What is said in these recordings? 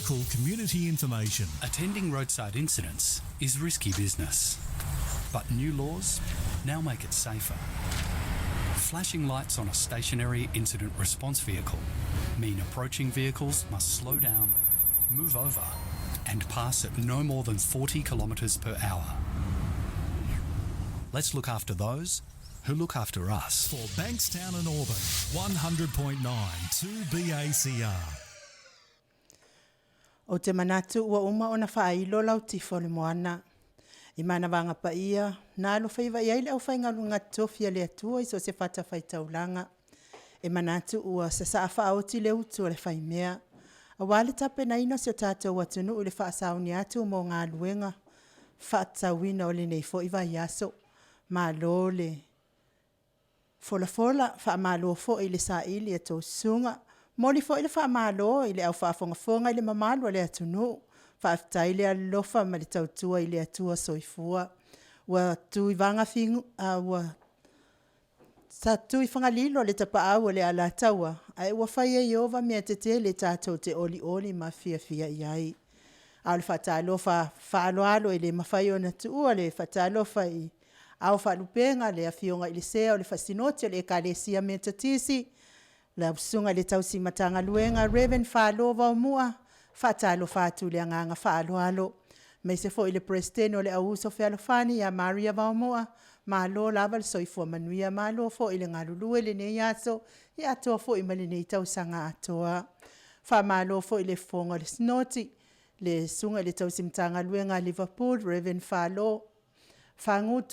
Local community information. Attending roadside incidents is risky business, but new laws now make it safer. Flashing lights on a stationary incident response vehicle mean approaching vehicles must slow down, move over, and pass at no more than 40 kilometres per hour. Let's look after those who look after us. For Bankstown and Auburn, 100.9 2BACR. Ou te manatu ua uma ona faailo lau tifa o le moana i manavaga paia na alofaiva i ai le aufaigaluega totofi a le Atua i so o se fatafaitaulaga. E manatu ua sasaa faaoti le utu a le faimea, aua le tapenaina o si o tatou atunuu i le faasauni atu mo galuega faatatauina o lenei foi vaiaso. Malo le folafola, faamalo foi le saili i a outou susuga. E momoli foi le faamalo i le au faafogafoga i le mamalu o le atunuu, faafetai le alolofa ma le tautua i le Atua Soifua. Ua tu i Fagalilo le tapaau a le Alataua, ae ua fai e Ieova mea tetele tatou te olioli ma fiafia i ai. A o le faatalofa faaaloalo e le mafai ona tuua le faatalofa i Ao o Faalupega, le Afioga i le Sea o le Fasinoti o le Ekalesia Metotisi, lau Susuga i le tausi Matagaluega Reverend Falo Vaomua, e faatalofa atu i le agaga faaaloalo. Aemaise foi le Peresetene o le Auuso Fealofani ia Maria Vaomua, malo lava le soifua manuia, malo foi le galulue i lenei aso, atoa foi ma lenei tausaga atoa. Faamalo foi i le fofoga o le Sinoti, le Susuga i le tausi Matagaluega a Liverpool Reverend Falo Fagu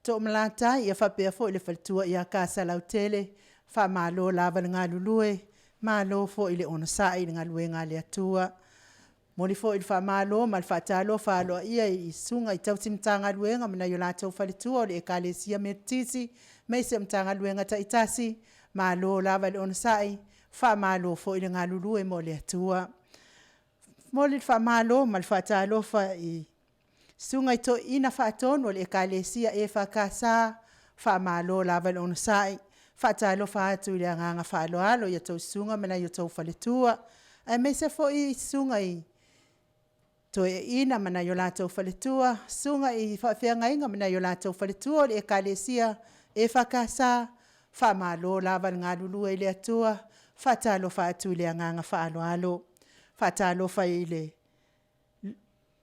Toomalatai faapea foi le faletua ia Kasalautele, faamalo lava le galulue, malo foi le onosai i le galuega a le Atua. E momoli foi le faamalo ma le faatalofa aloaia i susuga i tausi Matagaluega ma nai o latou faletua o le Ekalesia Metotisi aemaise o Matagaluega taitasi, malo lava le onosai, faamalo foi le galulue mo le Atua. E momoli le faamalo ma le faatalofa i susuga i toeaina faatonu o le Ekalesia EFKS, faamalo lava le onosai. E faatalofa atu i le agaga faaaloalo i a outou susuga ma nai outou faletua, aemaise foi susuga i toeaiina ma nai o latou faletua, susuga i faafeagaiga ma nai o latou faletua o le Ekalesia EFKS, faamalo lava le galulue i le Atua. E faatalofa atu i le agaga faaaloalo. E faatalofa i le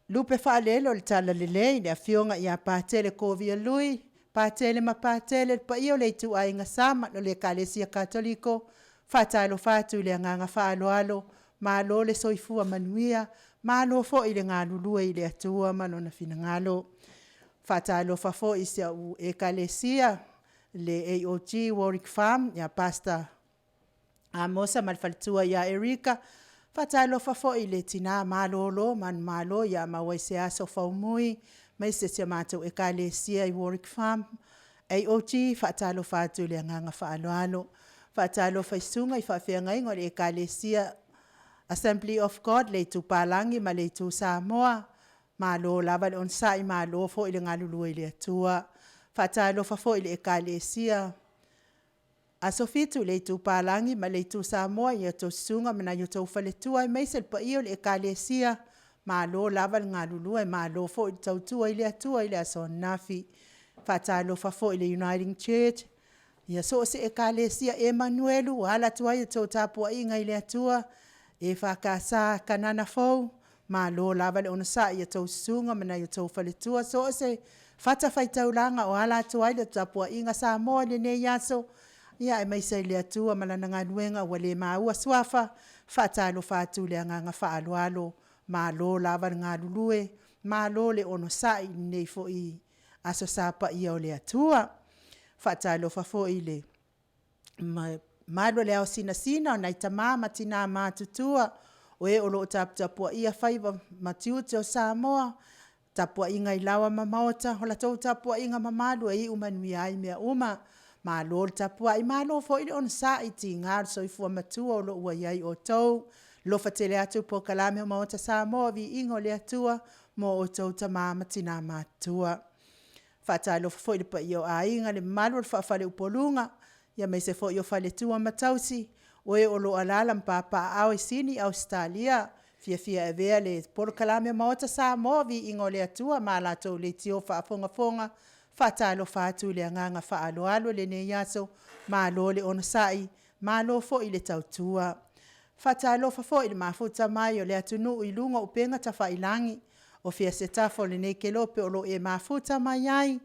lupe faalele o le Talalelei i le Afioga ia Patele Kovia Lui, Patele ma Patele, le paia o le ituaiga Sa ma le Ekalesia Katoliko, e faatalofa atu i le agaga faaaloalo, malo le soifua manuia, malo foi le galulue i le Atua ma Lona finagalo. E faatalofa foi i si au Ekalesia le AOG Warwick Farm ia Pastor Amosa ma le faletua ia Erika. E faatalofa foi i le tina malolo manumalo ia Mauaiseaso Faumui, aemaise si a matou Ekalesia i Warwick Farm AOG. E faatalofa atu i le agaga faaaloalo. E faatalofa i susuga i faafeagaiga o le Ekalesia Assembly of God i le Itu Palagi ma le Itu Samoa, malo lava le onosai, malo foi le galulue i le Atua. E faatalofa foi i le Ekalesia Aso Fitu i le Itu Palagi ma le Itu Samoa i a outou susuga ma nai outou faletua, aemaise le paia o le Ekalesia, malo lava le galulue, malo foi le tautua i le Atua i le aso ananafi. E faatalofa foi i le Uniting Church, ia so o se Ekalesia Emanuelu ua ala atu ai la outou tapuaiga i le Atua, EFKS Kanana Fou, malo lava le onosai i a outou susuga ma nai outou faletua, so o se fatafaitaulaga o ala atu ai le tapuaiga a Samoa i lenei aso, aemaise i le Atua ma Lana galuega ua le maua suafa. E faatalofa atu i le agaga faaaloalo, malo lava le galulue, malo le onosai i lenei foi Aso Sa paia o le Atua. E faatalofa foi i le mamalu o le ao sinasina o nai tama ma tina matutua o e o lo o taputapuaia faiva ma tiute o Samoa, tapuaiga i laoa ma maota, o la outou tapuaiga mamalu e iu manuia ai mea uma. Malo le tapuai, malo foi le onosai, tiga le soifua matua o lo o ua i ai outou. Alofa tele atu le polokalame o Maota Samoa, viiga o le Atua mo outou tama ma tina matutua. E faatalofa foi i le paia o Aiga, le mamalu o le faa-faleupoluga, aemaise foi o faletua ma tausi o e o lo o alaala ma papaaao i Sini, Ausetalia, Fiafia e avea le polokalame Maota Samoa, Viiga o le Atua ma latou leitio faafogafoga. Faatalofa atu i le agaga faaaloalo i lenei aso, malo le onosai, malo foi le tautua. Faatalofa foi i le mafuta mai o le atunuu i luga o upega tafailagi, o fea se tafa o lenei kelope o lo o e mafuta mai ai,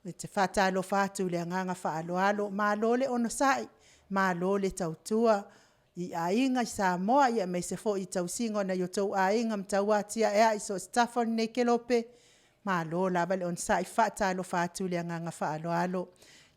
ou te faatalofa atu i le agaga faaaloalo. Malo le onosai, malo le tautua i aiga i Samoa, aemaise foi o le tausiga o nai o outou aiga ma tauatiae i so o se tafa o lenei kelope, malo lava le onosai. E faatalofa atu i le agaga faaaloalo.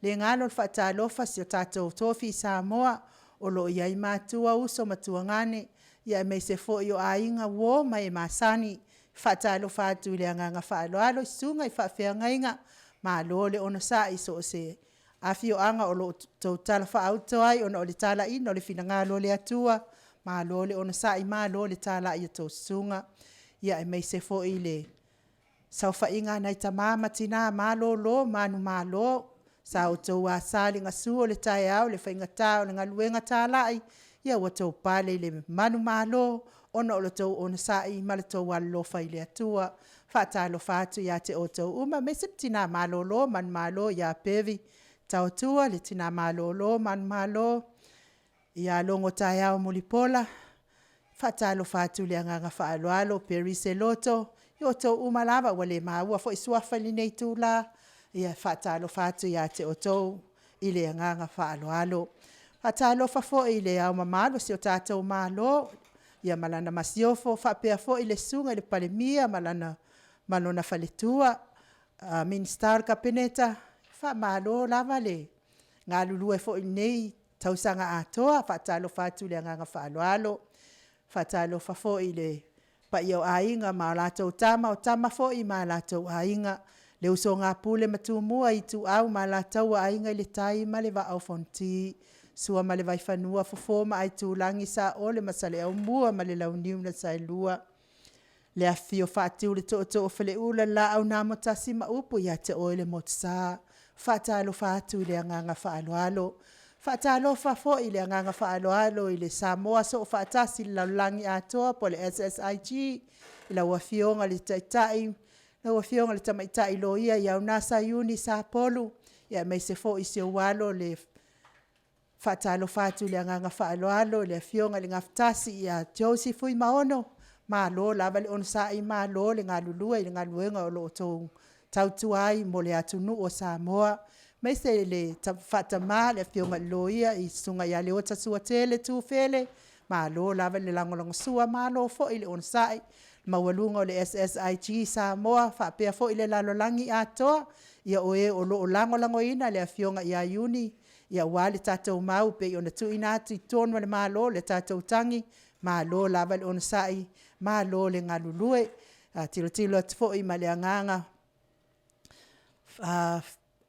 E le galo le faatalofa i si o tatou tofi i Samoa o lo o i ai matua, uso ma tuagane, aemaise foi o aiga, uo ma e masani. E faatalofa atu i le agaga faaaloalo i susuga i faafeagaiga, malo le onosai i so o se afioaga o lo o outou talafaauto ai ona o le talaiina o le finagalo o le Atua, malo le onosai, malo le talai i a outou susuga. Ia aemaise foi le saofaiga a nai tama ma tina malolo manumalo, sa outou asa le gasu o le taeao i le faigata o le galuega talai, ia ua outou pale i le manumalo ona o le tou onosai ma le tou alolofa i le Atua. Faatalofa atu ia te outou uma, aemaise le tina malolo manumalo ia Perry Taotua, le tina malolo manumalo ia Logotaeao Mulipola. Faatalofa atu i le agaga faaaloalo, Peri Seloto, ia outou uma lava ua le maua foi suafa i lenei itula, ia e faatalofa atu ia te outou i le agaga faaaloalo. Faatalofa foi i Le Ao Mamalu o si o tatou Malo ia ma lana Masiofo, faapea foi le Susuga i le Palemia ma lona faletua, Minisita o le Kapeneta, faamalo lava le galulue foi i lenei tausaga atoa. Faatalofa atu i le agaga faaaloalo. Faatalofa foi i le paia o Aiga ma latou Tama, o Tama foi ma latou Aiga, le usoga a Pule ma Tumua, Ituau ma Alataua, Aiga i le Tai ma le Vaa o Fonoti, Sua ma le Vaifanua, Fofo ma Aitulagi, Saole ma Saleaaumua ma le Launiu na Saelua, le afifio o Fatiu o le Tootoo o Faleula, le Laau na Amotasi ma upu ia te oe le Motusa. Faatalofa atu i le agaga faaaloalo. Faatalofa foi i le agaga faaaloalo i le Samoa Soofaatasi i le lalolagi atoa po o le SSIG, i lau Afioga i le Taitai, lau Afioga i le Tamaitai Loia Aunasa Saaiuni Sapolu, aemaise foi si ou alo le faatalofa atu i le agaga faaaloalo i le Afioga i le Gafatasi ia Josie Fuimaono, malo lava le onosai, malo le galulue i le galuega o lo o outou tautua ai mo le atunuu o Samoa. Aemaise le faatama le Afioga i le Loia le Susuga ia Leota Suatele Tufele, malo lava le lagolagosua, malo foi le onosai i le maualuga o le SSIG Samoa faapea foi le lalolagi atoa. Ia o e o lo o lagolagoina le Afioga ia Iuni aua le tatou mau e pei ona tuuina atu i totonu o le Malo le tatou tagi, malo lava le onosai, malo le galulue. A tilotilo atu foi ma le agaga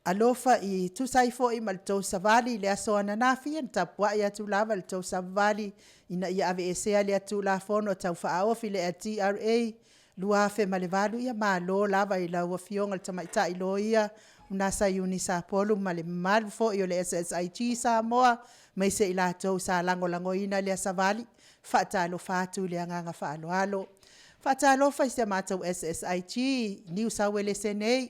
alofa e tusa ai foi ma le tou savali i le aso ananafi, ia na tapuai atu lava i le tou savavali ina ia aveesea lea Tulafono Tau Faaofi o le LTRA 2008, ia malo lava i lau Afioga i le Tamaitai Loia Unasa Iuni Sapolu ma le mamalu foi o le SSIG Samoa, aemaise i latou sa lagolagoina lea savali. Faatalofa atu i le agaga faaaloalo. Faatalofa i si a matou SSIG i Niu Sau Uelese nei,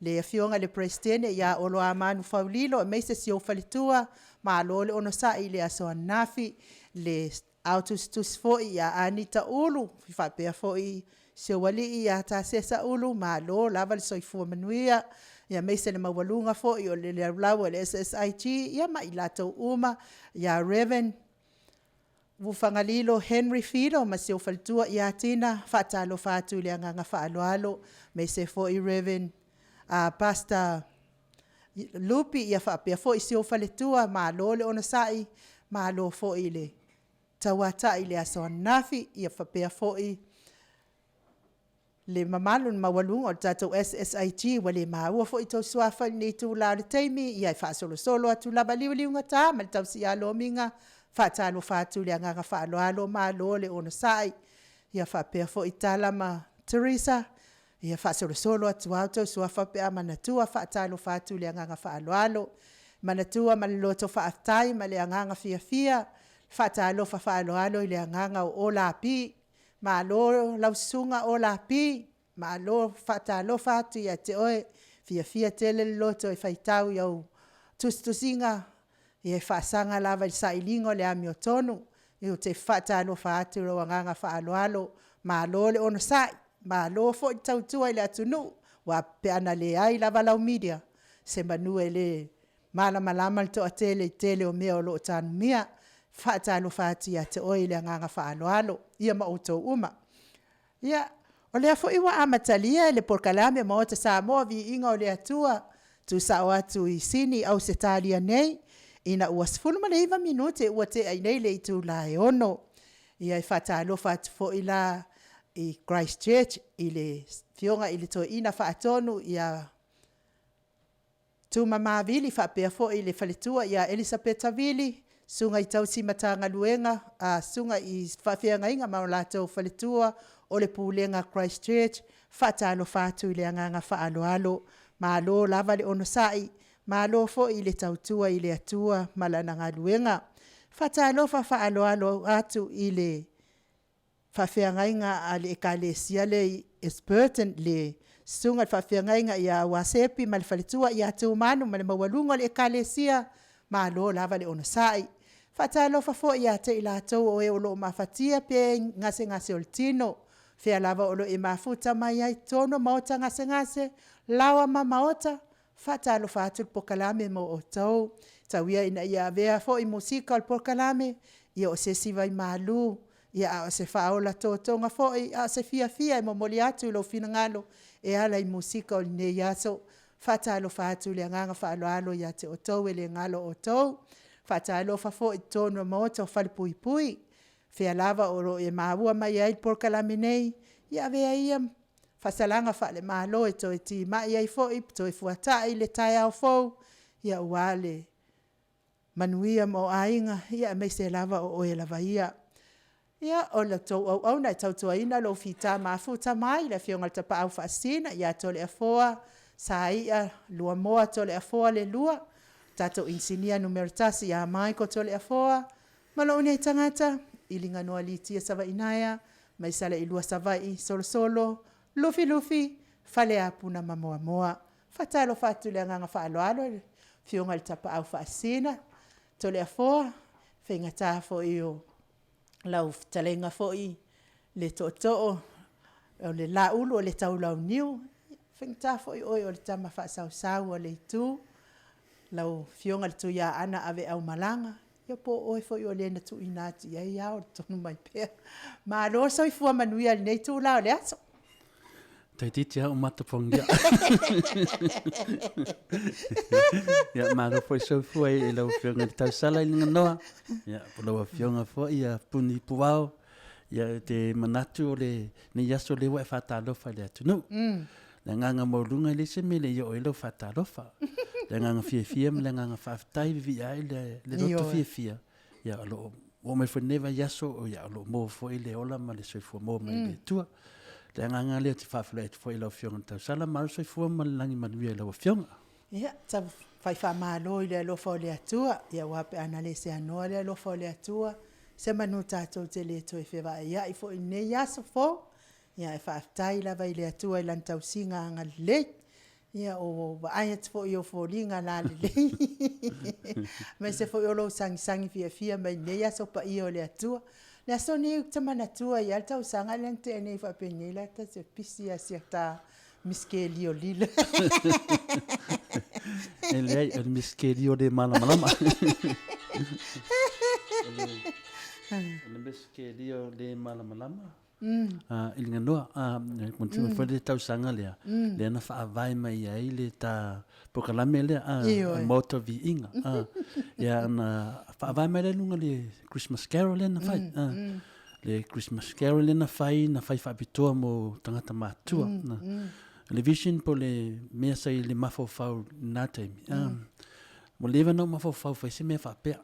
le Afioga i le Peresetene ia Oloamanu Faulilo aemaise si ou faletua, malo le onosai i le aso ananafi. Le aotusitusi foi ia Anita Ulu faapea foi si ou alii ia Tasesa Ulu, malo lava le soifua manuia, aemaise le maualuga foi o le laulau a le SSIG ia ma i latou uma, ia Raven Ufagalilo Henry Fido ma si ou faletua ia Tina, faatalofa atu i le agaga faaaloalo, aemaise foi Raven Pastor Lupi ia faapea foi si ou faletua, malo le onosai, malo foi le tauatai i le aso ananafi. Ia faapea foi le mamalu i le maualuga o le tatou SSIG ua le maua foi outou suafa i lenei itula o le taimi, ia e faasolosolo atu lava, liuliugata ma le tausi ia Lomiga, faatalofa atu i le agaga faaaloalo, malo le onosai. Ia faapea foi Tala ma Teresa, ia faasolosolo atu lava outou suafa pe a manatua. Faatalofa atu i le agaga faaaloalo. Manatua ma le loto faafetai ma le agaga fiafia, faatalofa faaaloalo i le agaga o Olapi. Malo lau Susuga Olapi, malo faatalofa atu ia te oe, fiafia tele le loto e faitau i au tusitusiga, ia e faasaga lava i le sailiga o le amiotonu. Ia ou te faatalofa atu i lou agaga faaaloalo, malo le onosai, malo foi le tautua i le atunuu, aua pe ana leai lava lau media, semanu e le malamalama le toatele i le tele o mea o lo o tanumia. Faatalofa atu ia te oe i le agaga faaaloalo ia ma outou uma. Ia o lea foi ua amatalia le Polokalame Maota Samoa Viiga o le Atua, tuusao atu i Sini Ausetalia nei ina ua 19 minute ua tea nei i le itula e 6:00. Ia e faatalofa atu foi la i Christ Church i le Afioga i le Toeaina Faatonu ia Tumama Vili faapea foi le faletua ia Elisapeta Vili, Susuga i tausi Matagaluega, Susuga i faafeagaiga ma latou faletua o le Pulega a Christ Church, faatalofa atu i le agaga faaaloalo. Malo lava le onosai, malo foi le tautua i le Atua ma Lana galuega. Faatalofa faaaloalo atu i le faafeagaiga a le Ekalesia lea i Ashburton, le Susuga i le Faafeagaiga ia Uasepi ma le faletua ia Tumanu ma le maualuga o le Ekalesia, malo lava le onosai. Faatalofa foi ia te i latou o e o lo o mafatia pe ni gasegase o le tino, fea lava o lo o e mafuta mai ai i totonu o maota gasegase, laoa ma maota, faatalofa atu le polokalame mo outou. Tau ia ina ia avea foi musika o le polokalame ia o se isi vaimalu, ia ae o se faaola totoga foi ae o se fiafia e momoli atu i lou finagalo e ala i musika o lenei aso. Faatalofa atu i le agaga faaaloalo ia te outou e le galo outou. Faatalofa foi i totonu o Maota o Falepuipui, fea lava o lo o e maua mai ai le polokalame nei, ia avea ia faasalaga faale-Malo e toe timai ai foi ma toe fuatai le taeao fou, ia aua le manuia mo aiga, ia aemaise lava o oe lava ia. Ia o la outou auauna e tautuaina lou fita mafuta mai, le Afioga i le Tapaau Faasisina ia Toleafoa Saia Luamoa Toleafoa le II, tatou Inisinia numera 1 ia Michael Toleafoa, ma lou nei tagata Iligamoa Lytia Savaiinaea mai Saleaaumua Savaii Solosolo Lufilufi Faleapu ma Moamoa. Faatalofa atu i le agaga faaaloalo i le Afioga i le Tapaau Faasisina Toleafoa, faigata foi o lau fetalaiga foi le Tootoo o le Laulu o le Taulauniu, faigata foi oe o le Tama Faasausau a le Itu, lau Afioga i le Tuiaana Aveaumalaga, ia po o oe foi o le na tuuina atu i ai ao o le Tonumaipea. Malo le soifua manuia i lenei itula o le aso. Toeitiiti lava ou mata pogia. Ia, malo foi soifua i lau Afioga i le Tausala i Liganoa, ia, po lau Afioga foi ia Puni Puao, ia, e te manatu o lenei aso lea ua e faatalofa i le atunuu. Le agaga maualuga e leai se mea e le i oo i ai lau faatalofa. Le agaga fiafia ma le agaga faafetai, viia ai le loto fiafia, ia, o lo o oo mai foi lenei vaiaso, ia, o lo o maua foi le ola ma le soifua maua mai le Atua. Le agaga lea ou te faafeiloai atu foi i lau Afioga i le Tausala, malo le soifua ma le lagi manuia i lau Afioga. Ia, fai faamalo i le alofa o le Atua, ia aua pe ana le seanoa le alofa o le Atua, semanu tatou te le toe fevaaiai foi i lenei aso fou. Ia ae faafetai lava i le Atua i Lana tausiga agalelei. Ia ua ou vaai atu foi i ou foliga lalelei, aemaise foi o lou sagisagi fiafia mai i lenei aso paia o le Atua. O le aso lenei ou te manatua ai lava le tausaga lea na tea nei faapenei la ta te pisi lava i si ata misitelio lilo. E leai, o le misitelio le malamalama. O le misitelio le malamalama. I Liganoa, manatua foi le tausaga lea, lea na faavae mai ai le ta polokalame lea, Maota Viiga. Ia na faavae mai lea i luga o le Christmas Carol lea na fai. Le Christmas Carol lea na fai, na fai faapitoa mo tagata matutua. Le vision po o le mea sa i le mafaufau i lena taimi, ua leva ona ou mafaufau e fai se mea faapea.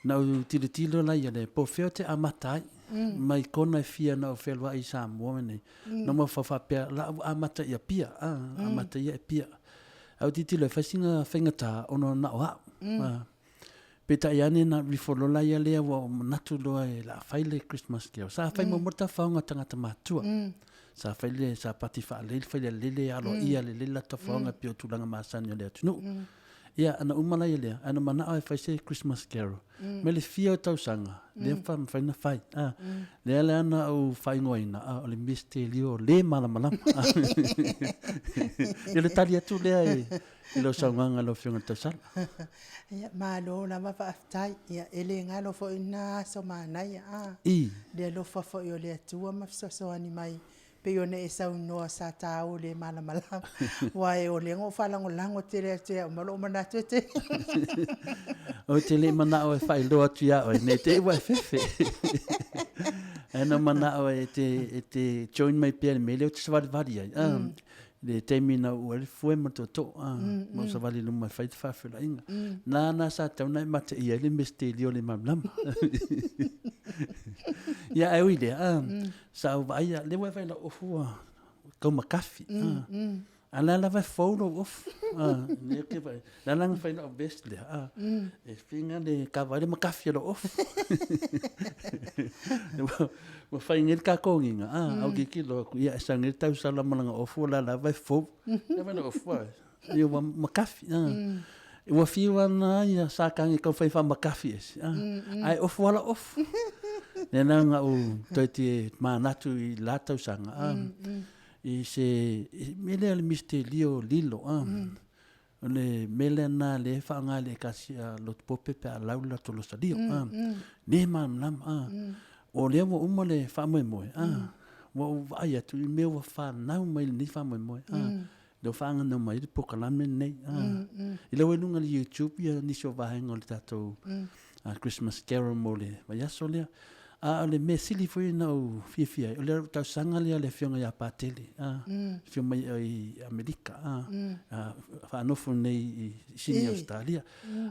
Na ou tilotilo la ia le po o fea ou te amata ai. Mai kona e fia na ou fealuai i Samoa nei. Na ou mafaufau faapea, la ua amata i Apia, amata ia i Apia. Ae ou tilotilo e fai sina faigata ona na o au. Peitai ane na rifolola ia lea ua ou manatu loa e la fai le Christmas carol. Sa fai muamua le tafaoga a tagata matutua. Sa fai le sapati faalelei, fai le lele aloaia lelei le latou tafaoga pei o tulaga masani o le atunuu. Ia, ana uma la ia lea, ae na manao e fai se Christmas carol. Mai le fia o tausaga, lea faatoa mafai ona fai. Lea la na ou faaigoaina, o le misitelio le malamalama. Ia, le tali atu lea i lau saunoaga lau Afioga i le Tausala. Ia, malo lava faafetai. Ia, e le galo foi lena aso manaia, a. Le alofa foi o le Atua ma fesoasoani mai pei ona e saunoa sa ta o le malamalama, aua o lea na ou faalagolago tele atu ia te au ma lou manatu e te. Ou te le i manao e faailoa atu ia oe, ne i te i ua e fefe. Ae na manao e te, e te join mai pea i le mea lea ou te savalivali ai. Ah, le taimi na uu ai le fue ma le tootoo, ah, ma ou savali i luma e fai le faafeiloaiga. Nana sa tatau ona e mateia ai le mesitelio le malamalama. Ia, ae ui i lea, ah, Sa ou vaai lea ua e vaai i lau ofu ua tau makafi. A la lava e fou lou ofu. Lea ou te vaai. La la na fai lau vest lea. E finga le kava ai le makafi o lou ofu. Ua fai nei le tatou agiga, au tilotilo atu, ia e sau nei le tausala ma lana ofu o la lava e fou. Ia vaai lou ofu ia ua makafi. Ua fiu ana ia Satani e taumafai e faamakafi ese, ae ofu ala ofu. Lea la na ou toe te manatu i la tausaga, i se mea lea o le misitelio lilo, o le mea lea na lea e faaaoga e le Ekalesia Lotu Pope pe a lau le latou losalio, le malamalama. O lea ua uma le faamoemoe, ua ou vaai atu i mea ua fanau mai i lenei faamoemoe. Lea ua faagano mai ai le polokalame lenei. I lau i luga o le YouTube ia nisi o vaega o le tatou Christmas Carol mo le vaiaso lea. A o le mea sili foi na ou fiafia ai, o le tausaga lea a le Afioga ia Patele, afio mai i Amerika, faanofo nei i Sini Ausetalia.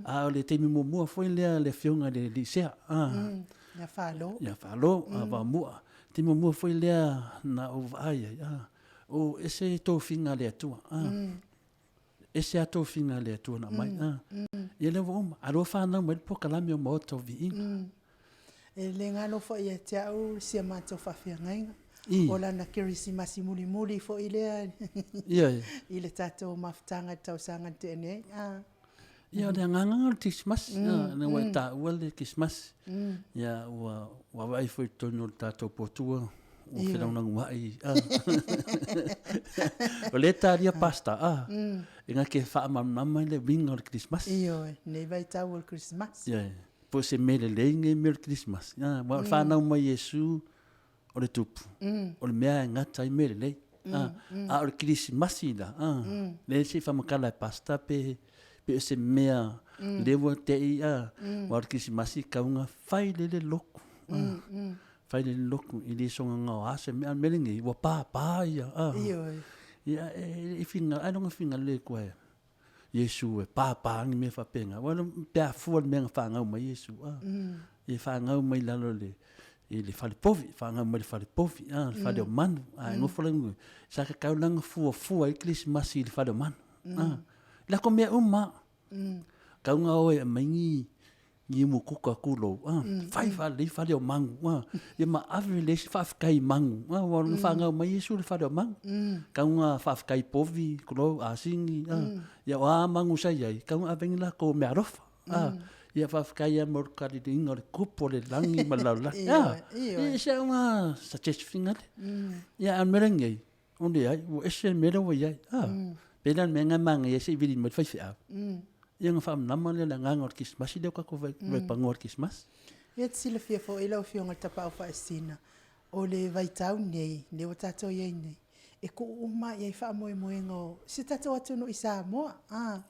A o le taimi muamua foi lea a le Afioga i le Lisea, Ia Falo. Ia Falo, Vaomua. Taimi muamua foi lea na ou vaai ai, O ese tofiga a le Atua. Ese a tofiga a le Atua na aumai. Ia lea ua uma. A lua fanau mai le polokalame o Maota o Viiga. E le galo foi ia te au si a matou faafeagaiga. O lana Kerisimasi mulimuli foi lea i le tatou mafutaga i le tausaga na tea nei. Ia, o le agaga o le Kerisimasi, ina ua e taua le Kerisimasi, ia ua vaai foi i totonu o le tatou potua, ua felagolagoai. O lea e talia Pastor, e na te faamalamalama le uiga o le Kerisimasi. Ioe, lenei vaitau o le Kerisimasi. Ioe, po o se mea lelei lenei mea o le Kerisimasi. Aua o le fanau mai Iesu, o le tupu, o le mea e gata ai mea lelei. A o le Kerisimasi la, lea se i faamatala e Pastor pe pe o se mea lea ua te i, aua o le Kerisimasi e tatau ona fai lele lotu. Fai lele lotu, e le soona gaoa se mea, a o le mea lenei, ua papa ia. Ia, e finagalo, ailoga finagalo le Atua e Iesu e pāpā ni mea faapena. Aua pe a fua le mea na fanau mai Iesu, a. E fanau mai lalo le, i le fale povi, fanau mai le fale povi, a, le fale o manu. A e nofo la sa tatau la ona fuafua ai Kerisimasi i le fale o manu. A. Lako mea uma. Tau na o e aumai ni ni umukuka kulou, a, fai faalelei fale o magu, a, ia ma ave le isi faafetai i magu, a, ua na fanau mai Iesu i le fale o magu. Tau na faafetai povi, kulou, asini, a, ia o a magu sa i ai, tau na ave ni latou meaalofa, a, ia faafetai lava mo le kaliliina o le tupu o le lagi ma le lalolagi, a, e ese lava na suggest finagalo. Ia a o le mea lenei, O leai, ua ese le mea lea ua i ai. A, pei la o le mea lena e manaia ai se i vili mai le faifeau. Ia ona faamalamalama lea o le agaga o le Kerisimasi lea ua tatou vaipanoa i le Kerisimasi. Ia e te silafia foi lau Afioga i le Tapaau Faasisina, o le vaitau lenei, lea ua tatou i ai nei, e tuu uma lava i ai faamoemoega o si o tatou atunuu i Samoa. A,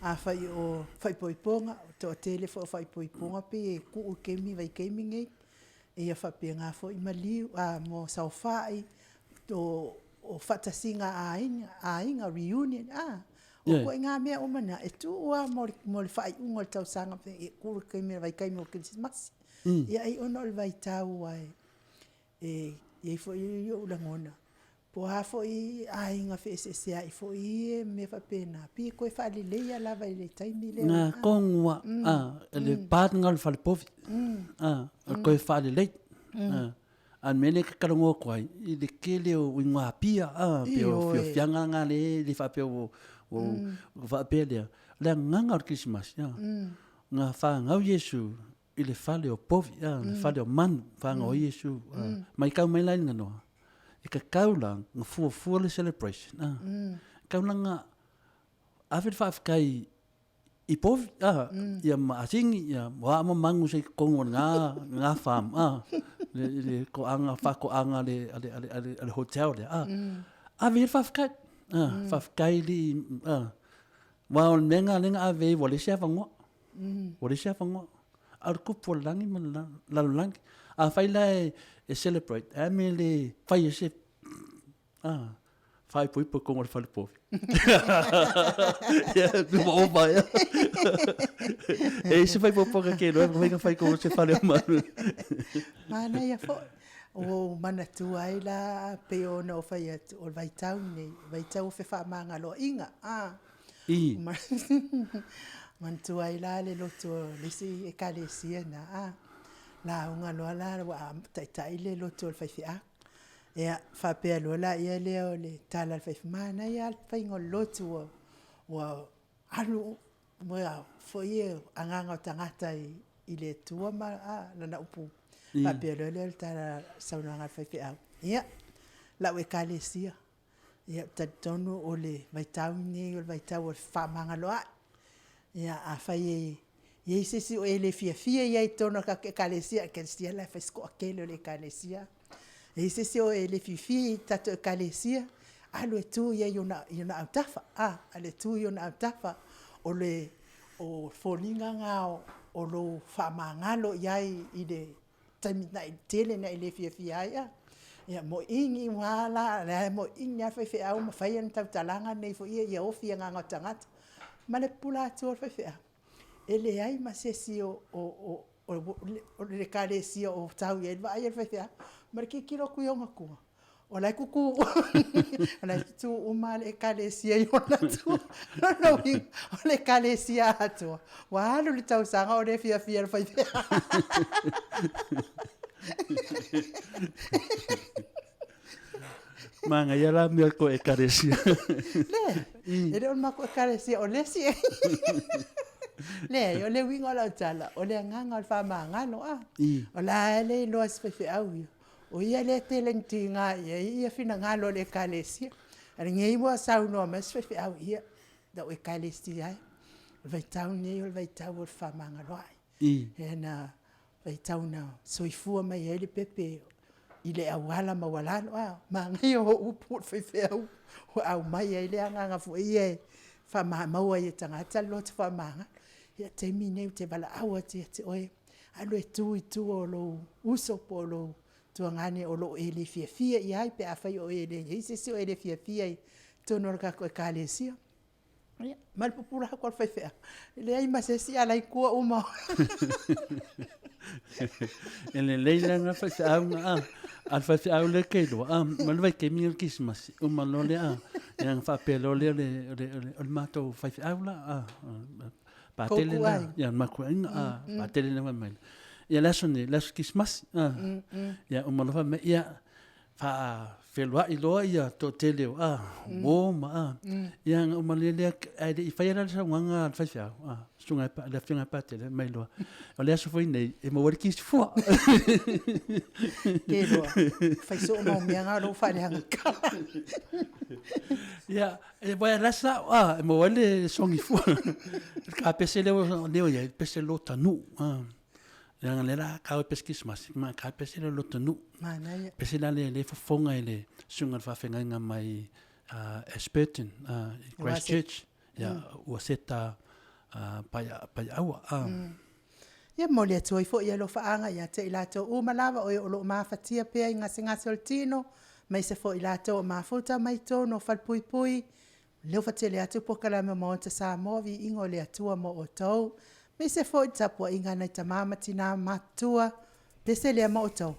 afai o faaipoipoga, o le toatele foi o faaipoipoga pei e tuu i le taimi vaitaimi nei. Ia faapena foi maliu, a, mo saofai, o faatasiga a aiga, aiga reunion, a, o ituaiga mea uma na, e tuu lava mo le, mo le faaiuga o le tausaga, e tuu i le taimi, vaitaimi o Kerisimasi. Ia ai ona o le vaitau aua e i ai foi ou lagona, Po o a foi aiga feeseeseai foi ia ma mea faapena, pei e toe faaleleia lava i le taimi lea. Na tonu a, le part lena o le fale povi, a, o le toe faalelei. A o le mea lea e te talanoa atu ai, i le tele o igoa Apia, a, pei o fiafiaga na lea e le faapea ua faapea lea. O le agaga o le Kerisimasi, a, na fanau Iesu i le fale o povi, a, le fale o manu, fanau ai Iesu. Matau mai la i le ganoa, e tatau la ona fuafua le celebration, a, e tatau la ona ave le faafetai i povi, a, ia ma asini, ia o a uma manu sa i totonu o lena, lena farm, a, le toaga, faatoaga a le, a le, a le, a le hotel lea, a, ave i ai le faafetai, a, faafetai i alii, a, aua o le mea lena o lea na ave ai ua leai se avanoa. Ua leai se avanoa. A o le tupu o le lagi ma le lalolagi. Afai la e celebrate, e a mea e le fai ai se faaipoipo i totonu o le fale povi. Ia, ua ova ea. E i ai se faaipoipoga ke iloa e mafai ona fai i totonu o se fale o manu. Manaia foi. Ua ou manatua ai la pei ona ou fai atu, o le vaitau lenei, o le vaitau o fefaamagaloaiga. I. Manatua ai la le lotu o le isi ekalesia na, a, lauga loa la ua taitai le lotu o le faifeau. Ia, faapea loa laia lea o le tala a le faifeau, manaia lava le faiga o le lotu ua, ua alu foi le agaga o tagata i le Atua ma lana upu. Faapea loa lea o le tala, saunoaga a le faifeau, ia, lau ekalesia, Ia, ou te talitonu o le vaitau lenei o le vaitau o le fefaamagaloai. Ia, afai e i ai se isi o e le fiafia i ai i totonu o le tatou Ekalesia, Ekalesia la e fai si toatele o le Ekalesia. E i ai se isi o e le fiafia i le tatou Ekalesia, alu e tu i ai i ona autafa, a, alu e tu i ona autafa. O le foliga lena o lou faamagalo i ai i le taimi tele ina e le fiafia ai a. Ia moiini uma lava la, o la e moiini lava le faifeau ma fai ana tautalaga nei foi ia ia ofi i agaga o tagata. Ma le pupula atu o le faifeau, e leai ma se isi o le Ekalesia o tau i ai le vaai a le faifeau. Ma le tilotilo atu i ona tua, o la e tutu, o la e tutu uma lava le Ekalesia i ona tua. O lona uiga, o le Ekalesia atoa, ua alu le tausaga o le fiafia le faifeau. Manaia la mea ko Ekalesia. Le, e le o le matou Ekalesia, o le isi. Leai, o le uiga o lau tala, o le agaga o le faamagalo, a. O la e le iloa e se faifeau ia. O ia lea e tele ina tiga i ai ia finagalo o le Ekalesia. A o lenei ua saunoa mai si faifeau, ia, lau Ekalesia e, o le vaitau lenei o le vaitau o le fefaamagaloai. Lea na vaitau na soifua mai ai le pepe i le auala maualalo. A, manaia o upu a le faifeau ua aumai ai le agaga foi ia e maua ai e tagata le loto faamagalo. Ia o le taimi lenei ou te valaau atu ia te oe, alu e tu i tua o lou uso po o lou tuagane o lo o e le fiafia i ai pe afai o e leai se isi o e le fiafia i totonu o le tatou Ekalesia. Ia, ma le pupula atu a le faifeau, e leai ma se isi a o la e i tua uma. E lelei la lena faifeau na, a, a le faifeau lea ke iloa, a, ma le vaitaimi o le Kerisimasi, uma loa lea, a, ia ona faapea loa lea o le, o le, o le matou faifeau la, a, Patele la, ia makuaiga, a, patele la fai mai. Ia le aso nei, le aso Kerisimasi, a, ia uma loa fai mai, ia, faafeloa'i loa ia toatele o, a, uo ma, a, ia ona uma lea, ae le i faia la le saunoaga a le faifeau, a, susuga le afioga ia Patele, fai mai loa, o le aso foi nei e maua ai le kisi fua. Ke loa, fai soo mau mea nga o lou faaleaga kala. Ia, E waia la sa a e maua ai le songi fua. Ka pese leo leo ia pese lo tanu. A. Leaga le la ka pese Christmas ma ka pese le lo tanu. Manaia. Pese la le le fofoga i le susuga le faafeagaiga mai Ashburton i Christchurch. Ia ua seta pai pai aua. A. Ia momoli atu ai foi alofaaga ia te i latou uma lava o e o lo o mafatia pea i gasegase o le tino, aemaise foi i latou o mafuta mai totonu o falepuipui. Leo fatele atu polokalame o Maota Samoa, viiga o le Atua mo outou, aemaise foi le tapuaiga a nai tama ma tina matutua. Pese lea ma outou.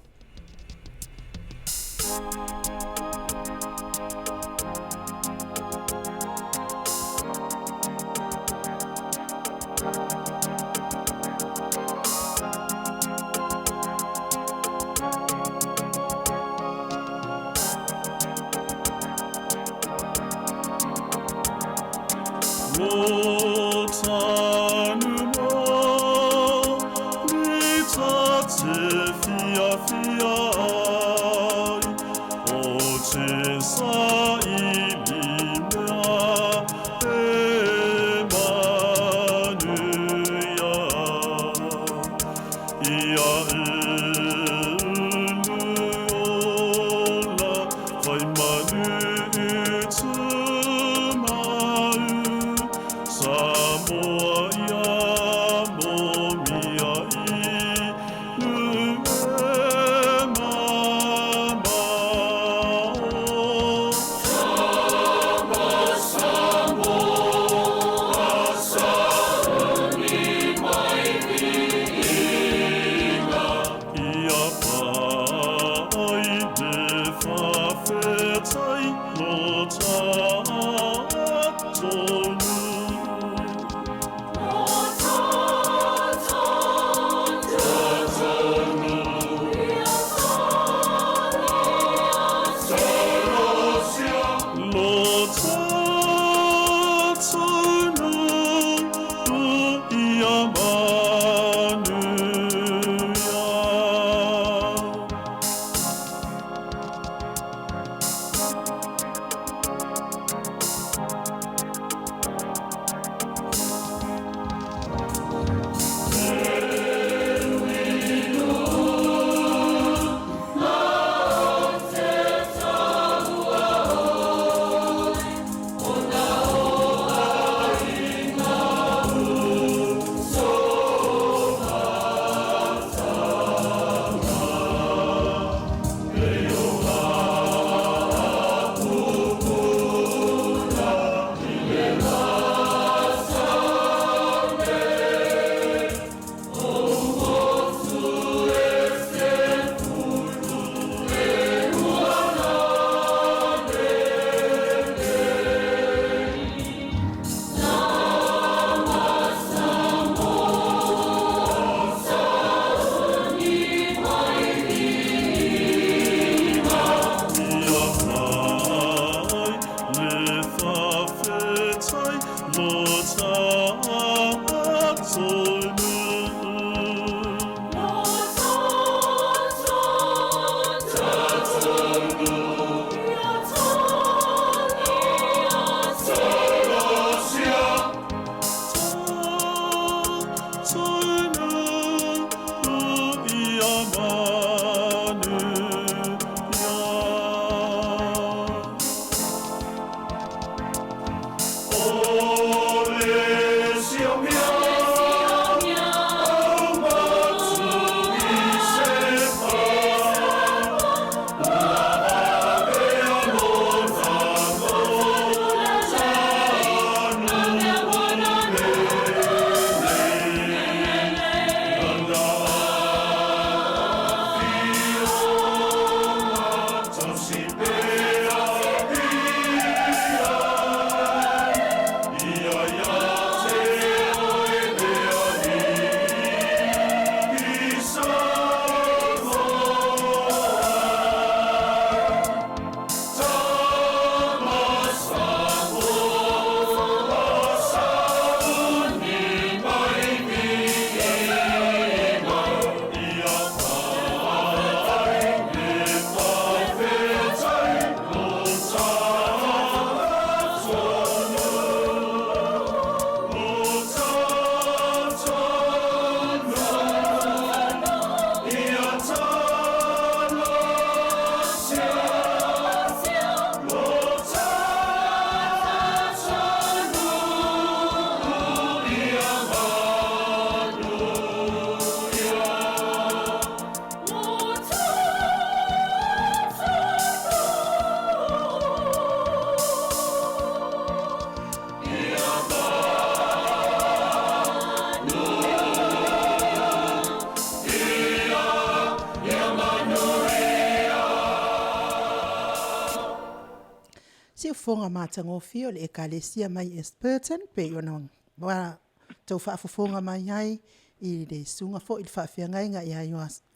Siufofoga matagofie o le Ekalesia mai Esperton pei ona tou faafofoga mai ai i le susuga foi i le faafeagaiga ia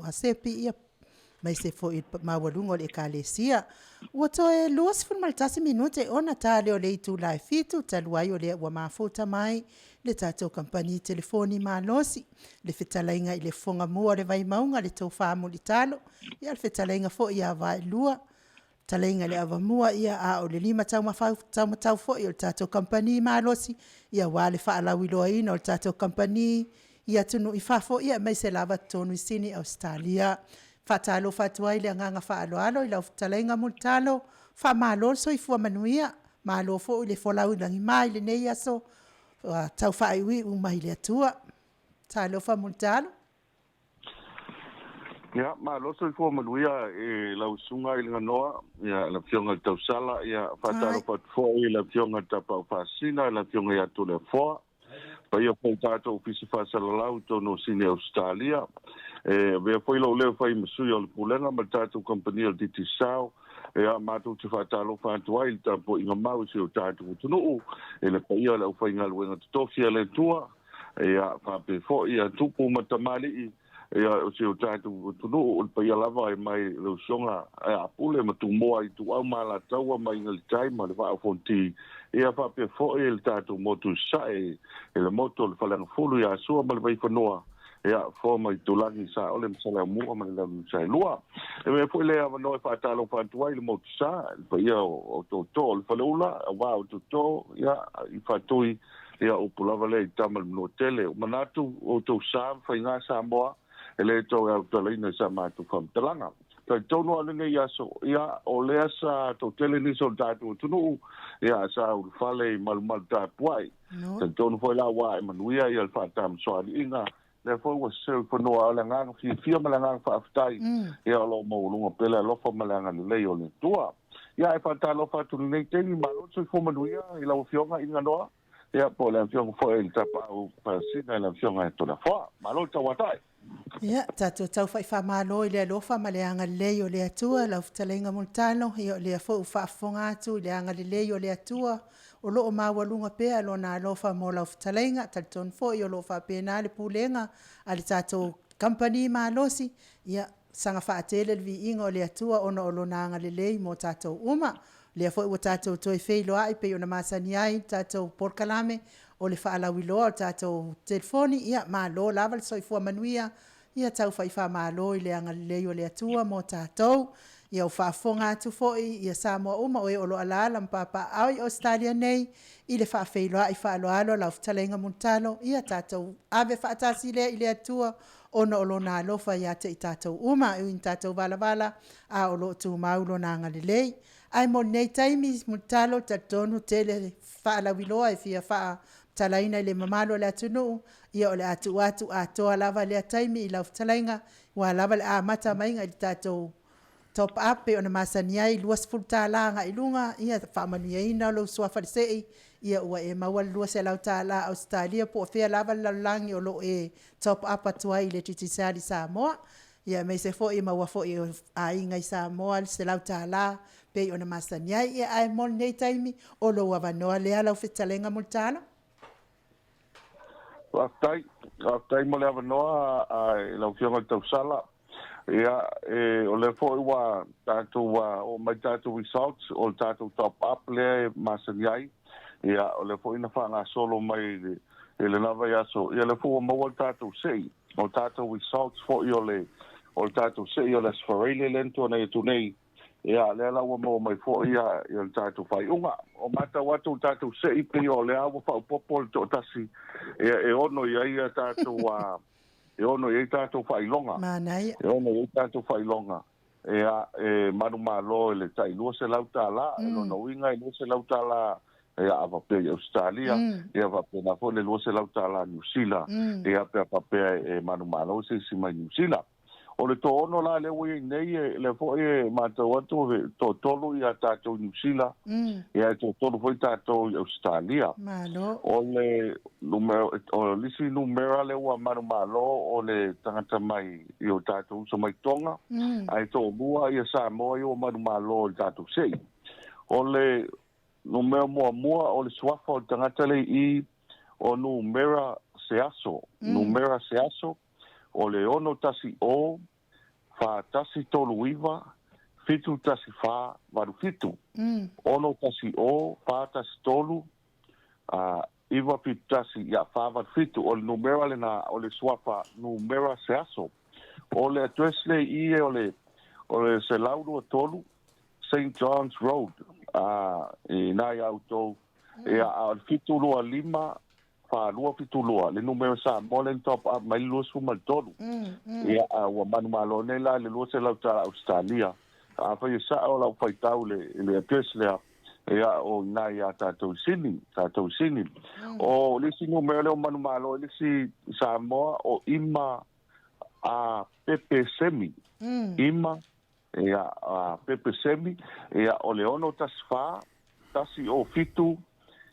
Iosepi ia. Aemaise foi i le maualuga o le Ekalesia. Ua toe 21 minute ona ta lea o le itula e 7, talu ai o lea ua mafuta mai le tatou kamupani telefoni malosi, le fetalaiga i le Fofoga Mua o le Vaimauga, le Tofa Mulitalo, ia o le fetalaiga foi ia Vaaelua, fetalaiga i le Avamua, a o le lima taumatau foi o le tatou kamupani malosi aua le faalauiloaina o le tatou kamupani i atunuu i fafo, aemaise lava totonu i Sini, Ausetalia. E faatalofa atu ai i le agaga faaaloalo i lau fetalaiga Mulitalo, faamalo le soifua manuia, malo foi le folau i lagima i lenei aso ua tau faaiuiu mai le Atua. Talofa Mulitalo. Ia, malo le soifua manuia i lau Susuga i le Ganoa, ia, le Afioga i le Tausala, ia, faatalofa atu foi i le Afioga i le Tapaau Faasisina, le Afioga ia Toleafoa, paia foi i tatou Ofisa Faasalalau i totonu o Sini Ausetalia. E avea foi lou leo e fai ma sui o le Pulega ma le tatou kamupani o le Digicel, ia, matou te faatalofa atu ai i le tapuaiga mau i si o tatou atunuu, i le paia o le aufaigaluega totofi a le Atua, ia, faapea foi ia tupu ma tamalii, ia, o si o tatou atunuu, o le paia lava e mai le usoga a Pule ma Tumua, Ituau ma Alataua ma Aiga i le Tai ma le Vaa o Fonoti, ia faapea foi le tatou motu i Sasae, i le motu o le Faleagafulu ia Sua ma le Vaifanua, ia Foa ma Itulagi, Saole ma Saleaaumua ma le Launiu Saelua. E avea foi le avanoa e faatalofa atu ai i le motu sa, i le paia o tootoo o le Faleula, aua o tootoo, ia, i Faatui, Ia, upu lava lea i tama i le Manuatele. Ua manatu o outou sa ma faiga Samoa, e le toe autalaina i sa matou faamatalaga. Talitonu lava lenei aso, ia, o lea sa toatele nisi o le tatou atunuu, ia, sa ulufale i malumalu tapuai. Talitonu foi la ua ae manuia ia le faatamasoaliiga, lea foi ua seseu i fanua, a o le agaga fiafia ma le agaga faafetai, ia, o lo o maualuga pea le alofa ma le agalelei o le Atua. Ia, e faatalofa atu i lenei taimi, malo le soifua manuia i lau Afioga Iganoa, ia, po o le Afioga foi i le Tapaau Palasina i le Afioga ia Toleafoa. Malo le tauatai. Ia, tatou tau fai faamalo i le alofa ma le agalelei o le Atua, lau fetalaiga Mulitalo, ia o lea foi ua faafofoga atu i le agalelei o le Atua, o lo o maualuga pea Lona alofa mo lau fetalaiga. Talitonu foi o lo o faapena le pulega a le tatou kamupani malosi, ia, saga faatele le viiga o le Atua ona o Lona agalelei mo tatou uma. O lea foi ua tatou toe feiloai pei ona masani ai le tatou polokalame o le faalauiloa o le tatou telefoni, ia, malo lava le soifua manuia. Ia tau fai faamalo i le agalelei o le Atua mo tatou. Ia ua faafofoga atu foi ia Samoa uma o e o lo o alaala ma papaaao i Ausetalia nei i le faafeiloai faaaloalo a lau fetalaiga Mulitalo. Ia tatou ave faatasi lea i le Atua ona o Lona alofa ia te i tatou uma. E ui ina tatou valavala, a o lo o tumau Lona agalelei. Ae mo lenei taimi Mulitalo, talitonu tele faalauiloa e fia faamatalaina i le mamalu o le atunuu, ia o le a tuu atu atoa lava lea taimi i lau fetalaiga, aua lava le amata maiga i le tatou top up pei ona masani ai, $20 agai i luga, ia faamanuiaina lou suafa i le sei, ia ua e maua le $200 Ausetalia po o fea lava le lalolagi o lo o e top up atu ai i le Digicel i Samoa. Ia aemaise foi e maua foi e aiga i Samoa le $100 pei ona masani ai. Ia ae mo lenei taimi, o lou avanoa lea lau fetalaiga Mulitalo. Faafetai, faafetai mo le avanoa i lau Afioga i le Tausala. Ia, e, o lea foi ua tatou oo mai tatou results o le tatou top up lea e masani ai. Ia, o lea foi na faagasolo mai i le, i lena vaiaso. Ia, lea foi ua maua le tatou sei. O le tatou results foi o le, o le tatou sei o le Aso Faraile lea na tuanai atu nei. Ia, lea la ua maua mai foi ia, ia le tatou faaiuga. O matau atu le tatou sei pei o lea ua faaopoopo le toatasi ia, e ono i ai ia tatou a, e ono i ai tatou faailoga. Manaia. E ono i ai tatou faailoga. Ia, e manumalo i le tai $200, mm. lona uiga e $200 ia a faapea i Ausetalia, ia faapena foi le $200 Niu Sila, ia pe a faapea e manumalo se isi mai Niu Sila. O le toaono la lea ua i ai nei, e, lea foi e matau atu e toatolu ia tatou i Niu Sila, ia e toatolu foi tatou i Ausetalia. Malo. O le numera, o le isi numera lea ua manumalo o le tagata mai i o tatou uso mai Tonga, ae toalua ia Samoa ia ua manumalo i le tatou sei. O le numera muamua o le suafa o le tagata lea i i, o numera se aso, numera se aso, o le 6 1 0 4139 714 87. 610 413 971 ia 487. O le numera lena o le suafa numera se aso. O le address le i e o le 123 St. John's Road i nā ia outou. Ia a o le 725 4272 le numera Samoa le na top up mai le 23. Ia a ua manumalo nei la le 200 tala Australia. Afai e sa'o lau faitau le address lea, ia o i ina iā tatou i Sini, tatou i Sini. O le isi numera lea o manumalo i le isi Samoa o Ima a Pepe Semi. Ima ia a Pepe Semi, ia o le 614 107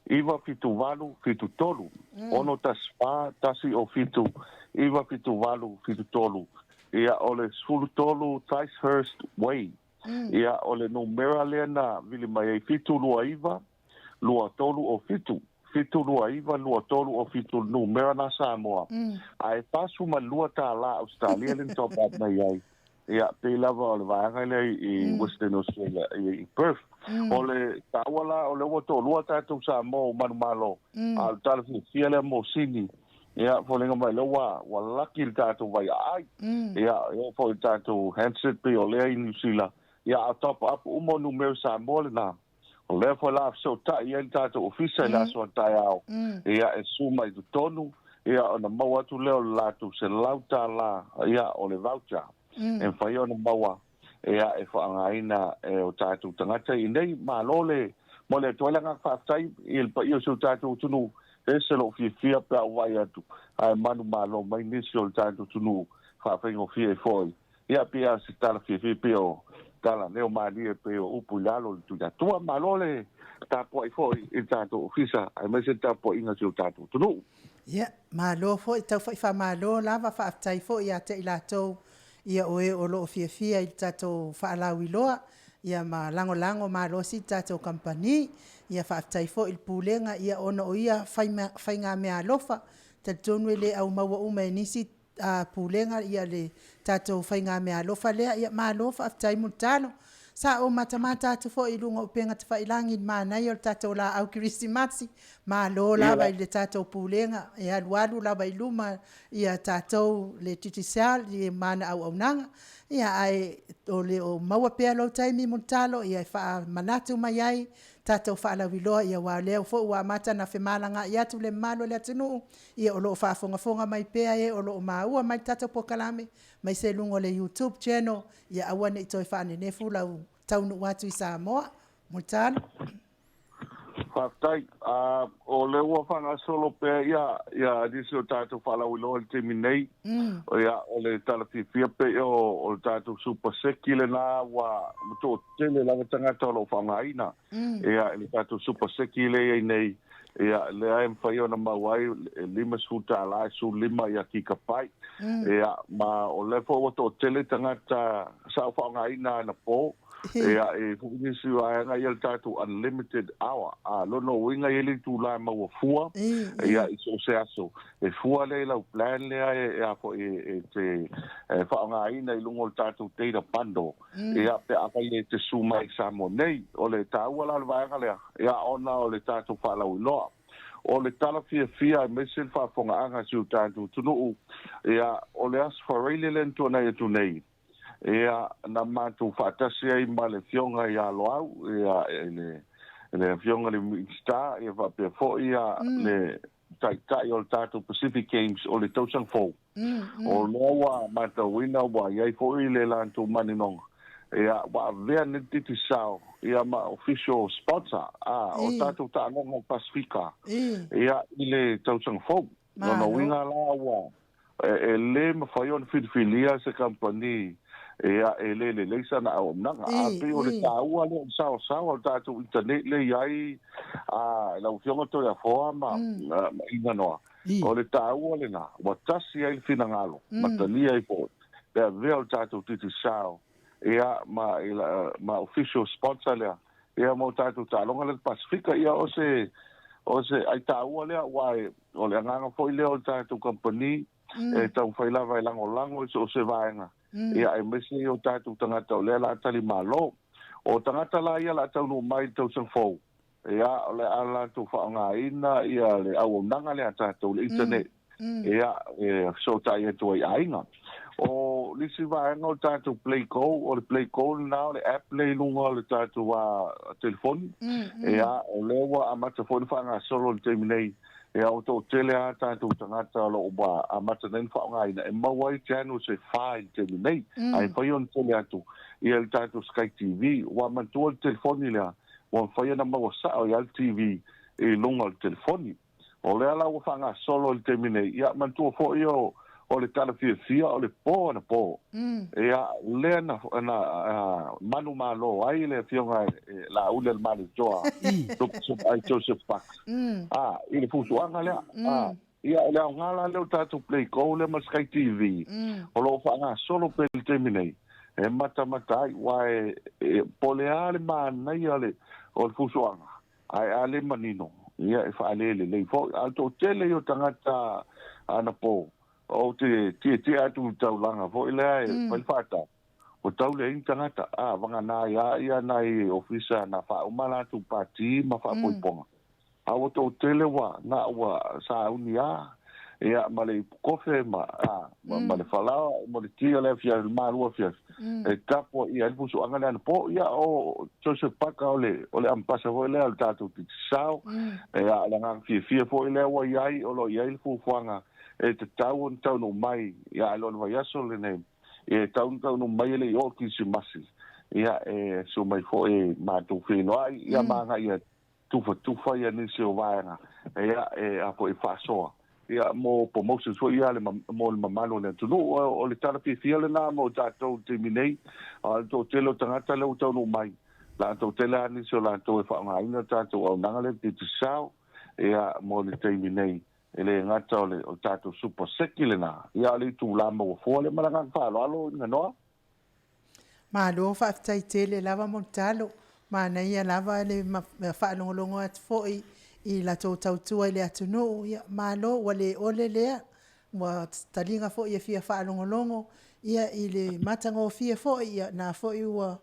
978 73. 614 107 978 73. Ia o le 13 Ticehurst Way. Ia o le numera lea na vili mai ai 729 2307. 729 2307 le numera na Samoa. Ae 42 tālā Ausetalia lea na top up mai ai. Ia, pei lava o le vaega lea i Western Australia, i Perth. O le taua la, o lea ua toalua tatou Samoa o manumalo, a o le tala fiafia lea mo Sini. Ia, foliga mai lea ua laki le tatou vaiaai. Ia, e oo foi i le tatou handset pei o lea i Niu Sila. Ia, a top up uma o numera Samoa lena. O lea foi la fesootai ai le tatou ofisa i le aso a taeao, ia e su mai totonu, ia ona maua atu lea o le latou $100, ia o le voucher e mafai ona maua, ia e faaaogaina e o tatou tagata i inei. Malo le mo le atu ai le agaga faafetai i le paia o si o tatou atunuu, e ese lou fiafia pe a ou vaai atu ae manumalo mai nisi o le tatou atunuu faafaigofie ai foi. Ia, pei lava o se tala fiafia, pei o tala leo malie, pei o upu i lalo o le Tuiatua. Malo le tapuai foi i le tatou ofisa, aemaise le tapuaiga a si o tatou atunuu. Ia, malo foi, tau foi faamalo lava, faafetai foi ia te i latou ia o e o lo o fiafia i le tatou faalauiloa, ia ma lagolago malosi le tatou kamupani. Ia faafetai foi i le Pulega, ia ona o ia faigameaalofa, talitonu e le au maua uma e nisi Pulega ia le tatou faigameaalofa lea. Ia malo faafetai Mulitalo. Sa ou matamata atu foi i luga o upega tafailagi i le manaia o le tatou laau kerisimasi. Malo lava i le tatou Pulega e alualu lava i luma ia tatou le Digicel i mana auaunaga. Ia ae o le o maua pea lou taimi Mulitalo e faamanatu mai ai tatou faalauiloa aua o lea foi ua amata ona femalagaai atu le mamalu o le atunuu. Ia o lo o faafogafoga mai pea e o lo o maua mai le tatou polokalame aemaise luga o le YouTube channel, ia aua ne i toe faanenefu lau taunuu atu i Samoa. Mulitalo. Faafetai. O lea ua faagasolo pea ia nisi o tatou faalauiloa i le taimi nei. Ia, o le tala fiafia pei o le tatou Super Seki lena ua toatele lava tagata o lo o faaaogaina. Ia, i le tatou Super Seki lea e i ai nei, ia, lea e mafai ona maua ai e $50 e 15 ia kikapai. Ia, ma o lea foi ua toatele tagata sa ou faaaogaina anapo. Ia, e foi nisi vaega ia le tatou unlimited hour. A lona uiga e i ai le itula e maua fua, ia, i so o se aso. E fua lea i lau plan lea e a foi e te faaaogaina i luga o le tatou data bundle. Ia, pe afai e te su mai i Samoa nei. O le taua la o le vaega lea, ia, ona o le tatou faalauiloa. O le tala fiafia aemaise le faafofogaaga a si o tatou atunuu, ia, o le Aso Faraile lea na tuanai atu nei, ia, na matou faatasi ai ma le Afioga ia Loau, ia, le Afioga i le Minisita, ia faapea foi ia le Taitai o le tatou Pacific Games o le tausaga fou. O lea ua matauina ua i ai foi le latou maninoga, ia, ua avea nei le Digicel ia ma official sponsor a o tatou taaloga o Pasefika ia i le tausaga fou. Lona uiga la ua e le mafai ona filifilia se kamupani ia e le lelei sana auaunaga. A pei o le taua lea o le saoasaoa o le tatou internet lea e i ai a lau Afioga Toleafoa ma Iganoa. O le taua lena, ua tasi ai le finagalo, ma talia ai foi le avea o le tatou Digicel ia ma ma official sponsor lea ia mo tatou taaloga lea i le Pasefika. Ia o se o se ai taua lea aua o le agaga foi lea o le tatou kamupani e taumafai lava e lagolago i so o se vaega. Ia, aemaise o tatou tagata o lea o le a talimalo. O tagata la ia o le a taunuu mai i le tausaga fou, ia, o le a latou faaaogaina ia le auaunaga lea a tatou, le internet, ia, e fesootai atu ai i aiga. O le isi vaega o le tatou PlayGo, o le PlayGo lena o le app lea i luga o le tatou telefoni. Ia, o lea ua amata foi ona faagasolo i le taimi nei. Ia, ua toatele lava tatou tagata o lo o ua amata nei ona faaaogaina e maua ai channels e fa i le taimi nei, ae mafai ona tele atu ia le tatou Sky TV. Ua manatua le telefoni lea, ua mafai ona maua sao ai lava le TV i luga o le telefoni. O lea la ua faagasolo i le taimi nei, ia manatua foi o o le tala fiafia o le po anapo. Ia, lea na na manumalo ai le afioga e Laauli Alemalietoa, Dr. Joseph Parks. A, i le fuafuaga lea. A, ia o le aoga la lea o tatou PlayGo lea ma Sky TV, o lo o faagasolo pea i le taimi nei, e matamata ai, aua e po o le a le manaia o le fuafuaga, ae a le manino, ia e faalelelei foi. A o le toatele ia o tagata anapo, ou te tietie atu i le taulaga foi lea e fai le faatau, ua tau leai ni tagata, a, vagana ai lava ia nai ofisa na faauma latou pati ma faapoipoga. A ua toatele ua na ua sauni lava, ia, ma le ipu kofe ma, a, ma le falaoa ma le ti o le afiafi, le malu afiafi, e tapuaia ai le pusuaga lea anapo. Ia, o Joseph Parker o le, o le amepasa foi lea o le tatou Digicel, ia, o le agaga fiafia foi lea ua i ai, o lo o i ai le fuafuaga e tatau ona taunuu mai, ia, i lo le vaiaso lenei, e tatau ona taunuu mai e le i oo le Kirisimasi, ia, e susu mai foi e matou feiloai, ia, ma agai atu. Tufatufa ia nisi o vaega ia e a foi faasoa ia mo promotions foi ia le mo le mamalu o le atunuu. O le tala fiafia lena mo tatou i le taimi nei, a o le toatele o tagata lea ua taunuu mai, latou tele lava nisi o latou e faaaogaina le tatou auaunaga lea Digicel ia mo le taimi nei. E le gata o le tatou super seki lena, ia a o le itula maua fua lea ma le agaga faaaloalo i Ganoa. Malo faafetai tele lava Mulitalo, manaia lava le faalogologo atu foi i la tou tautua i le atunuu, ia malo ua le ole lea, ua taliga foi e fia faalogologo ia i le matagofie foi, ia na foi ua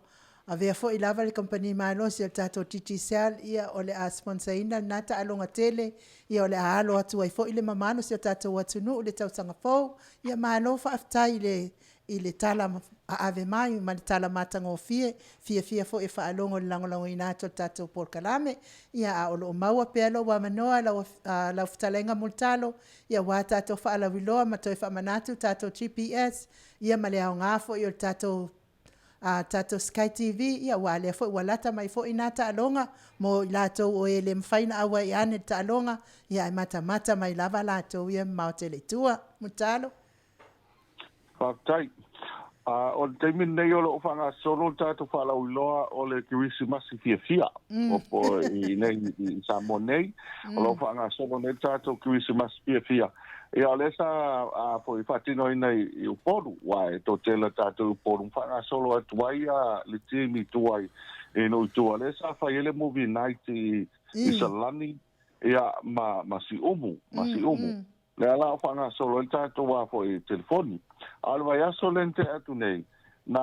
avea foi lava le kamupani malosi a le tatou Digicel, ia o le a sponsor ina lena taaloga tele, ia o le a alo atu ai foi le mamalu o si o tatou atunuu i le tausaga fou. Ia malo faafetai i le i le tala aave mai ma le tala matagofie, fiafia foi e faalogo i le lagolagoina atu o le tatou polokalame. Ia, a o lo o maua pea lou avanoa lau, lau fetalaiga Mulitalo, ia aua tatou faalauiloa ma toe faamanatu tatou GPS, ia ma le aoga foi o le tatou a tatou Sky TV, ia aua lea foi ua lata mai foi na taaloga mo i latou o e le mafai ona auai ane i le taaloga, ia ae matamata mai lava latou ia mamao tele i tua. Mulitalo. Faafetai. O le taimi lenei o lo o faagasolo le tatou faalauiloa o le Kerisimasi fiafia o i nei i Samoa nei. O lo o faagasolo nei le tatou Kerisimasi fiafia. Ia o lea sa a foi faatinoina i Upolu, aua e toatele tatou i Upolu ma faagasolo atu ai le team i tua i nuu i tua. Lea sa fai ai le movie night i Salani ia ma ma Siumu, ma Siumu. Lea la o faagasolo ai le tatou wā foi telefoni. A o le vaiaso lea na tea atu nei, na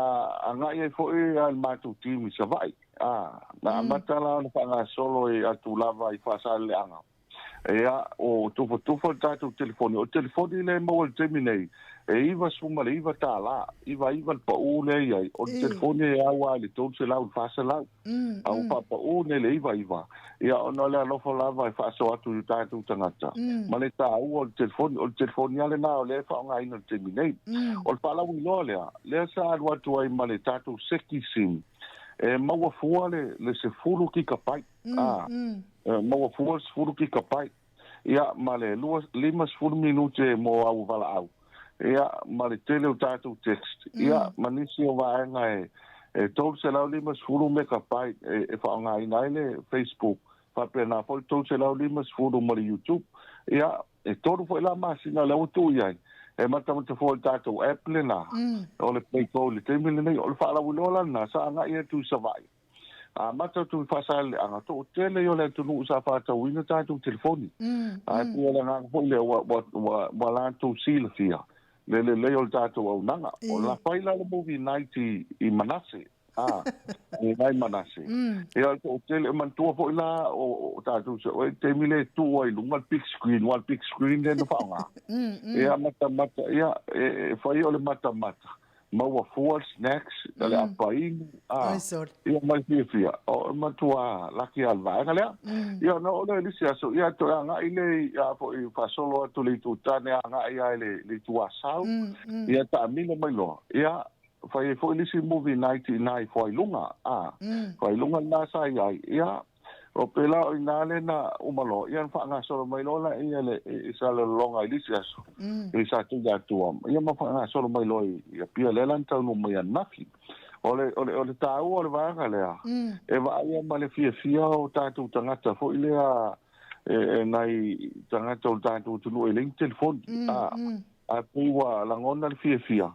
agai ai foi le matou team i Savaii. A, na amata la ona faagasolo i atu lava i Faasaleleaga. Ia, o tufatufa le tatou telefoni. O le telefoni lea e maua i le taimi nei, e $99, 99 le pau lea e i ai. O le telefoni e au lava i le $300 i le $400. A ua faapau nei le 99, ia ona o le alofa lava e faasoa atu i o tatou tagata, ma le taua o le telefoni. O le telefoni lava lena o lea e faaaogaina i le taimi nei. O le faalauiloa lea, lea sa alu atu ai ma le tatou Seki Sim, e maua fua le 10 kikapai, a, e maua fua le 10 kikapai. Ia, ma le 50 minute mo au valaau, ia, ma le tele o tatou text, ia, ma nisi o vaega e, e 350 megabyte e, e faaaogaina ai le Facebook, faapena foi le 350 ma le YouTube. Ia, e tolu foi la masina lea ua tuu i ai, e matamata fua i le tatou app lena, o le PlayGo i le taimi lenei. O le faalauiloa la lena, sa agai atu i Savaii. Amata atu i Faasaleleaga, toatele o le atunuu sa faatauina tatou telefoni. Ae pei o le agaga foi lea ua, ua, ua, ua latou silafia. le lelei o le tatou auaunaga. O la fai la le movie night i Manase, a, i nai Manase. Ia, o le toatele, e manatua foi la o tatou o le taimi lea e tuu ai i luga le big screen, aua o le big screen lea na faaaoga. Ia, matamata, ia, e fai o le matamata, maua fua le snacks, le apainu, a, ia ma le fiafia, o e matua laki lava le vaega lea. Ia, ona oo lea i le isi aso, ia toe agai lea i, a foi, faasolo atu i le itu tane agai lava i le itu Asau, ia taamilo mai loa, ia, fai ai foi le isi movie night i ina i Fuailuga, a, Fuailuga lena sa i ai, ia, O pela o ina le na uma loa, ia na faagasolo mai loa laia le i Salelologa i le isi aso, i Satuiatua, ia ma faagasolo mai loa i Apia lea la na taunuu mai ananafi. O le, o le, o le taua o le vaega lea, e vaaia ma le fiafia o tatou tagata foi lea e nai tagata o le tatou atunuu e leai ni telefoni, a, a pei ua lagona le fiafia,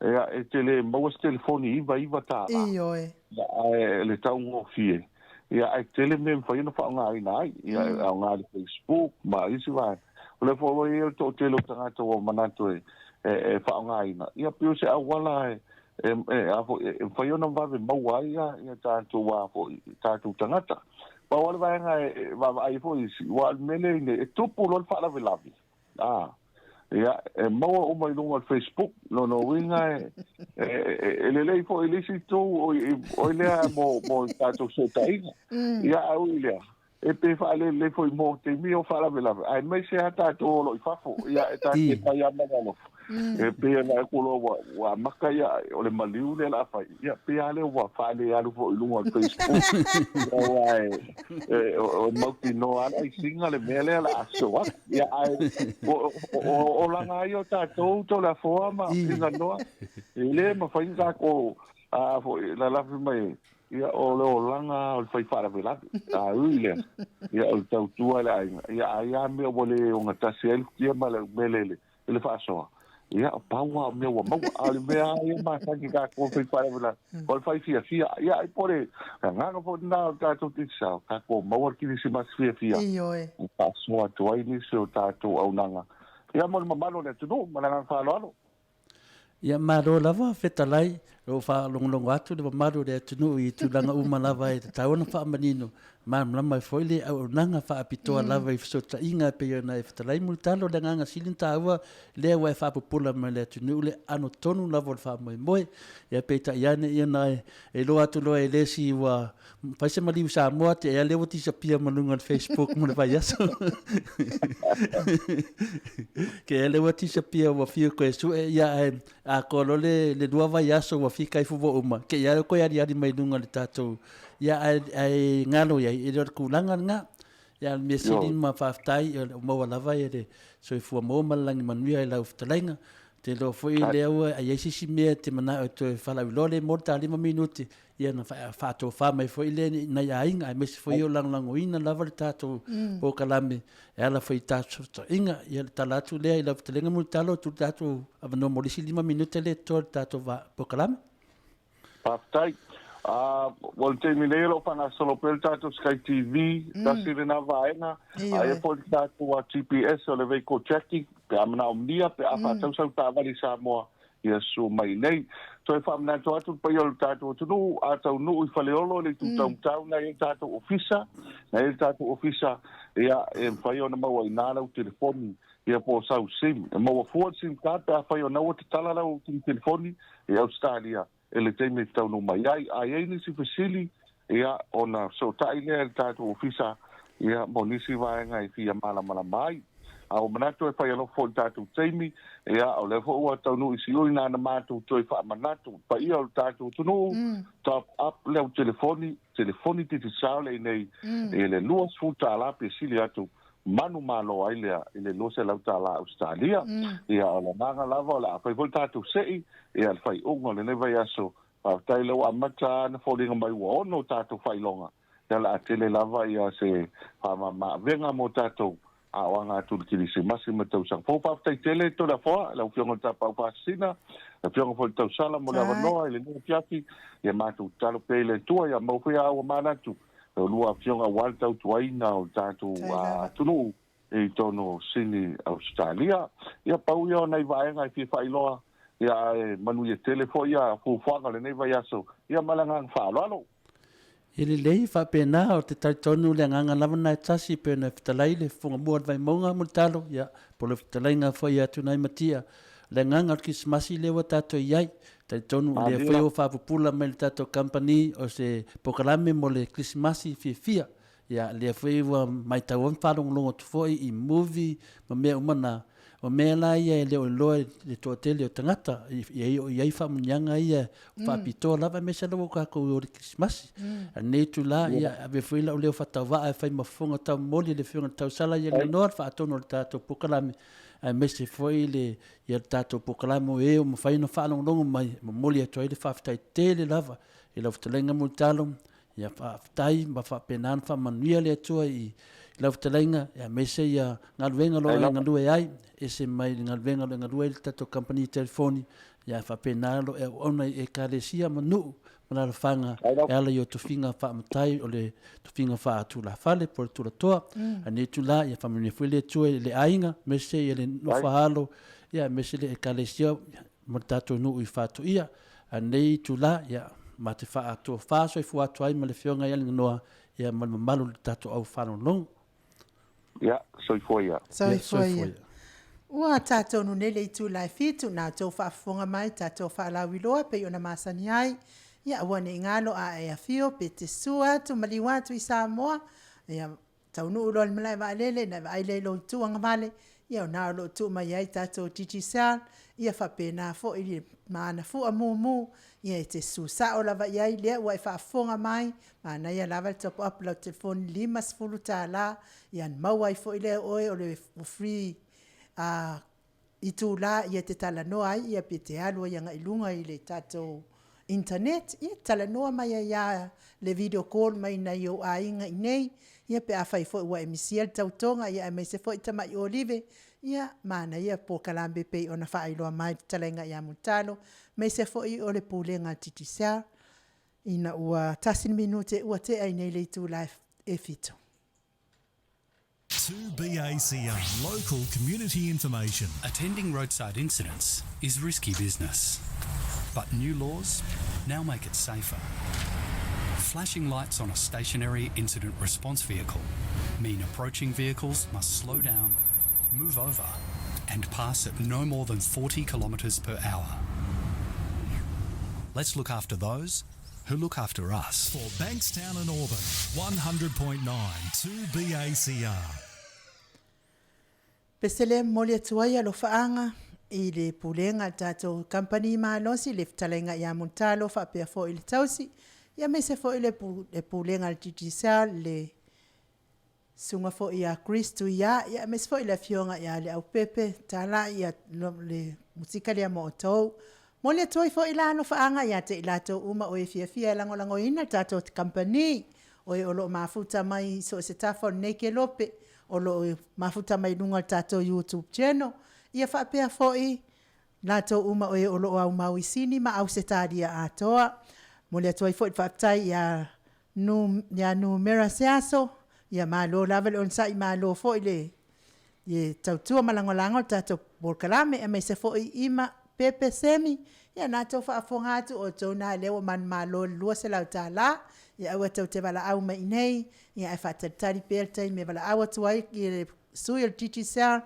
ia, e te le maua se telefoni $99. Ioe. Ia, ae le taugofie, ia, ae tele mea e mafai ona faaaogaina ai. Ia, e aoga i le Facebook ma isi vaega. O lea foi ua i ai le toatele o tagata ua manatu e, e, e faaaogaina, ia, pei o se auala e, e, e, a foi, e mafai ona vave maua ai ia, ia tatou, a foi, tatou tagata. Pau lava le vaega e, e vaavaai ai foi isi, aua o le mea lea i nei, e tupu loa le faalavelave. A, ia, e maua uma i luga o le Facebook, lona uiga e, e, e, e lelei foi i le isi itu, o, o lea mo, mo tatou fesootaiga. Ia, ae ui i lea, e pei faalelelei foi mo taimi o faalavelave, aemaise lava tatou o lo o i fafo, ia, e ta te fai lava ma le alofa. E pei ona e kulo ua, ua amata ia, o le maliu lea o le a fai, ia, pei lava lea ua faalealu foi i luga o le Facebook. Ia, aua e, e, o, o mautinoa lava le aisiga le mea lea o le a sosoo atu. Ia, ae o, o, o olaga ai o tatou Toleafoa ma Finganoa, e le mafai ona tatou a, foi, lalafi mai, ia, o le olaga o le fai faalavelave. A ui lea, ia, o le tautua i le aiga, ia, ai lava mea ua le ogatasi ai le futia ma le umele i le faasoa, ia, pau lava o mea ua maua. A o le mea lava ia masani tatou fai faalavelave, o le fai fiafia. Ia, ai po o le agaga foi lena o le tatou Digicel, tatou maua le kerisimasi fiafia. Ioe. E faasoa atu ai nisi o tatou auaunaga. Ia, mo le mamalu o le atunuu, ma le agaga faaaloalo. Ia malo lava fetalai, o lo o faalogologo atu le mamalu o le atunuu i tulaga uma lava e tatau ona faamanino, malamalama ai foi le auaunaga faapitoa lava i fesootaiga e pei ona e fetalai Mulitalo. O le agaga sili ona taua lea ua e faapopola mai le atunuu le ano tonu lava o le faamoemoe. Ia peitai ane ia na e iloa atu loa e le isi ua fai se maliu Samoa te ea lea ua disappear ma luga o le Facebook mo le vaiaso. Ke ea lea ua disappear ua fiu koe sue ia ae atoa loa le, le lua vaiaso ua fika ifo ua uma. Ke ia koe aliali mai luga o le tatou ia ae, ae galo iai e le o le tulaga lena. Ia o le mea sili ma faafetai o maua lava ia le soifua maua ma le lagi manuia i lau fetalaiga. Te iloa foi lea ua i ai se isi mea e te manao e toe faalauiloa le mo le ta 5 minute ia ona faatofa mai foi lea i nai aiga aemaise foi o lagolagoina lava le tatou polokalame e ala foi i tatou fesootaiga. Ia le tala atu lea i lau fetalaiga Mulitalo, tuu le tatou avanoa mo le isi 5 minute lea e totoe o le tatou polokalame. Faafetai. Ua le taimi nei o lo o faagasolo pea le tatou Sky TV, tasi lena vaega. Aia foi le tatou GPS o le vehicle tracking, pe a manaomia, pe a faatau sau taavale i Samoa, ia susu mai i inei. Toe faamanatu atu le paia o le tatou atunuu, a taunuu i Faleolo i le itu taumatau na i ai le tatou ofisa, na i ai le tatou ofisa, ia, e mafai ona maua i ina lau telefoni, ia po o sau sim. E maua fua le sim card pe afai o na ua tatala lau telefoni i Ausetalia i le taimi e taunuu mai ai. A i ai nisi fesili, ia, ona fesootai lea i le tatou ofisa, ia, mo nisi vaega e fia malamalama ai. A ua manatu e fai alofa foi i le tatou taimi, ia, o lea foi ua taunuu i Siui na ona matou toe faamanatu i le paia o le tatou atunuu, top up lau telefoni, telefoni Digicel lea i nei i le $20 pe sili atu, manumalo ai lea i le $200 Ausetalia. Ia, o le agaga lava o le a fai foi le tatou sei, ia, le faaiuga o lenei vaiaso. Faafetai o lea ua amata ana foliga mai ua 6 tatou faailoga, ia o le a tele lava ia se faamamaavega mo tatou a o aga atu i le Kerisimasi ma le tausaga fou. Faafetai tele Toleafoa, lau Afioga i le Tapaau Faasisina, lau Afioga foi i le Tausala mo le avanoa i lenei afiafi, ia matou tatalo pea i le Atua ia maua foi a ua manatu e lua afioga aua le tautuaina o le tatou atunuu. i totonu o Sini Ausetalia. Ia pau ia o nai vaega e fia faailoa, ia ae manuia tele foi ia fuafuaga o lenei vaiaso, ia ma le agaga faaaloalo. E lelei faapena, ou te talitonu le agaga lava lena e tasi e pei ona fetalai le Fofoga Mua o le Vaimauga Mulitalo, ia, po o le fetalaiga foi ia Tunaaimatia, o le agaga o le Kerisimasi lea ua tatou i ai. Talitonu o lea foi ua faapupula mai le tatou kamupani o se polokalame mo le Kerisimasi fiafia. Ia, lea foi ua matau ai ma faalogologo atu foi i movie ma mea uma na. O mea la ia e le o iloa e le toatele o tagata, i ai o i ai faamanuiaga ia faapitoa lava, aemaise lava ua tatou i o i le Kerisimasi. A o lenei itula, ia, ave foi lau leo faatauvaa e fai ma fofoga taumoli i le Afioga i le Tausala ia Leonoa, le faatonu o le tatou polokalame, aemaise foi le, ia le tatou polokalame o e ua mafai ona faalogologo mai, e momoli atu ai le faafetai tele lava i lau fetalaiga Mulitalo, Ia faafetai ma faapena ona faamanuia le Atua i lau fetalaiga, aemaise ia galuega o lo o e galue ai, ese mai le galuega o lo o e galue ai le tatou kamupani telefoni, ia faapena o lo o e auauna i Ekalesia ma nuu ma alalafaga e ala i o tofiga faamatai o le tofiga faatulafale po o le tulatoa. A lenei itula, ia faamanuia foi le Atua i le aiga, aemaise ia le nofo a alo, ia aemaise le Ekalesia ma le tatou nuu i Faatoia. A lenei itula, ia, ma te faatofa soifua atu ai ma le Afioga ia Alinganoa, ia ma le mamalu o le tatou au faalogologo. Ia, soifua ia. Soifua ia. Ua tatou nei le itula e 7, na outou faafofoga mai tatou faalauiloa pei ona masani ai. Ia aua ne i galo a e afio pe te susu atu maliu atu i Samoa. Ia taunuu loa i le malae vaalele ona e vaai lea i lou itu agavale, ia o lena o lo o tuu mai ai tatou Digicel, ia faapena foi le ma ana fua mumu, ia e te susu sao lava i ai, lea ua e faafofoga mai, manaia lava le top up i lau telefoni $50, ia ona maua ai foi lea o oe o le free itula e te talanoa ai ia pe te alu ai agai i luga i le tatou internet, ia talanoa mai ai lava le video call mai nai ou aiga i inei, ia pe afai foi ua e misia le tautoga, ia aemaise foi tamai Olive, ia manaia polokalame e pei ona faailoa mai le fetalaiga ia Mulitalo, aemaise foi o le Pulega a le Digicel, ina ua 1 minute ua tea ai nei le itula e 7. 2BACR Local Community Information. Attending roadside incidents is risky business, but new laws now make it safer. Flashing lights on a stationary incident response vehicle mean approaching vehicles must slow down, move over, and pass at no more than 40 kilometres per hour. Let's look after those who look after us. For Bankstown and Auburn, 100.9 2BACR. Pesele momoli atu ai alofaaga i le Pulega a le tatou Kamupani Malosi, le Fetalaiga ia Mulitalo faapea foi le Tausi, ia aemaise foi le Pulega a le Digicel, le Susuga foi ia Chris Tuia, ia aemaise foi le Afioga ia Leaupepe Talai, ia le musika lea mo outou. Momoli atu ai foi la alofaaga ia te i latou uma o e fiafia e lagolagoina le tatou kamupani, o e o lo o mafuta mai i so o se tafa o lenei kelope, o lo o mafuta mai i luga o le tatou YouTube channel, ia faapea foi latou uma o e o lo o aumau i Sini ma Ausetalia atoa. Momoli atu ai foi le faafetai ia Numera Seaso, ia malo lava le onosai, malo foi le tautua ma lagolago i le tatou polokalame, aemaise foi Ima Pepe Semi, ia o lena e tou te faafofoga atu, o outou na o lea ua manumalo i le $200, ia aua tou te valaau mai i inei, ae faatalitali pea le taimi e valaau atu ai le sui o le Digicel,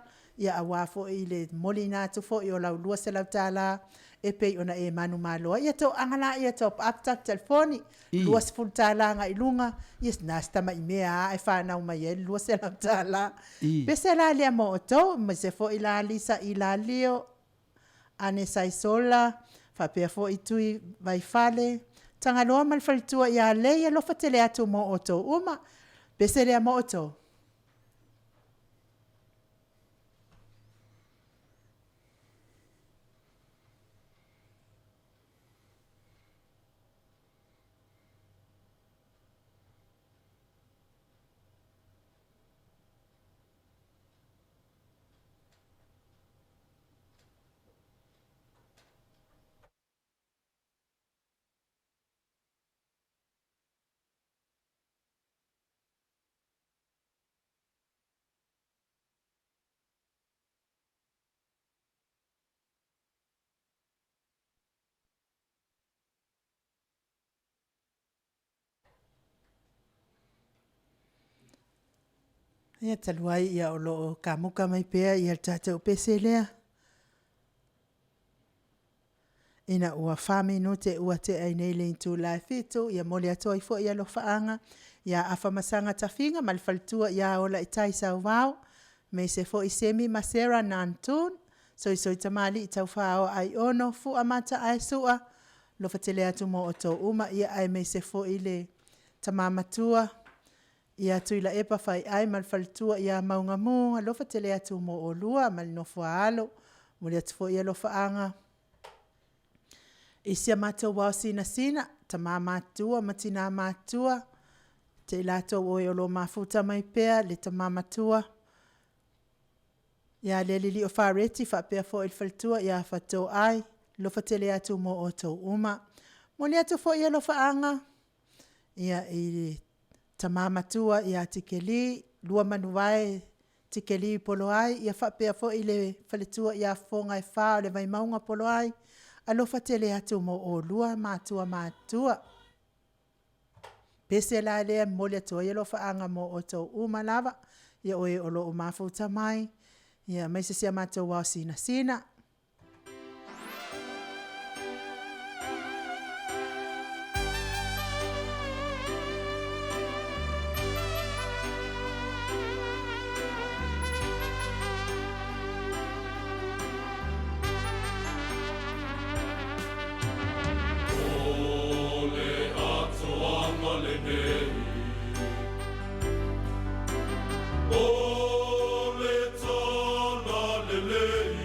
aua foi le momoliina atu foi o lau $200 e pei ona e manumalo ai. Ia toaga laia e top up tatou telefoni, $20 agai i luga, ia na o si tamai mea lava ae fanau mai ai le $200. Pese la lea mo outou, aemaise foi la Lisa Ilalio, Ane Saisola, faapea foi Tui Vaifale, Tagaloa ma le faletua ia Lei, alofa tele atu mo outou uma. Pese lea mo outou. Ia talu ai ia o lo o kamuka mai pea ia le tatou pese lea. Ina ua 4 minute ua tea ai nei le itula e 7, ia momoli atu ai foi alofaaga ia Afamasaga Tafiga ma le faletua ia Olaitai Sauvao, aemaise foi Semi ma Sera Nanton, Soisoi Tamalii Taufaoa Aiono, Fua Mataae Sua, alofa tele atu mo outou uma, ia aemaise foi le tama matua ia Tuilaepa Faiai ma le faletua ia Maugamu, alofa tele atu mo oulua ma le nofo a alo. Momoli atu foi alofaaga i si a matou ao sinasina, tama matutua ma tina matutua, te i latou o lo o mafuta mai pea le tama matua ia Alelilio Fareti faapea foi le faletua ia Faatoai, alofa tele atu mo outou uma. Momoli atu foi alofaaga i le tama matua ia Tikeri Luamanuvae Tikeri Poloai ia faapea foi le faletua ia Fofogaefa o le Vaimauga Poloai, alofa tele atu mo oulua matua matutua. Pese la lea e momoli atu ai alofaaga mo outou uma lava, ia o e o lo o mafuta mai, ia aemaise si a matou ao sinasina. O le atoaga lenei, o le Talalelei,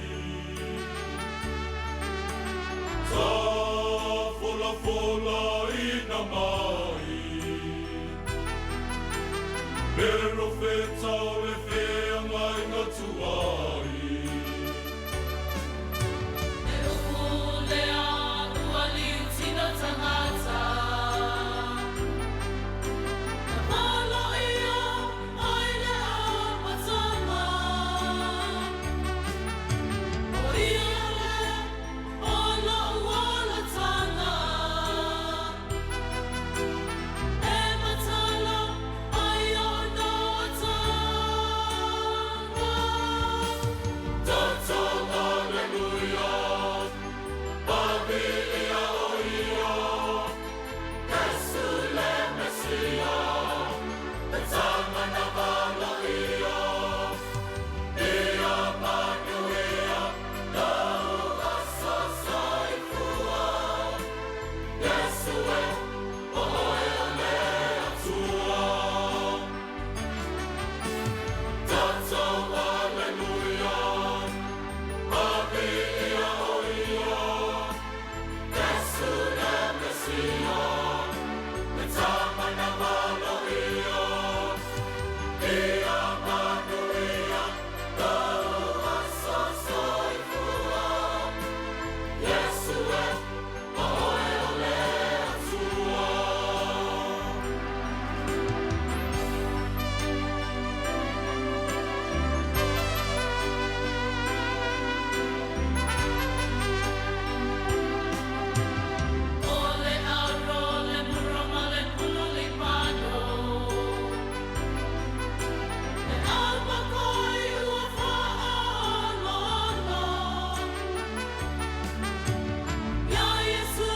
Tafolafolaina mai le Profeta o le feagaiga tuai. Le upu lea ua liutina tagata, Na poloia ai le amataga. O ia lea o lou olataga, E matala ai ona ataga. Toto Alleluia, Paviia o ia, Iesu le Mesia, le tama na valoia, Ia manuia lou aso soifua, Iesu e, o oe o le Atua. Toto Alleluia, Paviia o ia, Iesu le Mesia, le tama na valoia, Ia manuia lou aso soifua, Iesu e, o oe o le Atua. O le aro le mura ma le puno le pano, Le almakoi ua faaaloalo, Ia Iesu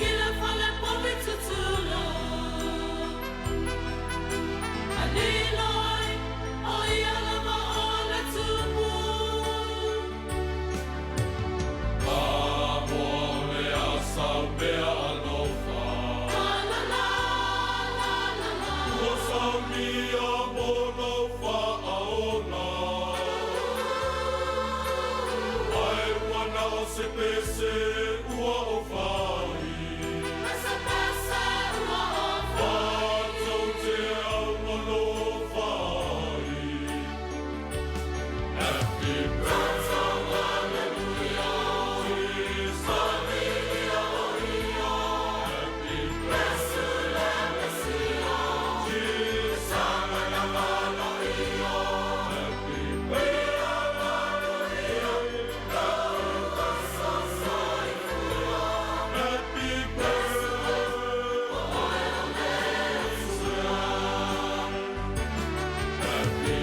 i le fale povi tutulu, Ae lilo ai o ia lava o le tumu. Amo le asa mea alofa, La la la la la la. Ua saunia mo lou faaola. Ae ua na o se pese ua o fai. Pese pese ua o Fatou te augalofa ai. Happy birthday, Jesus. Happy birthday, Jesus. Happy Happy birthday. Happy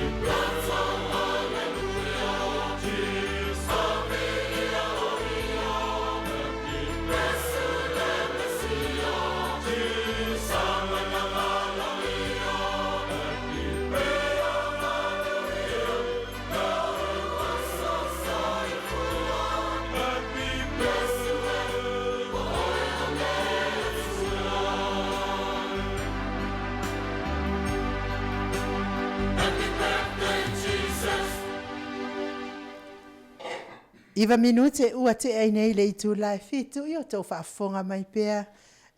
Iva minute ua tea ai nei le itula e fitu i o tou faafofoga mai pea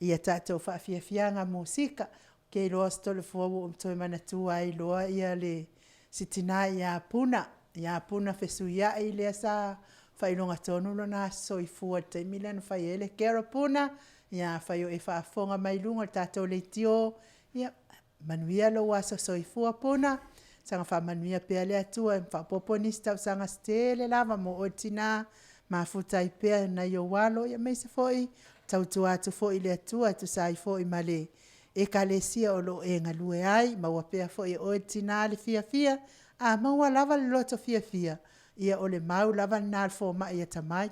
ia tatou faafiafiaga musika. Ke iloa o se tolofua ua ou toe manatua ai loa ia le si tina ia Puna, ia Puna Fesuiai lea sa faailoga tonu lona aso soifua i le taimi lea na fai ai le Carol Puna, ia afai o e faafofoga mai luga o le tatou leitio, ia manuia lou aso soifua Puna, saga faamanuia pea le Atua e faaopoopo nisi tausaga se tele lava mo oe le tina, mafuta ai pea nai ou alo, aemaise foi tautua atu foi i le Atua e tusa ai foi ma le Ekalesia o lo o e galue ai. Maua pea foi e oe le tina le fiafia, a maua lava le loto fiafia, ia o le mau lava lena a le fomai atamai.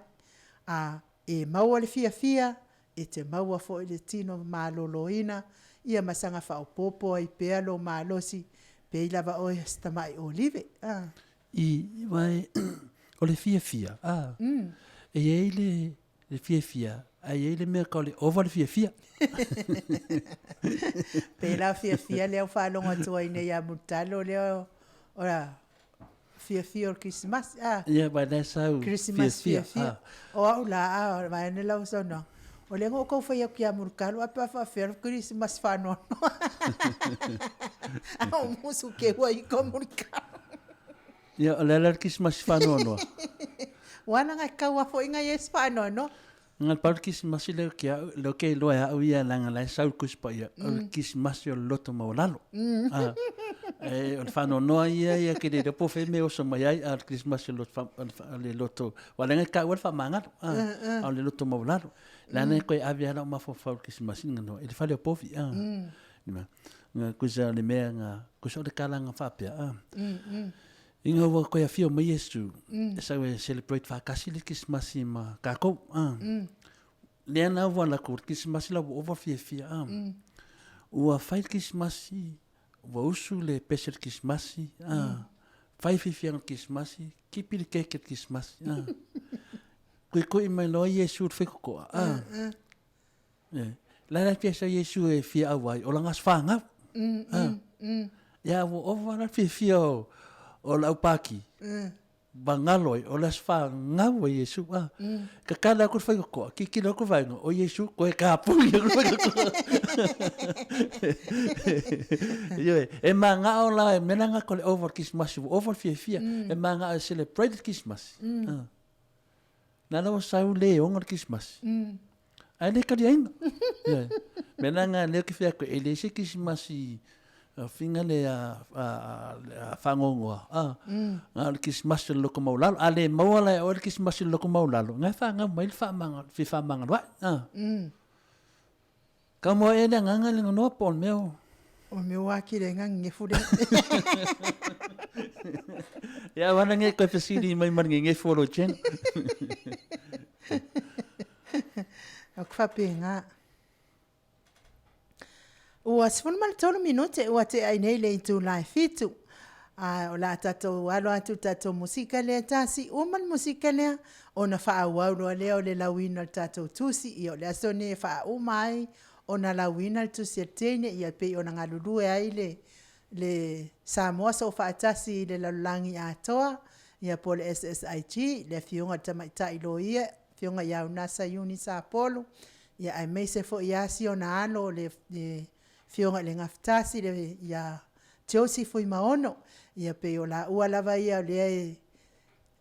A e maua le fiafia, e te maua foi le tino maloloina, ia ma saga faaopoopo ai pea lou malosi, pei lava oe o se tamai olive. I, aua o le fiafia, a, e i ai le fiafia, ae i ai le mea tau o le ova le fiafia. Pei la o fiafia lea ua faalogo atu ai nei ia Mulitalo lea o fiafia o le Kerisimasi, a? Ia, aua o la e sau Kerisimasi fiafia. O au la, a, vaeane lau saunoaga, o lea na ou tau fai atu ia Mulitalo, ae pe a faapefea le Kerisimasi faanoanoa. A o musu keu ai ika o Mulitalo. Ia, o le a la le Kerisimasi faanoanoa? Ua ala e kau a foi ngai e se faanoanoa. Nga pau le Kerisimasi lea ke au, lea ke iloa e au ia leaga la e sau le Tusi Paia, o le Kerisimasi o le loto maualalo. Ah, e, o le faanoanoa ia ia ke le iloa po o fea mea e oso mai ai, a o le Kerisimasi o le loto fa- o le fa- o le loto, aua leaga e taua le faamagalo, ah, a o le loto maualalo. Leaga e toe ave lava lau mafaufau i le Kerisimasi nga i le fale o povi, ah. Nga kusa o le mea nga, kusa o le kalaga faapea, ah. Ina ua toe afio mai Iesu, e sau e celebrate faatasi le Kerisimasi ma tatou. Ah. Lea na ua alu atu le Kerisimasi la ua ova fiafia. Ah. Ua fai le Kerisimasi, ua usu le pese o le Kerisimasi. Ah. Fai fiafiaga o le Kerisimasi, kipi le keke o le Kerisimasi. Ah. Kuikui mai loa Iesu i le faitotoa. Ah. Eh, la la fia sa Iesu e fia au ai, o lana aso fanau. Ah. Ia ua ova la fiafia o, o le aupāki. Ma galo ai, o le aso fanau a Iesu. Ah. Kakala aku le faitotoa, kikilo aku vaega, o Iesu koe kapuni aku le faitotoa. Ioe, e magao la, e mea la ko le ova o le Kerisimasi, ua ova le fiafia, e magao e celebrate le Kerisimasi. Ah. Na la ua sau le oga le Kerisimasi. Ae le kaliaina. Ioe. Mea la nga lea ou te fia atu, e leai se Kerisimasi finga le fagogoa, na o le Kerisimasi o le loto maualalo. A le maua la e oe le Kerisimasi o le loto maualalo, na e fanau mai le fefaamagaloai. Kau moe ea le agaga i le nonoa po o le mea o... O le mea ua atili ai ngegefu lea. Ia aua la nei koe fesili mai ma le ngegefu o lou channel. Au ke faapena. Ua 13 minute ua tea ai nei le itula e fitu. A o le a tatou alo atu i le tatou musika lea e tasi, uma le musika lea, ona faaauau loa lea o le lauina o le tatou tusi. Ia o le aso lenei e faauma ai ona lauina le tusi a le teine, ia e pei ona galulue ai le le Samoa Soofaatasi i le lalolagi atoa, ia po o le SSIG, le Afioga i le Tamaitai Loia, Afioga ia Unasa Iuni Sapolu, ia aemaise foi lava si ona alo le Afioga i le Gafatasi le ia Josie Fuimaono, ia pei o laua lava ia o lea e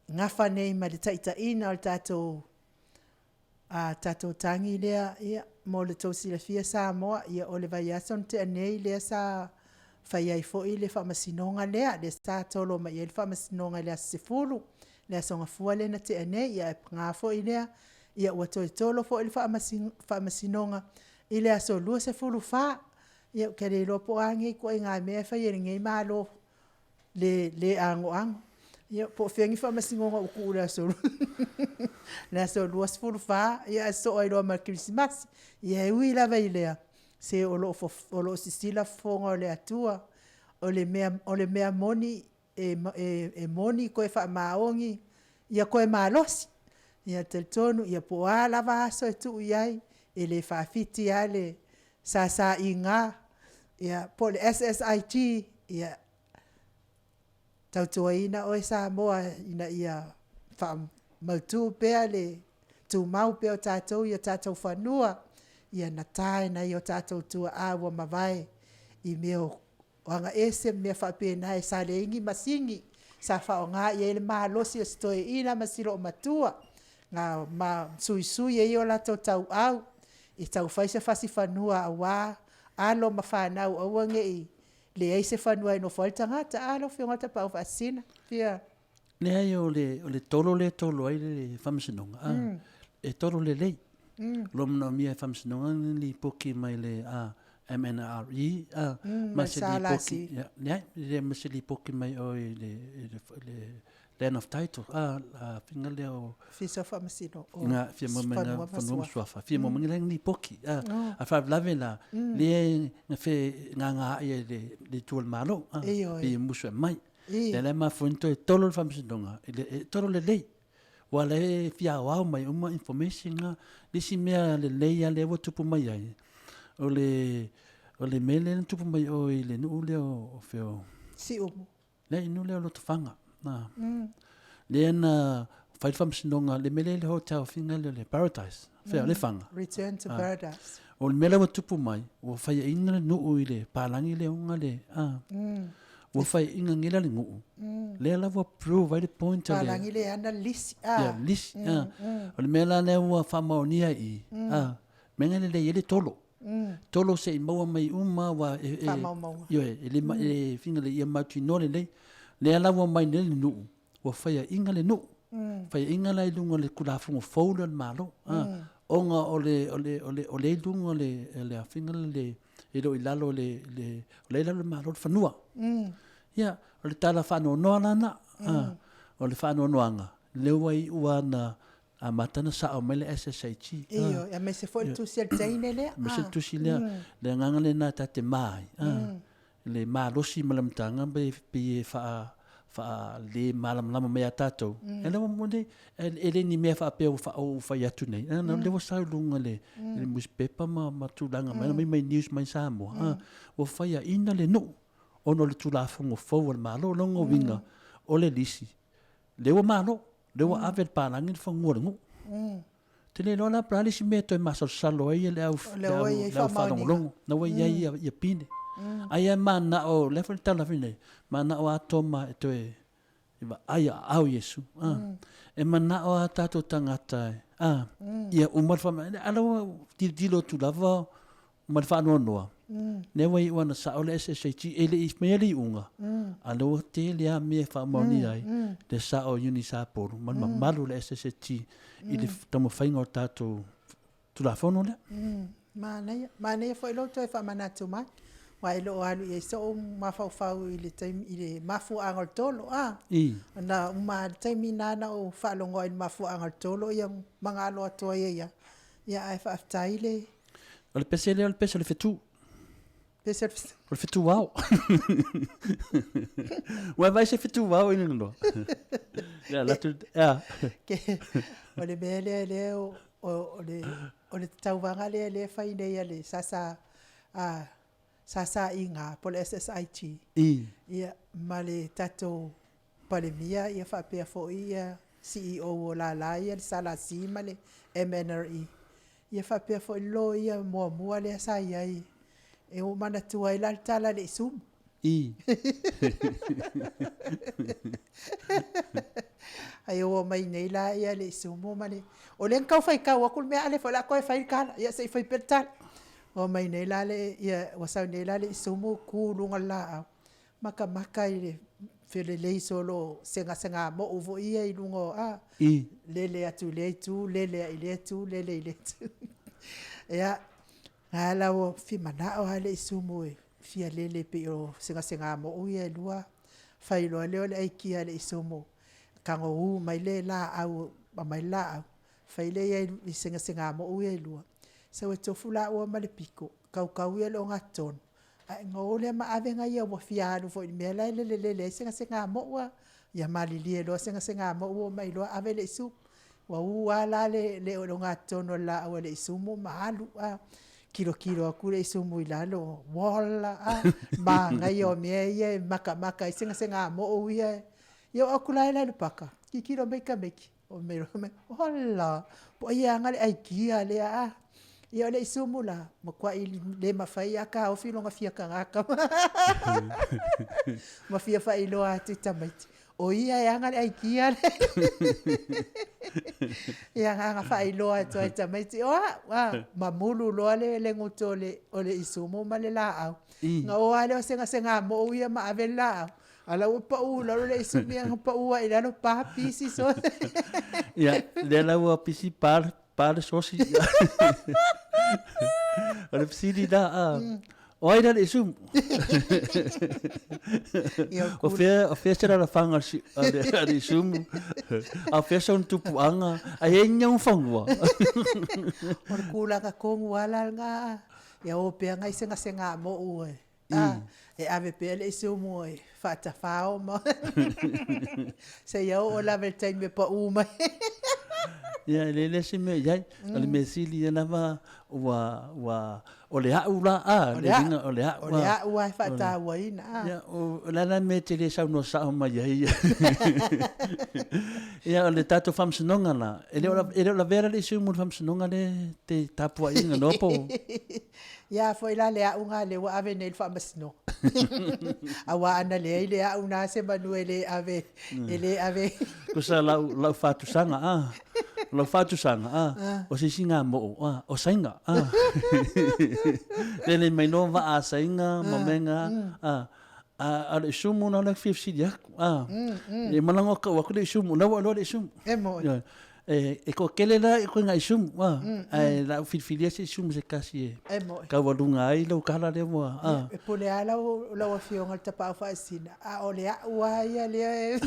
gafa nei ma le taitaiina o le tatou a tatou tagi lea, ia, mo le tou silafia Samoa, ia o le vaiaso na tea nei lea sa fai ai foi le faamasinoga lea, lea sa tolo mai ai le faamasinoga i le aso 10, le aso Gafua lea na tea nei, ia ae paga foi lea, ia ua toe tolo foi le faamasinoga i le aso 24. Ia ou te le iloa po o a nei ituaiga mea e fai e lenei Malo le lē anoano. Ia po o fea ni faamasinoga ua tuu i le aso le aso 24, ia ae sosoo ai loa ma le Kerisimasi. Ia e ui lava i lea, se o lo o o lo o sisila fofoga o le Atua, o le mea o le mea moni e e moni toe faamaoni, ia toe malosi. Ia talitonu ia po o a lava aso e tuu i ai, e le faafiti lava le SSIG, ia po o le SSIG, ia tautuaina oe Samoa ina ia faa mautū pea le tumau pea o tatou i o tatou fanua, ia na ta e nai o tatou tuaa ua mavae i mea o agaese ma mea faapena e sa leai ni masini sa faaaoga i ai le malosi o si toeaina ma si loomatua na ma suisui ai o latou tauau e tau fai se fasi fanua aua alo ma fanau aua ne i leai se fanua e nofo ai le tagata. A lau Afioga i le Tapaau Faasisina, fia Leai o le, o le tolo lea e tolo ai le Faamasinoga, a, e tolo lelei. O lo o manaomia e Faamasinoga ni lipoti mai le a, MNRE, a, ma se lipoti, ia, leai, le, ma se lipoti mai o i le, le, le Land of Title, a, a faiga lea o Ofisa o Faamasino, o Nga, fia mo mai nga Fanua ma Suafa, fia mo mai nga lipoti, a, a faalavelave la, lea na fe ngāngā ai e le, le itu o le Malo, a, pe musu e mai. Lea la e mafua ai ona toe tolo le faamasinoga, e le, e tolo lelei. Ua la e fia aoao mai uma information na. Le isi mea lelei lava lea ua tupu mai ai, o le, o le mea lea na tupu mai o i le nuu lea o, fea o. Siumu. Leai, nuu lea o Lotofaga. Lea na fai le faamasinoga, le mea lea i le hotel faiga lea o le Paradise, fea o Lefaga. Return to Paradise. O le mea la ua tupu mai, ua faiaina le nuu i le palagi lea ona le, a, ua faiaina nei la le nuu, lea la ua prove ai le point o le. Palagi lea ana lisi, a. Ia, lisi, a. O le mea la lea ua faamaonia i i, a, mea na lelei ai le tolo. Tolo se i maua mai uma aua e, e, Faamaumauga. ioe, e le, e faiga lelei, ia mautinoa lelei. Lea la ua omai nei le nuu, ua faiaina le nuu. Faiaina la i luga o le Tulafono fou lea o le Malo. Ona o le, o le, o le, o lea i luga o le, o le faiga lea le, e le o i lalo o le, le, o lea e i lalo o le Malo le fanua. Ia, o le tala faanoanoa la lena. O le faanoanoaga, lea ua iu lava ina amata ona sao mai le SSIG. Ioe, aemaise foi le tusi a le teine lea. Aemaise le tusi lea, le agaga lena ta te ma ai, le malosi ma le amataga pe pei e faa faa le malamalama mai ia tatou. E le mo nei, e le ni mea faapea ua ou fai atu nei. Na lea ua sau i luga le le nusipepa ma ma tulaga mai, mai mai news mai Samoa, ua faiaina le nuu ona o le Tulafono fou a le Malo. O lona uiga, o le lisi, lea ua malo, lea ua ave e le palagi le fanua o le nuu. Ou te le iloa la po o le a le isi mea e toe masalosalo ai le au, le au, le au faalogologo. Na ua i ai ia pine. Ai e manao, o le a foi le tala foi nei, manao lava Toma e toe vaai aao Iesu. E manao lava tatou tagata e, ia uma le faamaoniga. A la ua tilotilo atu lava ma le faanoanoa, lea ua iu ana sao le SSIG, e le i maia le iuga, a lea ua tele lava mea e faamaonia ai le sao o Eunice Apolu ma le mamalu o le SSIG i le taumafaiga o le tatou Tulafono lea. Manaia, manaia foi lou toe faamanatu mai, aua e le o alu i ai sou mafaufau i le taimi, i le mafuaaga o le tolo, a. Na uma lava le taimi lena na ou faalogo ai i le mafuaaga o le tolo, ia magalo atu ai ai lava. Ia ae faafetai le O le pese lea o le pese o le fetu. Pese o le fetu. O le fetu ao. Ua e vaai se fetu ao i le loa. Ia, latu, ia. O le mea lea lea o, o, le, o le tauvaga lea lea fai nei a le sasa, a, SSIG po o le SSIG. I. Ia, ma le tatou Palemia ia faapea foi ia CEO o lala ia le SLC ma le MNRE. Ia faapea foi le loia muamua lea sa i ai, e ua manatua ai la le tala a le Isumu. I. Ai ua omai nei la ia le Isumu ma le, o lea na tau faitau atu le mea a o lea foi o le a toe fai le tala, ia se i fai pea le tala. Ua omai nei la le, ia ua sau nei la le Isumu tu i luga o le laau, matamata i le felelei solo o segasegamou foi ia i luga o, a, lele atu i lea itu, lele i lea itu, lele i lea itu. Ia, na la ua fia manao lava le Isumu e fia lele pei o segasegamou ia e lua, fai loa lea o le aikia a le Isumu, tago ū mai le laau, aumai le laau, fai lea i ai i segasegamou ia e lua, sau e tofu laua ma le pito, tautau ia i le ogatotonu, ae ona o lea ma ave nai a ua fia alu foi i le mea la e lelelele ai segasegamou a. Ia malilie loa segasegamou omai loa ave le Isumu. Ua ū lava la le ogatotonu o le laau a le Isumu ma alu a. Tilotilo atu le Isumu i lalo, ola a, manaia o mea ia e matamata ai segasegamou ia. Ia oo atu la i le paka, tilotilo mai tamaiti. O me me ola po o ai e aga le aikia lea a. Ia o le isumu la, matuai le mafai lava taofi lona fia tagata ma fia faailoa atu i tamaiti, o ia e ana le aikia lea. Ia na ona faailoa atu lava i tamaiti, o au, a, mamulu loa le gutu o le isumu ma le laau. Ona o lava lea o segasegamou ia ma ave le laau, a o la e ua pau i lalo le isumu, ia na pau lava i lalo pa pisi sosi. Ia, lea la ua pisi pa pa le sosi. O le fesili la, a, o ai la le isumu? O fea, o fea se lalafaga a le, a le isumu? A o fea sona tupuaga? A e i ai ni aofagoa? O le tulaga tonu lava la lena, ia o pea nai segasegamou e. A, e ave pea le isumu e faatafao ma seia oo lava i le taimi e pau mai. Ia, e leai lea se mea i ai. O le mea sili ia lava ua, ua, o le au la, a, O le au, o le au, o le au lava e faatauaina, a. Ia, o le a la le mea e te le saunoa sao mai ai? Ia, o le tatou faamasinoga la, e le o, e le o lavea la le isumu i le faamasinoga lea e te tapuaiina noa po o? Ia foi la le au na lea ua ave nei i le faamasinoga. Aua ana leai le au na se manu e le ave, e le ave. Tusa lau, lau faatusaga, a. Lau faatusaga, a. O se isi gamo'o, a, o Saina, a. Lele mai loa vaa a Saina ma mea na, a. A, a o le isumu la lea e fia fesili atu, a. E malaga atu atu le isumu, la ua iloa le isumu. E moi. E, e toatele la ituaiga isumu, a, ae o le a ou filifilia se isumu se tasi e E moi. taualuga ai lau tala lea ua, a. E pule lava lau, lau Afioga i le Tapaau Faasisina, a o le au lava ia lea e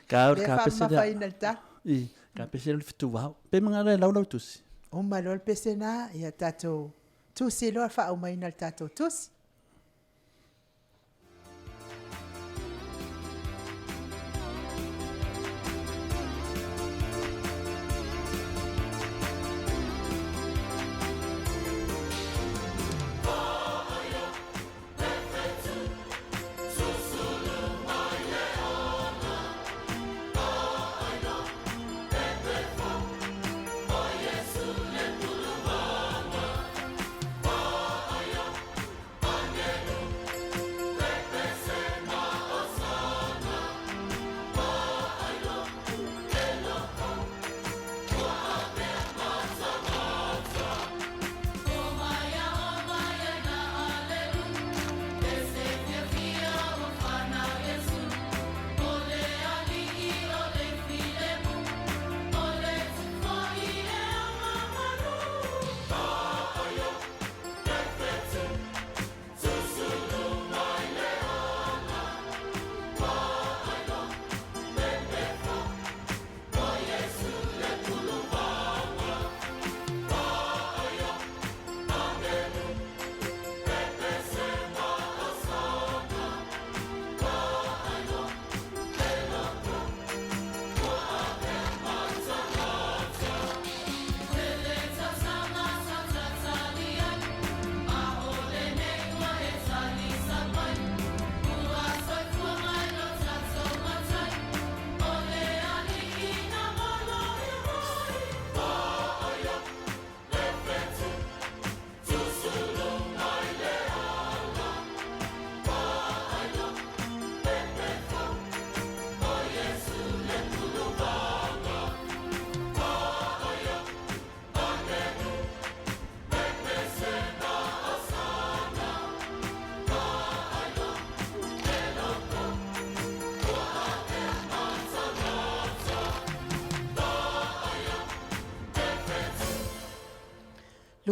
Ka o le lea e kapese lea. faamamafaina i le tala. I, kapese lea o le fetuao. Pe manatu e lau lau tusi. Uma loa le pese lena, ia tatou tusi loa le faaaumaina o le tatou tusi.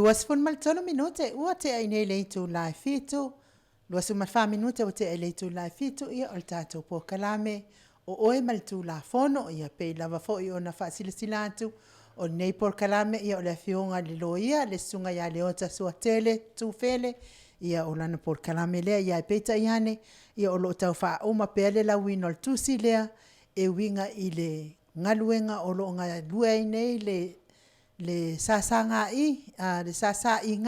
23 minute ua tea i nei le itula e fitu, 24 minute ua tea i le itula e fitu, ia o le tatou polokalame o oe ma le Tulafono, ia pei lava foi ona faasilasila atu, o lenei polokalame, ia o le Afioga i le Loia, le Susuga ia Leota Suatele Tufele, ia o lana polokalame lea. Ia ae peitai ane, ia o lo o tau faauma pea le lauina o le tusi lea e uiga i le galuega o lo o galue ai nei le le SSGI, le SSIG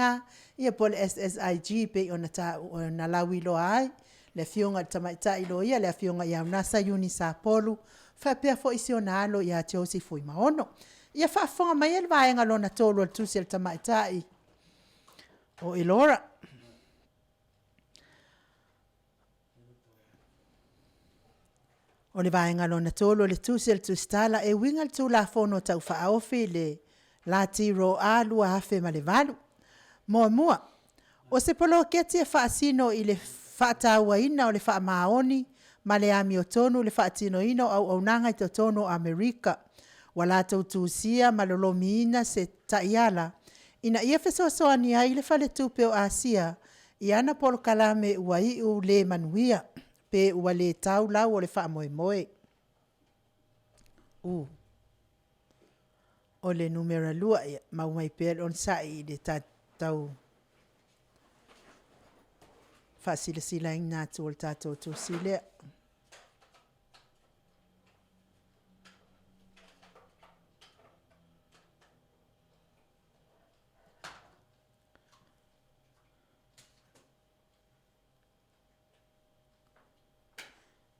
po o le SSIG pei ona lauiloa ai. Le Afioga i le Tamaitai Loia, le Afioga ia Unasa Iuni Sapolu, faapea foi si ona alo ia Josie Fuimaono. Ia faafofoga maia le vaega lona tolu o le Tusi a le Tamaitai o Elora. O le vaega lona tolu o le Tusi a le Tusitala e uiga i le Tulafono Tau Faaofi le Lati Roa 2008. Muamua, o se poloketi e faasino i le faatauaina o le faamaoni ma le amiotonu i le faatinoina o auaunaga i totonu o Amerika. Ua latou tusia ma lolomiina se taiala ina ia fesoasoani ai le Faletupe o Asia i ana polokalame ua iu le manuia pe ua le tau lau o le faamoemoe. O le numera 2, ia mau mai pea le onosai i le tatou faasilasilaina atu o le tatou tusi lea.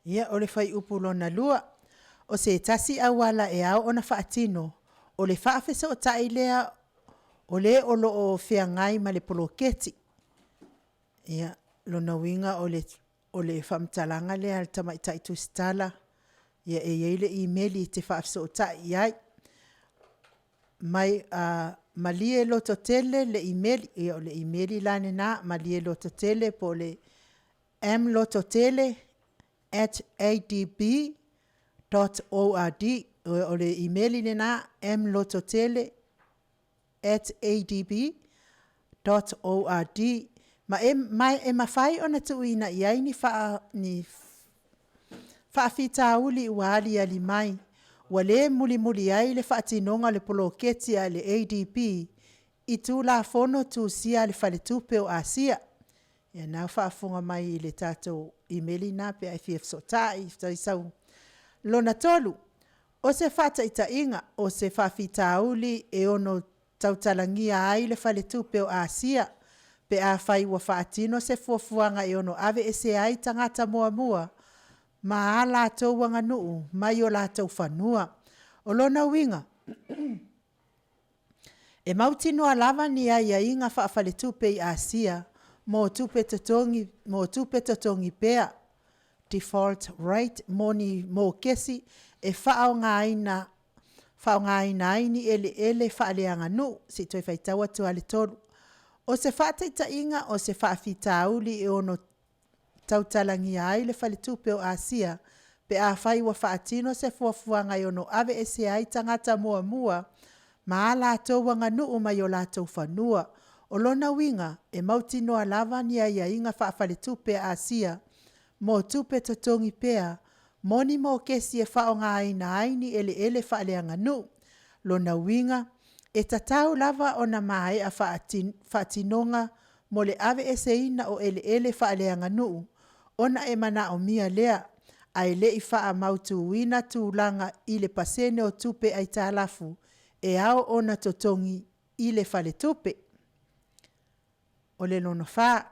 Ia, o le fuaiupu lona 2, o se tasi auala e ao ona faatino, o le faafesootai lea o le o lo o feagai ma le poloketi. Ia, lona uiga o le faamatalaga lea a le Tamaitai Tusitala, ia e i ai le imeli e te faafesootai i ai. Malie lototele le imeli, ia o le imeli la lena, malie lototele po o le mlototele@adb. org. O le imeli lena, mlototele @adb. org. Ma e mafai ona tuuina i ai ni faafitauli ua aliali mai ua le mulimuli ai le faatinoga o le poloketi a le ADB i Tulafono Tusia a le Faletupe o Asia. Ia o lena ua faafofoga mai i le tatou imeli lena pe a e fia fesootai. Lona tolu, o se faataitaiga, o se faafitauli e ono tautalagia ai le Faletupe o Asia pe afai ua faatino se fuafuaga e ono aveesea ai tagata muamua ma a latou aganuu mai o latou fanua. O lona uiga, e mautinoa lava ni aiaiga faafaletupe i Asia mo tupe totogi pea, default rate mo ni mokesi e faaaogaina ai ni eleele faaleaganuu. Se i toe faitau atu lava le tolu. O se faataitaiga o se faafitauli e ono tautalagia ai le Faletupe o Asia pe afai ua faatino se fuafuaga e ono aveesea ai tagata muamua ma a latou aganuu mai o latou fanua. O lona uiga, e mautinoa lava ni aiaiga faafaletupe a Asia mo tupe totogi pea mo ni mokesi e faaaogaina ai ni eleele faaleaganuu. Lona uiga, e tatau lava ona maea faatinoga mo le aveeseina o eleele faaleaganuu ona e manaomia lea, ae le i faamautuina tulaga i le pasene o tupe aitalafu e ao ona totogi i le faletupe. O le lona fa,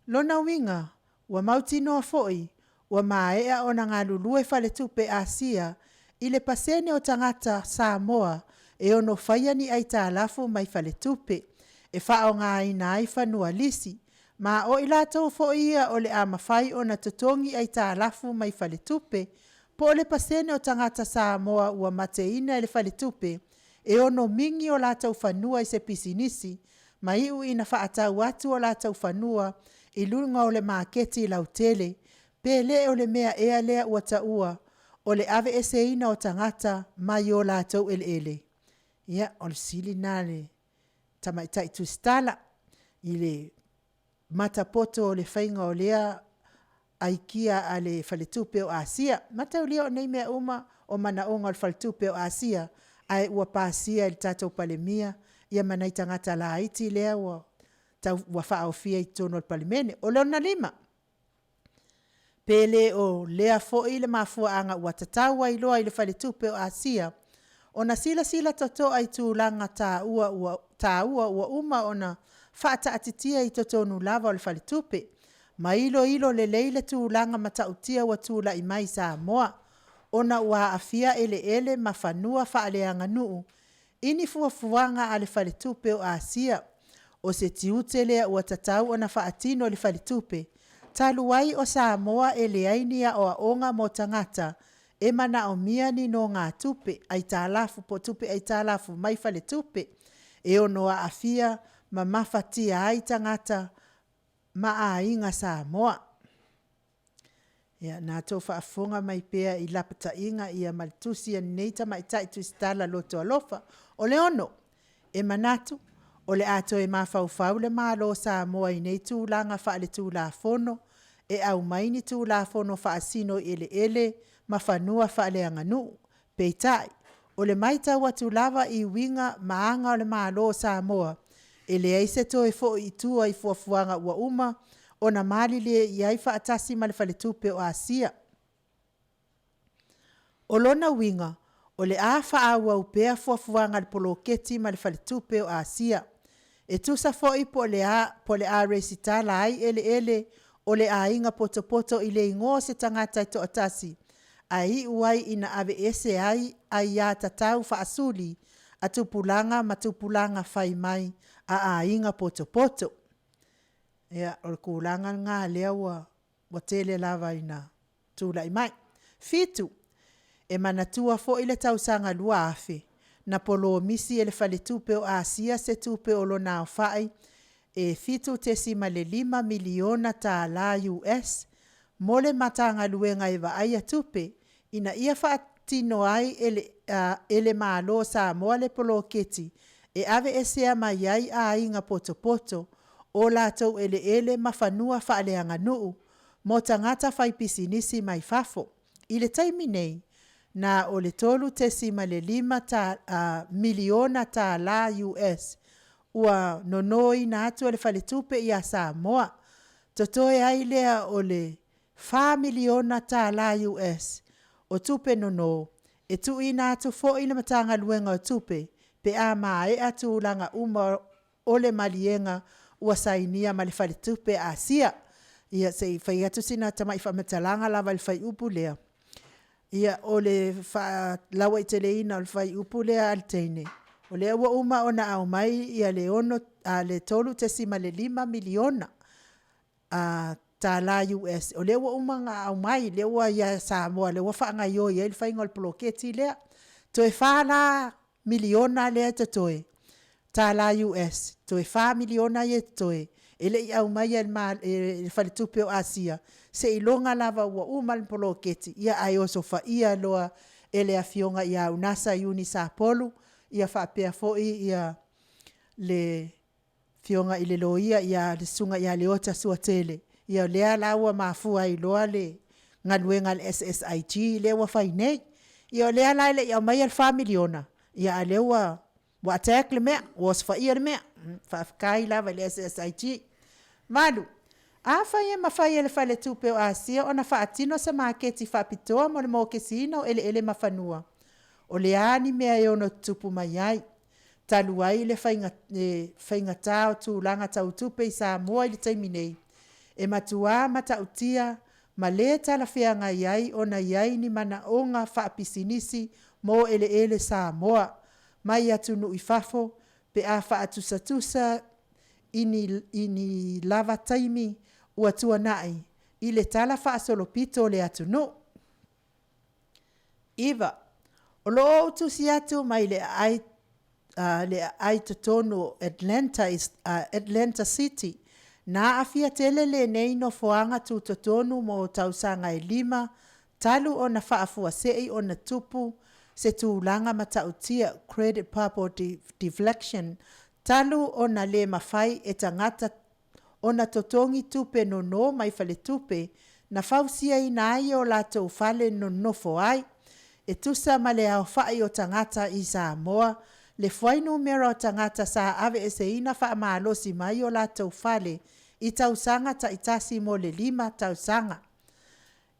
lona uiga ua mautinoa foi ua maea ona galulue Faletupe Asia i le pasene o tagata Samoa e ono faia ni aitalafu mai faletupe e faaaogaina ai fanua lisi, ma o i latou foi ia o le a mafai ona totogi aitalafu mai faletupe, po o le pasene o tagata Samoa ua mateina e le faletupe e ono migi o latou fanua i se pisinisi ma iu ina faatau atu o latou fanua i luga o le maketi lautele. Pe le o le mea ea lea ua taua o le aveeseina o tagata mai o latou eleele? Ia, o le fesili lena a le Tamaitai Tusitala i le matapoto o le faiga o lea aikia a le Faletupe o Asia. Mataulia o nei mea uma o manaoga o le Faletupe o Asia, ae ua pasia e le tatou Palemia ia ma nai tagata laiti lea ua faaofia i totonu o le Palemene. O lona 5, pe le o lea foi le mafuaaga ua tatau ai loa i le Faletupe o Asia ona silasila totoa i tulaga taua ua uma ona faataatitia i totonu lava o le faletupe. ma iloilo lelei le tulaga matautia ua tulai mai i Samoa, ona ua aafia eleele ma fanua faaleaganuu i ni fuafuaga a le Faletupe o Asia. O se tiute lea ua tatau ona faatino e le Faletupe, talu ai o Samoa e leai ni aoaoga mo tagata e manaomia ni nogatupe aitalafu po o tupe aitalafu mai faletupe, e ono aafia ma mafatia ai tagata ma aiga Samoa. Ia, na outou faafofoga mai pea i lapataiga ma le tusi a lenei tamaitai tusitala loto alofa. O le 6, e manatu o le a toe mafaufau le Malo o Samoa i nei tulaga faaletulafono e aumai ni Tulafono faasino i eleele ma fanua faaleaganuu. Peitai, o le matau atu lava i uiga ma aga o le Malo o Samoa, e leai se toe foi i tua i fuafuaga ua uma ona malilie i ai faatasi ma le Faletupe o Asia. O lona uiga, o le a faaauau pea fuafuaga a le poloketi ma le Faletupe o Asia. E tusa foi po o le a resitala ai eleele o le aiga potopoto i le igoa o se tagata e toatasi, ae iu ai ina aveese ai aiatatau faasuli a tupulaga ma tupulaga fai mai a aiga potopoto. Ia, o le tulaga lena lea ua tele lava ina tulai mai. 7, e manatua foi le tausaga 2000, na polomisi e le Faletupe o Asia se tupe o lona aofai e $7.5 miliona tala US mo le Matagaluega e vaaia tupe, ina ia faatino ai e le Malo o Samoa le poloketi e aveesea mai ai aiga potopoto o latou eleele ma fanua faaleaganuu mo tagata faipisinisi mai fafo. I le taimi nei, na o le $3.5 miliona tala US ua nonoina atu e le Faletupe ia Samoa, totoe ai lea o le $4 miliona tala US o tupe nono e tuuina atu foi i le Matagaluega o Tupe pe a maea tulaga uma o le maliega ua sainia ma le Faletupe Asia. Ia, se i fai atu sina tamai faamatalaga lava i le fuaiupu lea. Ia, o le faalauaiteleina o le fuaiupu lea a le teine, o lea ua uma ona aumai le $3.5 miliona tala US, o lea ua uma ona aumai, lea ua ia Samoa lea ua faagaoioi ai le faiga o le poloketi lea. Toe $4 la miliona lea e totoe tala US, toe $4 miliona ia e totoe, e le i aumaia e le Faletupe o Asia, seiloga lava ua uma le poloketi, ae osofaia loa e le Afioga ia Unasa Iuni Sapolu faapea foi le Afioga i le Loia le Susuga ia Leota Suatele. Ia o lea la ua mafua ai loa le galuega a le SSIG lea ua fai nei. Ia o lea la e le i aumaia le $4 miliona, a o lea ua attack le mea, ua osofaia le mea. Faafetai lava i le SSIG. 8, Afai e mafai e le Faletupe o Asia ona faatino se maketi faapitoa mo le mokesiina o eleele ma fanua, o le a ni mea e ono tutupu mai ai, talu ai le faigata o tulaga tau tupe i Samoa i le taimi nei, e matua matautia ma le talafeagai ai ona i ai ni manaoga faapisinisi mo eleele Samoa mai atunuu i fafo pe a faatusatusa i ni lava taimi ua tuanai i le talafaasolopito o le atunuu. 9. O lo o ou tusi atu mai le aai le aai totonu o Atlanta, Atlanta City, na aafia tele lenei nofoaga tutotonu mo tausaga e 5 talu ona faafuasei ona tupu se tulaga matautia, credit bubble deflection, talu ona le mafai e tagata ona totogi tupe nono mai faletupe na fausiaina ai o latou fale nonofo ai. E tusa ma le aofai o tagata i Samoa, le fuainumera o tagata sa aveeseina faamalosi mai o latou fale i tausaga taitasi mo le 5 tausaga,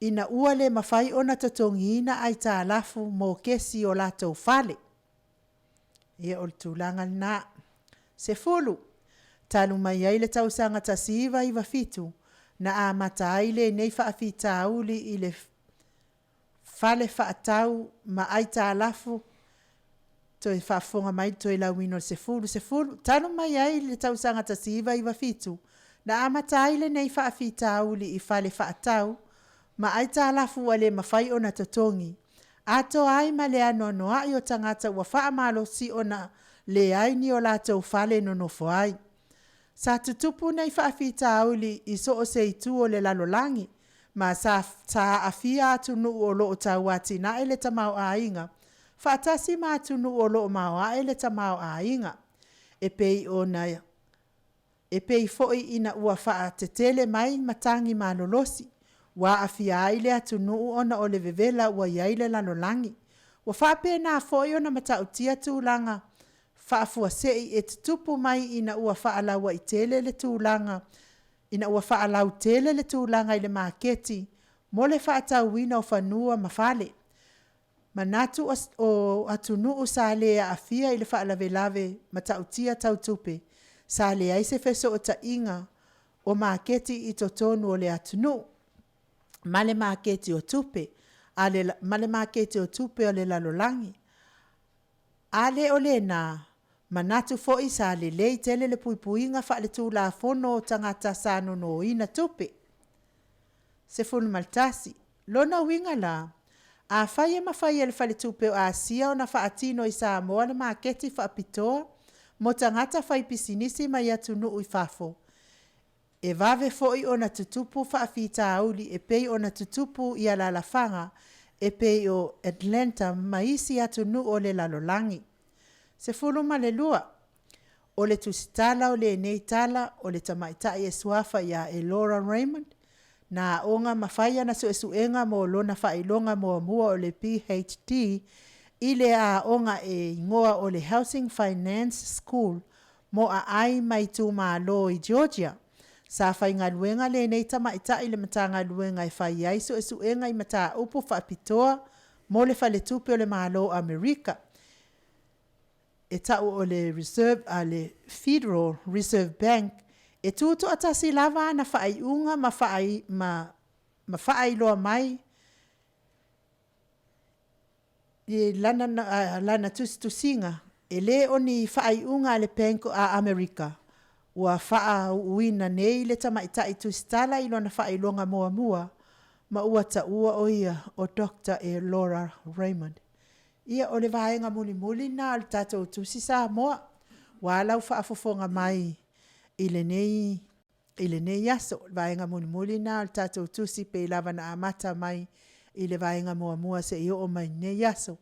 ina ua le mafai ona totogiina aitalafu mokesi o latou fale. Ia, o le tulaga lena. 10, talu mai ai le tausaga 1997, Na amata ai lenei faafitauli i le fale faatau ma aitalafu toe faafofoga mai le toelauina o le 10, 10, talu mai ai le tausaga 1997, na amata ai lenei faafitauli i fale faatau ma aitalafu ua le mafai ona totogi, atoa ai ma le anoanoai o tagata ua faamalosi ona leai ni o latou fale e nonofo ai. Sa tutupu nei faafitauli i so o se itu o le lalolagi, ma sa aafia atunuu o lo o tauatiae le tamaoaiga faatasi ma atunuu o lo o maoae le tamaoaiga, e pei ona e pei foi ina ua faatetele mai matagi malolosi ua aafia ai le atunuu ona o le vevela ua i ai le lalolagi. Ua faapena foi ona matautia tulaga faafuasei e tutupu mai ina ua faalauaitele le tulaga ina ua faalautele le tulaga i le maketi mo le faatauina o fanua ma fale. Manatu o atunuu sa le aafia i le faalavelave matautia tau tupe, sa leai se fesootaiga o maketi i totonu o le atunuu ma le maketi o tupe a le ma le maketi o tupe a le lalolagi. A le o lena, manatu foi sa lelei tele le puipuiga faaletulafono o tagata sa nonoina tupe. 11. Lona uiga la, afai e mafai e le Faletupe o Asia ona faatino i Samoa le maketi faapitoa mo tagata faipisinisi mai atunuu i fafo, e vave foi ona tutupu faafitauli e pei ona tutupu i alaalafaga e pei o Atlanta ma isi atunuu o le lalolagi. 12. O le tusitala o lenei tala o le tamaitai e suafa ia Elora Raymond, na aoga ma fai ana suesuega mo lona faailoga muamua o le PhD i le aoga e igoa o le Housing Finance School mo aai mai itumalo i Georgia. Sa faigaluega lenei tamaitai i le Matagaluega e fai ai suesuega i mataupu faapitoa mo le Faletupe o le Malo o Amerika, e tau o le Reserve, a le Federal Reserve Bank, e tutoatasi lava ana faaiuga ma, faai, ma, ma faailoa mai i lana, lana tusitusiga, e le o ni faaiuga a le Bank a Amerika ua faauuina nei le tamaitai tusitala i lona faailoga muamua ma ua taua o ia o Dr. Elora Raymond. Ia, o le vaega mulimuli lena o le tatou Tusi Samoa, ua lau faafofoga mai i lenei i lenei aso. O le vaega mulimuli lena o le tatou tusi pei lava na amata mai i le vaega muamua seia oo mai i lenei aso.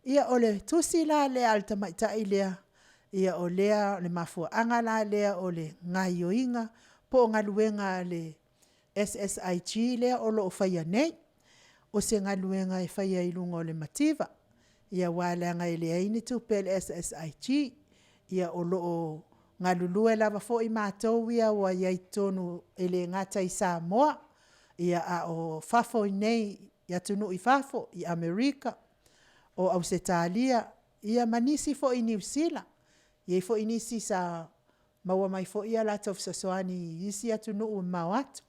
Ia, o le tusi la lea a le tamaitai lea, ia o lea o le mafuaaga la lea o le gaioiga po o galuega a le SSIG lea o lo o faia nei. O se galuega e faia i luga o le mativa, ia aua leaga e leai ni tupe a le SSIG. Ia o lo o galulue lava foi matou ia ua i ai i totonu e le gata i Samoa, ia a o fafo i inei i atunuu i fafo i Amerika, o Ausetalia, ia ma nisi foi i Niu Sila. E i ai foi nisi sa maua mai foi a latou fesoasoani i isi atunuu mamao atu.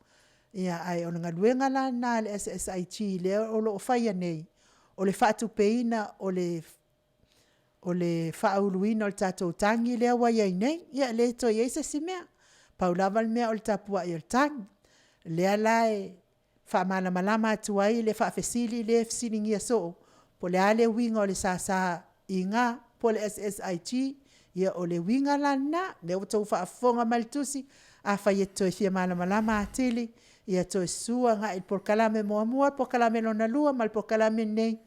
Ia ae o le galuega la lena a le SSIG lea o lo o faia nei, o le faatupeina o le faauluina o le tatou tagi lea ua i ai nei. Ia e le toe i ai se isi mea, pau lava le mea o le tapuai o le tagi. O lea la e faamalamalama atu ai le faafesili lea e fesiligia soo, po o le a le uiga o le sasa i ga po o le SSIG? Ia o le uiga la lena, o lea ua outou faafofoga mai i le tusi, afai e te toe fia malamalama atili, ia toe susu agai i le polokalame muamua, polokalame lona lua ma le polokalame lenei,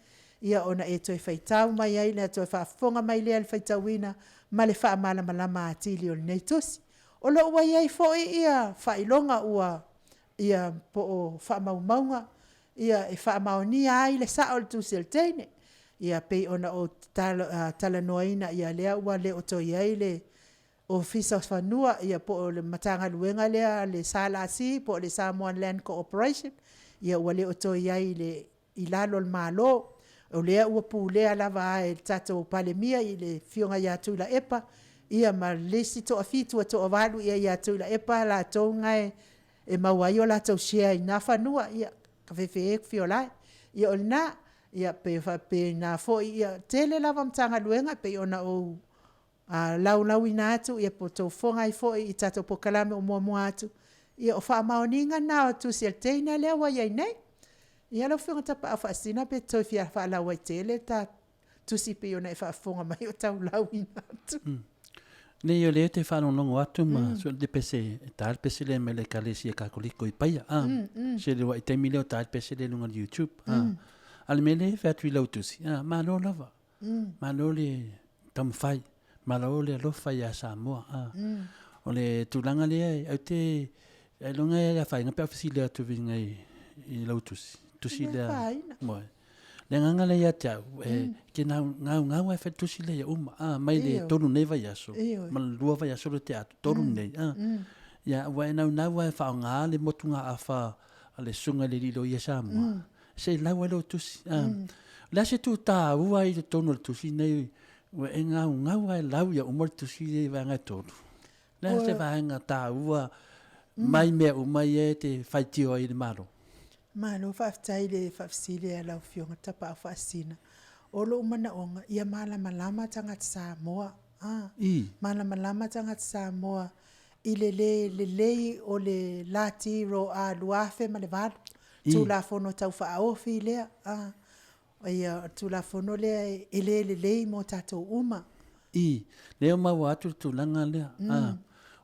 ia ona e toe faitau mai ai lea toe faafofoga mai lea i le faitauina ma le faamalamalama atili o lenei tusi. O lo o ua i ai foi ia faailoga ua ia po o faamaumauga ia e faamaonia ai le sao o le tusi a le teine. Ia pei ona ou talanoaina, ia lea ua le o toe i ai le Ofisa o Fanua po o le Matagaluega lea a le SLC po o le Samoa Land Cooperation, ia ua le o toe i ai i lalo o le Malo. O lea ua pulea lava e le tatou Palemia le Afioga ia Tuilaepa ia ma le isi toafitu e toavalu i ai ia Tuilaepa, latou na e maua ai o latou share i na fanua, ia, ka fefe e fiolae. Ia o lena, ia pe faapena foi, ia tele lava Matagaluega e pei ona ou laulauina atu, ia po o tou fofoga ai foi i tatou polokalame o muamua atu, ia o faamaoniga na o tusi a le teine lea ua i ai nei. Ia lau Afioga Tapaau Faasisina pe toe fia faalauaitele le ta tusi pei ona e faafofoga mai o tau lauina atu. Nei o lea te faalogologo atu ma mm. le pese e tā le pese lea mai le Ekalesia Katoliko i Paia. Ah, mm, mm. Se le wai taimi lea o tā le pese lea lunga YouTube. Ah. Mm. A le mea lea e fai atu i lau tusi. Ah, malo lava. Mm. Malo le taumafai. Malo le alofa iā Samoa. Ah. Mm. O le tulaga lea, au te, ai longa e afaina pe au fesili atu vinga i, i lau tusi. Tusi lea. Moe. Le agaga lea ia te au, e ke nau, ngau, ngau ai fai tusi lea ia uma, a, mai le tolu nei vaiaso, ma le lua vaiaso le te atu, tolu nei, a. Ia, ua e nau nau ai whaonga le motunga awha a le sunga le lilo ia Samoa. Se i lau ai lou tusi, a. Le a se tū tāua i totonu o le tusi nei, ua e ngau ngau ai lau ia uma le tusi i vaega e tolu. Le a se vaega tāua mai mea uma ia e te whaitio ai i le Malo? Malo, faafetai i le faafesili a lau Afioga Tapaau Faasisina. O lou manaoga, ia malamalama tagata Samoa, a, malamalama tagata Samoa i le le lelei o le lati ROA 2008, Tulafono Tau Faaofi lea, a, Ia, o le Tulafono lea e le lelei mo tatou uma. I, lea ua maua atu le tulaga lea. Mm. Ah,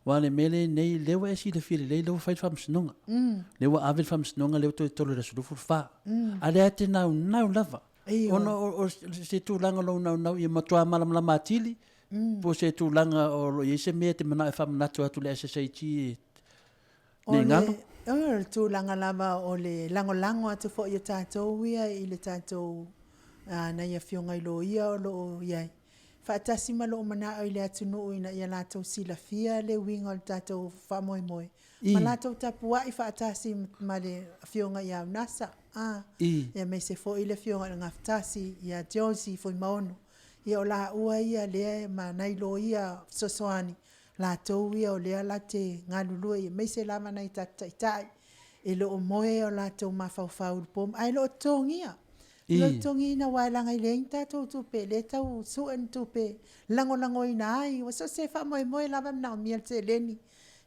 aua o le mea lea nei, lea ua e silafia lelei, lea ua fai le faamasinoga. Mm. Lea ua ave le faamasinoga, lea ua toe tolo i le aso 24. Mm. A lea te naunau lava. Ona o, o se tulaga o lou naunau ia matua malamalama atili, mm. po o se tulaga o lo o i ai se mea e te manao e faamanatu atu i le SSIG e O le, o le tulaga lava o le lagolago atu foi o tatou ia i le tatou nai afioga i loia o lo o i ai, faatasi ma lou manao i le atunuu ina ia latou silafia le uiga o le tatou faamoemoe, ma latou tapuai faatasi ma le afioga ia Unasa, a, aemaise foi le afioga i le Gafatasi ia Josie Fuimaono. Ia o laua ia lea ma nai loia fesoasoani latou ia o lea la te galulue aemaise lava nai tatou taitai e le o moe o latou mafaufau i le po ae le o totogia. E le o totogiina aua e leaga e leai ni tatou tupe o lea e tau sue ni tupe e lagolagoina ai. Ua so o se faamoemoe lava e manaomia le seleni.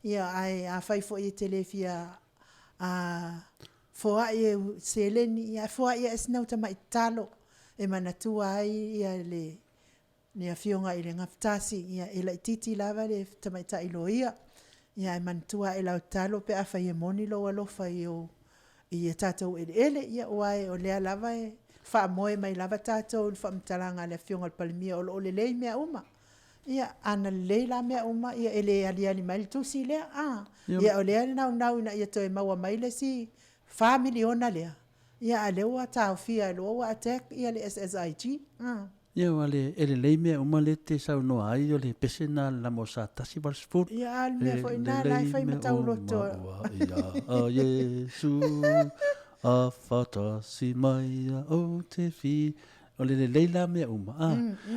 Ia ae afai foi e te le fia foai e seleni, ia ae foai ae sina uta tamai tatalo e manatua ai ia le le Afioga i le Gafatasi, ia e laitiiti lava le tamaitai loia, ia ae manatua ae lau tatalo pe afai e moni lou alofa i ou i a tatou eleele, ia aua o lea lava e faamoe mai lava tatou i le faamatalaga a le Afioga i le Palemia o lo o lelei mea uma. Ia, ana lelei la mea uma, ia e le aliali mai le tusi lea, a. Ia o lea e naunau ina ia toe maua mai le isi $4 miliona lea, ia a o lea ua taofia loa ua attack ia le SSIG, a. Ia aua le e lelei mea uma lea e te saunoa ai o le pese lena a le lama o Sa 180. Ia a o le mea foi lena la e fai ma tauloto. Lelei mea uma ia a Iesu a whatasi mai ia o te whiri. O le lelei la mea uma a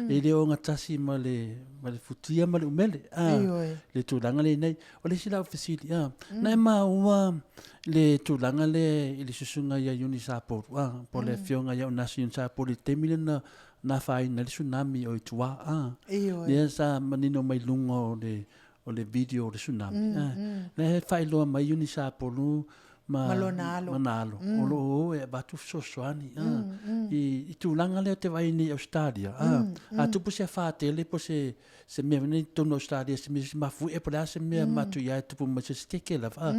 e le ogatasi ma le ma le futia ma le umele a le tulaga lenei. O le isi la au fesili a na e maua le tulaga lea i le susuga ia Iuni Sapolu, a, po o le afioga ia Onasi Iuni Sapolu i le taimi lea na na afaina ai le tsunami o i tua, a. Ioe. Lea sa manino mai luga o le o le video o le tsunami, a. Lea e faailoa mai Iuni Sapolu ma Ma lona alo. ma na alo, o lo o o e avatu fesoasoani, a, i i tulaga lea ou te vaai nei i Ausetalia, a, a tupu se afa tele po o se se mea nei totonu o Ausetalia, se mea se mafuie po o le a se mea matuia e tupu mai se isi keke lava, a,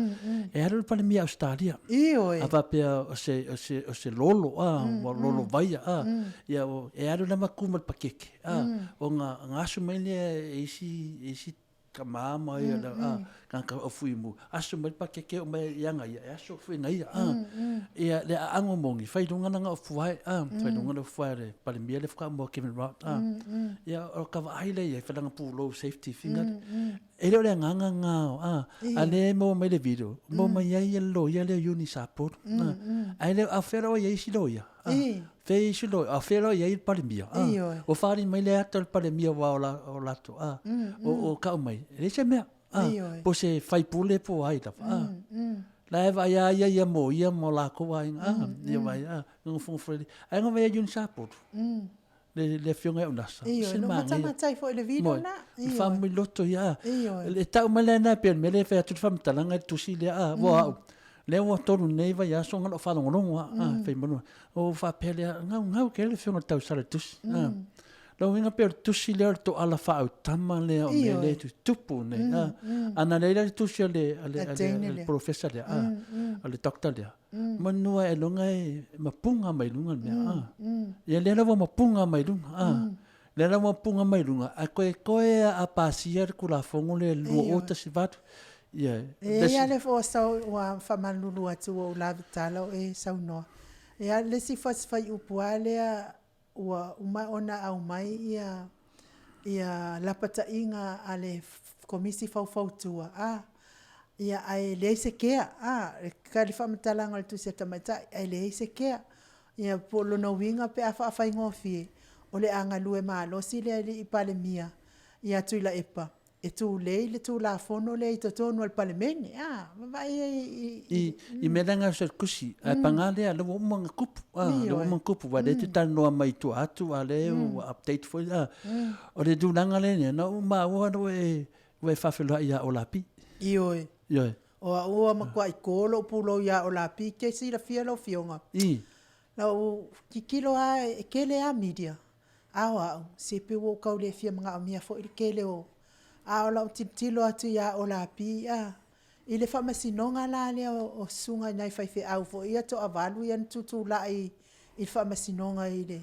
e alu le Palemia Ausetalia. Ioe. A faapea o se, o se, o se lolo, a, ua lolo vaia, a, ia, o, e alu lava ku ma le pakeke, a, o nga, nga asu mai lea e isi, e isi tama ma ia, a, tagata o Fuimu, asu mai le pakeke o mai ia nga ia, e asu foi nga ia, a. Ia, le aago moni, fai luga lana o fuae, a, fai luga le fuae le Palemia le whakamoa mo Kevin Rudd, a. Ia, o ka vaai le ia, i whalanga pūlou safety finga. E le o le anganga ngā, a, a le mo mai le video, mo mai ai ia lo ia le uni support, a. Ai le, a whera o ia isi lo ia, a. Whea isi lo, a whera o ia i le Palemia, a. O whāri mai le ata o le Palemia wā o la, o lato, a. O, o kau mai, e le se mea, a. Po se whaipule po ai lava, a. La e vaai a ia ia mo ia mo lakou aiga, a, ia vaai, a, nofonofo lelei. Ae na vaai a June Sapolu, le, le afioga ia Unasa, Ioe, se na manaia. matamatai foi i le video Moe, na. le Ioe. faamamuli ia, a. Ioe. E tau mai lea na pei o le mea lea e fai atu le faamatalaga i le tusi lea, a, ua au, lea ua tolu nei vaiaso ona lou faalogologo a, a, fai mai, ou faapea lea, gaugau tele le afioga i le tausala i le tusi, a. Lona uiga pei o le tusi lea o le toala faaautama lea o mea lea e tutupu nei, a. A na leai la le tusi a le, a le, a le, a le polofesa lea, a, a le doctor lea, manu lava ailoga e mapuga mai luga le mea, a. Ia lea la ua mapuga mai luga, a. Lea la ua mapuga mai luga, ae toe toe lava a pasia le Tulafono lea i le 2018, ia, E i ai lava le ua faamalulu atu ua ou lavetala o e saunoa. E i ai lava le isi fuaiupu lava lea ua uma ona aumai ia ia lapataiga a le Komisi Faufautua a ia ae leai se kea a ka le faamatalaga o le Tusi a Tamaitai ae leai se kea. Ia po o lona uiga pe a faafaigofie o le a galue malosi le alii Palemia ia Tuilaepa e tulei le Tulafono lea i totonu o le Palemene, a, vaavaai i ai i... I, i mea la e gaosi ai le tusi, ae paga lea, o lea ua uma ona tupu, a, o lea ua uma ona tupu, aua o lea e te talanoa mai i tua atu, a o lea ua update foi, a. O le tulaga lea na ou maua ua e, ua e faafeiloai ia Olapi. Ioe. Ioe. O au ua matuai to lou pulou ia Olapi, e te silafia lau Afioga. I. Na ou tilotilo lava e tele lava media, A o au, se pei ua ou tau le fia manaomia foi le tele o... A o lau tilotilo atu ia Olapi a, i le faamasinoga la lea o susuga i nai faifeau foi ia e toavalu ia na tutulai i le faamasinoga i le...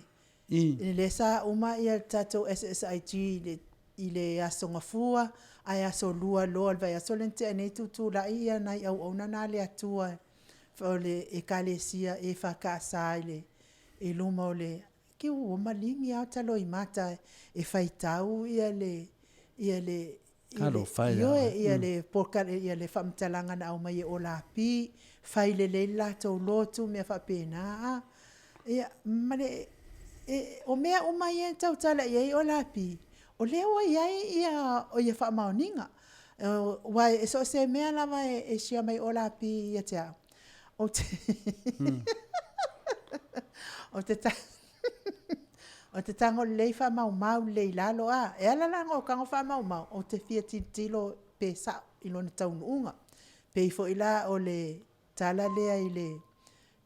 I lea sa uma le tatou SSIG i le Aso Gafua, ae Aso Lua loa o le vaiaso lea na tea nei tutulai nai auauna na a le Atua o le Ekalesia EFKS i luma o le Ki ua maligi lava ta loimata e faitau ia le, ia le, Talofa e ia le, ioe, ia le polokalame, ia le faamatalaga na aumai e Olapi, fai lelei le latou lotu, mea faapena a. Ia, ma le, e, o mea uma ia e tautala i ai Olapi, o lea ua i ai ia, ia faamaoniga. Aua e so o se mea lava e share mai Olapi ia te au, Ou te Ou te Ou te tago lelei faamaumau lelei i lalo a. E ala la ona ou tago faamaumau, ou te fia tilotilo pe sao i lona taunuuga. Pei foi la o le tala lea i le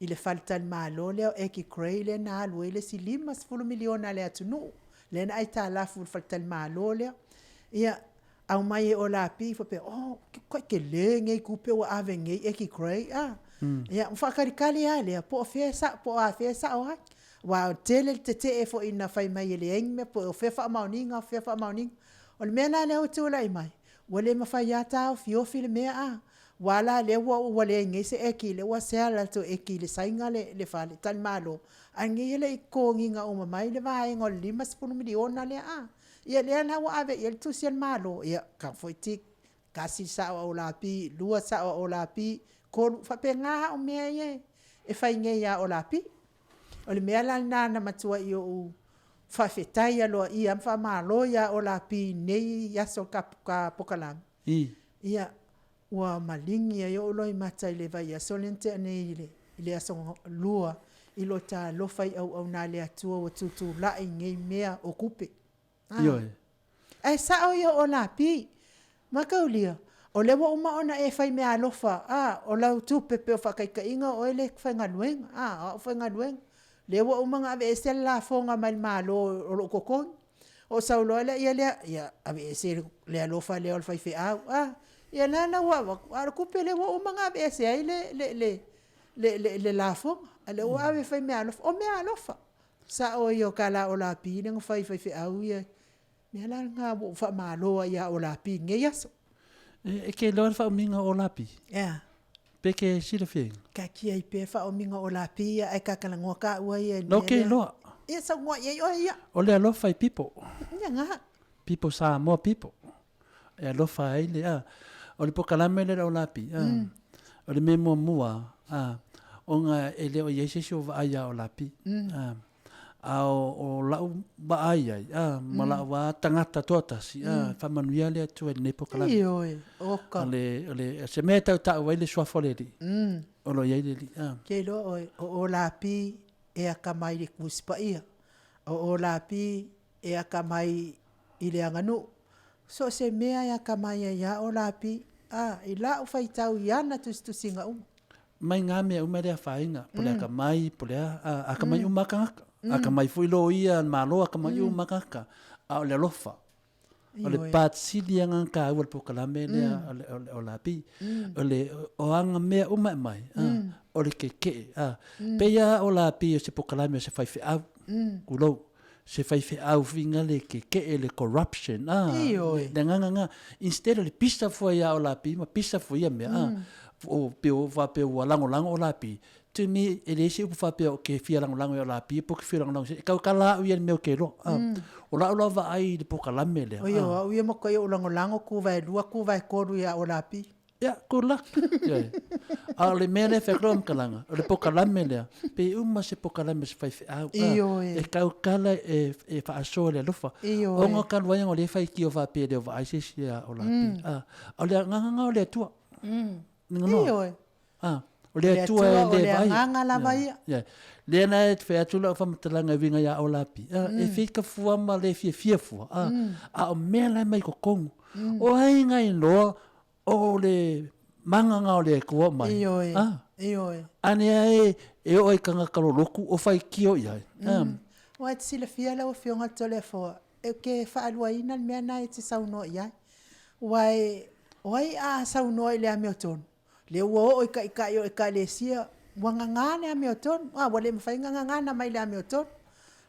i le faletalimalo lea o Aggie Grey lea na alu ai le isi $50 miliona a le atunuu, lea na aitalafu i le faletalimalo lea. Ia, aumai e Olapi faapea, oh, tai tele nei tupe ua ave nei Aggie Grey a. Ia, ona faatalitali lava lea po o fea e sao, po o afea e sao ai. Aua e tele le tetee foi ina fai mai e leai ni mea, po o fea faamaoniga, o fea faamaoniga. O le mea la lea ua tulai mai, ua le mafai lava taofiofi le mea a. Aua la lea ua ua leai nei se Aggie, lea ua sell atu e Aggie i le Saina le faletalimalo, a o lenei e le i totogiina uma mai le vaega o le $50 miliona lea a. Ia lea la ua ave i ai le tusi a le Malo, ia tago foi tick, tasi le sao a Olapi, lua sao a Olapi, tolu, faapena au mea ia e fai nei ia Olapi. O le mea la lena na matuai ou faafetai aloaia ma faamalo ia Olapi i lenei aso o le polokalame. Ia, ua maligi ai ou loimata i le vaiaso lea na tea nei i le aso Lua i lo ta alofa i auauna a le Atua ua tutulai i nei mea o tupe. Ioe. Ae sao ia o Lapi. Mataulia, o lea ua uma ona e fai meaalofa, a, o lau tupe pei o faataitaiga o oe lea e te faigaluega, a, o au faigaluega. Lea ua uma ona aveese le lafoga mai le Malo o lou totogi, ou sau loa lea, ia aveese le alofa lea o le faifeau, a. Ia o lea la ua avatu, a o le tupe lea ua uma ona aveese ai le lafoga, a o lea ua ave e fai meaalofa. O meaalofa, sao ia o tala a Olapi lea na fai i faifeau ia. O le mea la lena ua ou faamalo ai ia Olapi i lenei aso. E te iloa le faaumiga o Olapi? E a? Pe ke silafia ina? Taatia ai pea faaumiga o Olapi ia ae ta talanoa taua ia i le mea lea. Ke iloa. Ia saunoa i ai oe ia. O le alofa i people. Ia na. People Samoa people. E alofa ai le, a. O le polokalame lea o le Olapi, a. O le mea muamua, a, ona e le o i ai se isi o vaai ia Olapi, a. A o la'u vaai ai, a, ma la'u a tagata toatasi, a, faamanuia le Atua i lenei polokalame. Ioe, oka. O le, o le, o se mea e tautau ai le Suafa o le Alii, o lo o i ai le Alii, a. Ke iloa oe, o Olapi e akamai i le Tusi Paia, o Olapi e akamai i le aganuu, so o se mea e akamai ai lava Olapi, a, i la'u faitau i ana tusitusiga uma. Mai ngā mea uma e le afaina, po o le akamai, po o le a, a, akamai uma lava tagata. Akamai foi loia a le Malo, akamai uma lava tagata. A o le alofa, o le part sili lava lena taua o le polokalame lea o le Olapi. O le, o aga mea uma e aumai, a, o le keke'e, a. Pei lava Olapi o se polokalame o se faifeau, tulou. Se faifeau finga le keke'e le corruption a le agaga na instead o le pisa fua ia Olapi ma pisa fua ia mea a o pe o faapea ua lagolago Olapi to me e leai se upu faapea o ke fia lagolago ia Olapi po o ke fia lagolago e tautala au ia i le mea o ke iloa a o la'u lava vaai i le polokalame lea a. Oi o au ia matuai ou lagolago kuvaelua kuvaetolu ia Olapi. Ia, good luck. Ioe. A o le mea lea e fai atu lau faamatalaga, o le polokalame lea, pe uma se polokalame a se faifeau, a, Ioe. e tautala e, e faasoa i le alofa. Ioe. Ona talu ai ona o lea e faitio faapea e le o vaai se isi ia o Lapi. A, o le agaga lena o le Atua. Ioe. Ioe. A, o le Atua e le o le vaaia. agaga lava ia. Ioe. Lea na e fai atu lau faamatalaga e uiga ia Olapi, a, e fika fua ma le fiafia fua, a, a o mea la e mai totonu. O ai na iloa O le magaga o le Atua mai. Ioe, Ah. ioe. Ane ae e oo i tagata lolotu o faitio i ai. Ah. Aua e te silafia lau Afioga le Toleafoa, e ke faaluaina le mea lena e te saunoa i ai. Aua e, o ai a saunoa i le amiotonu? Lea ua oo i taitai o Ekalesia, ua gagā le amiotonu. A, ua le mafai ona gagana mai le amiotonu.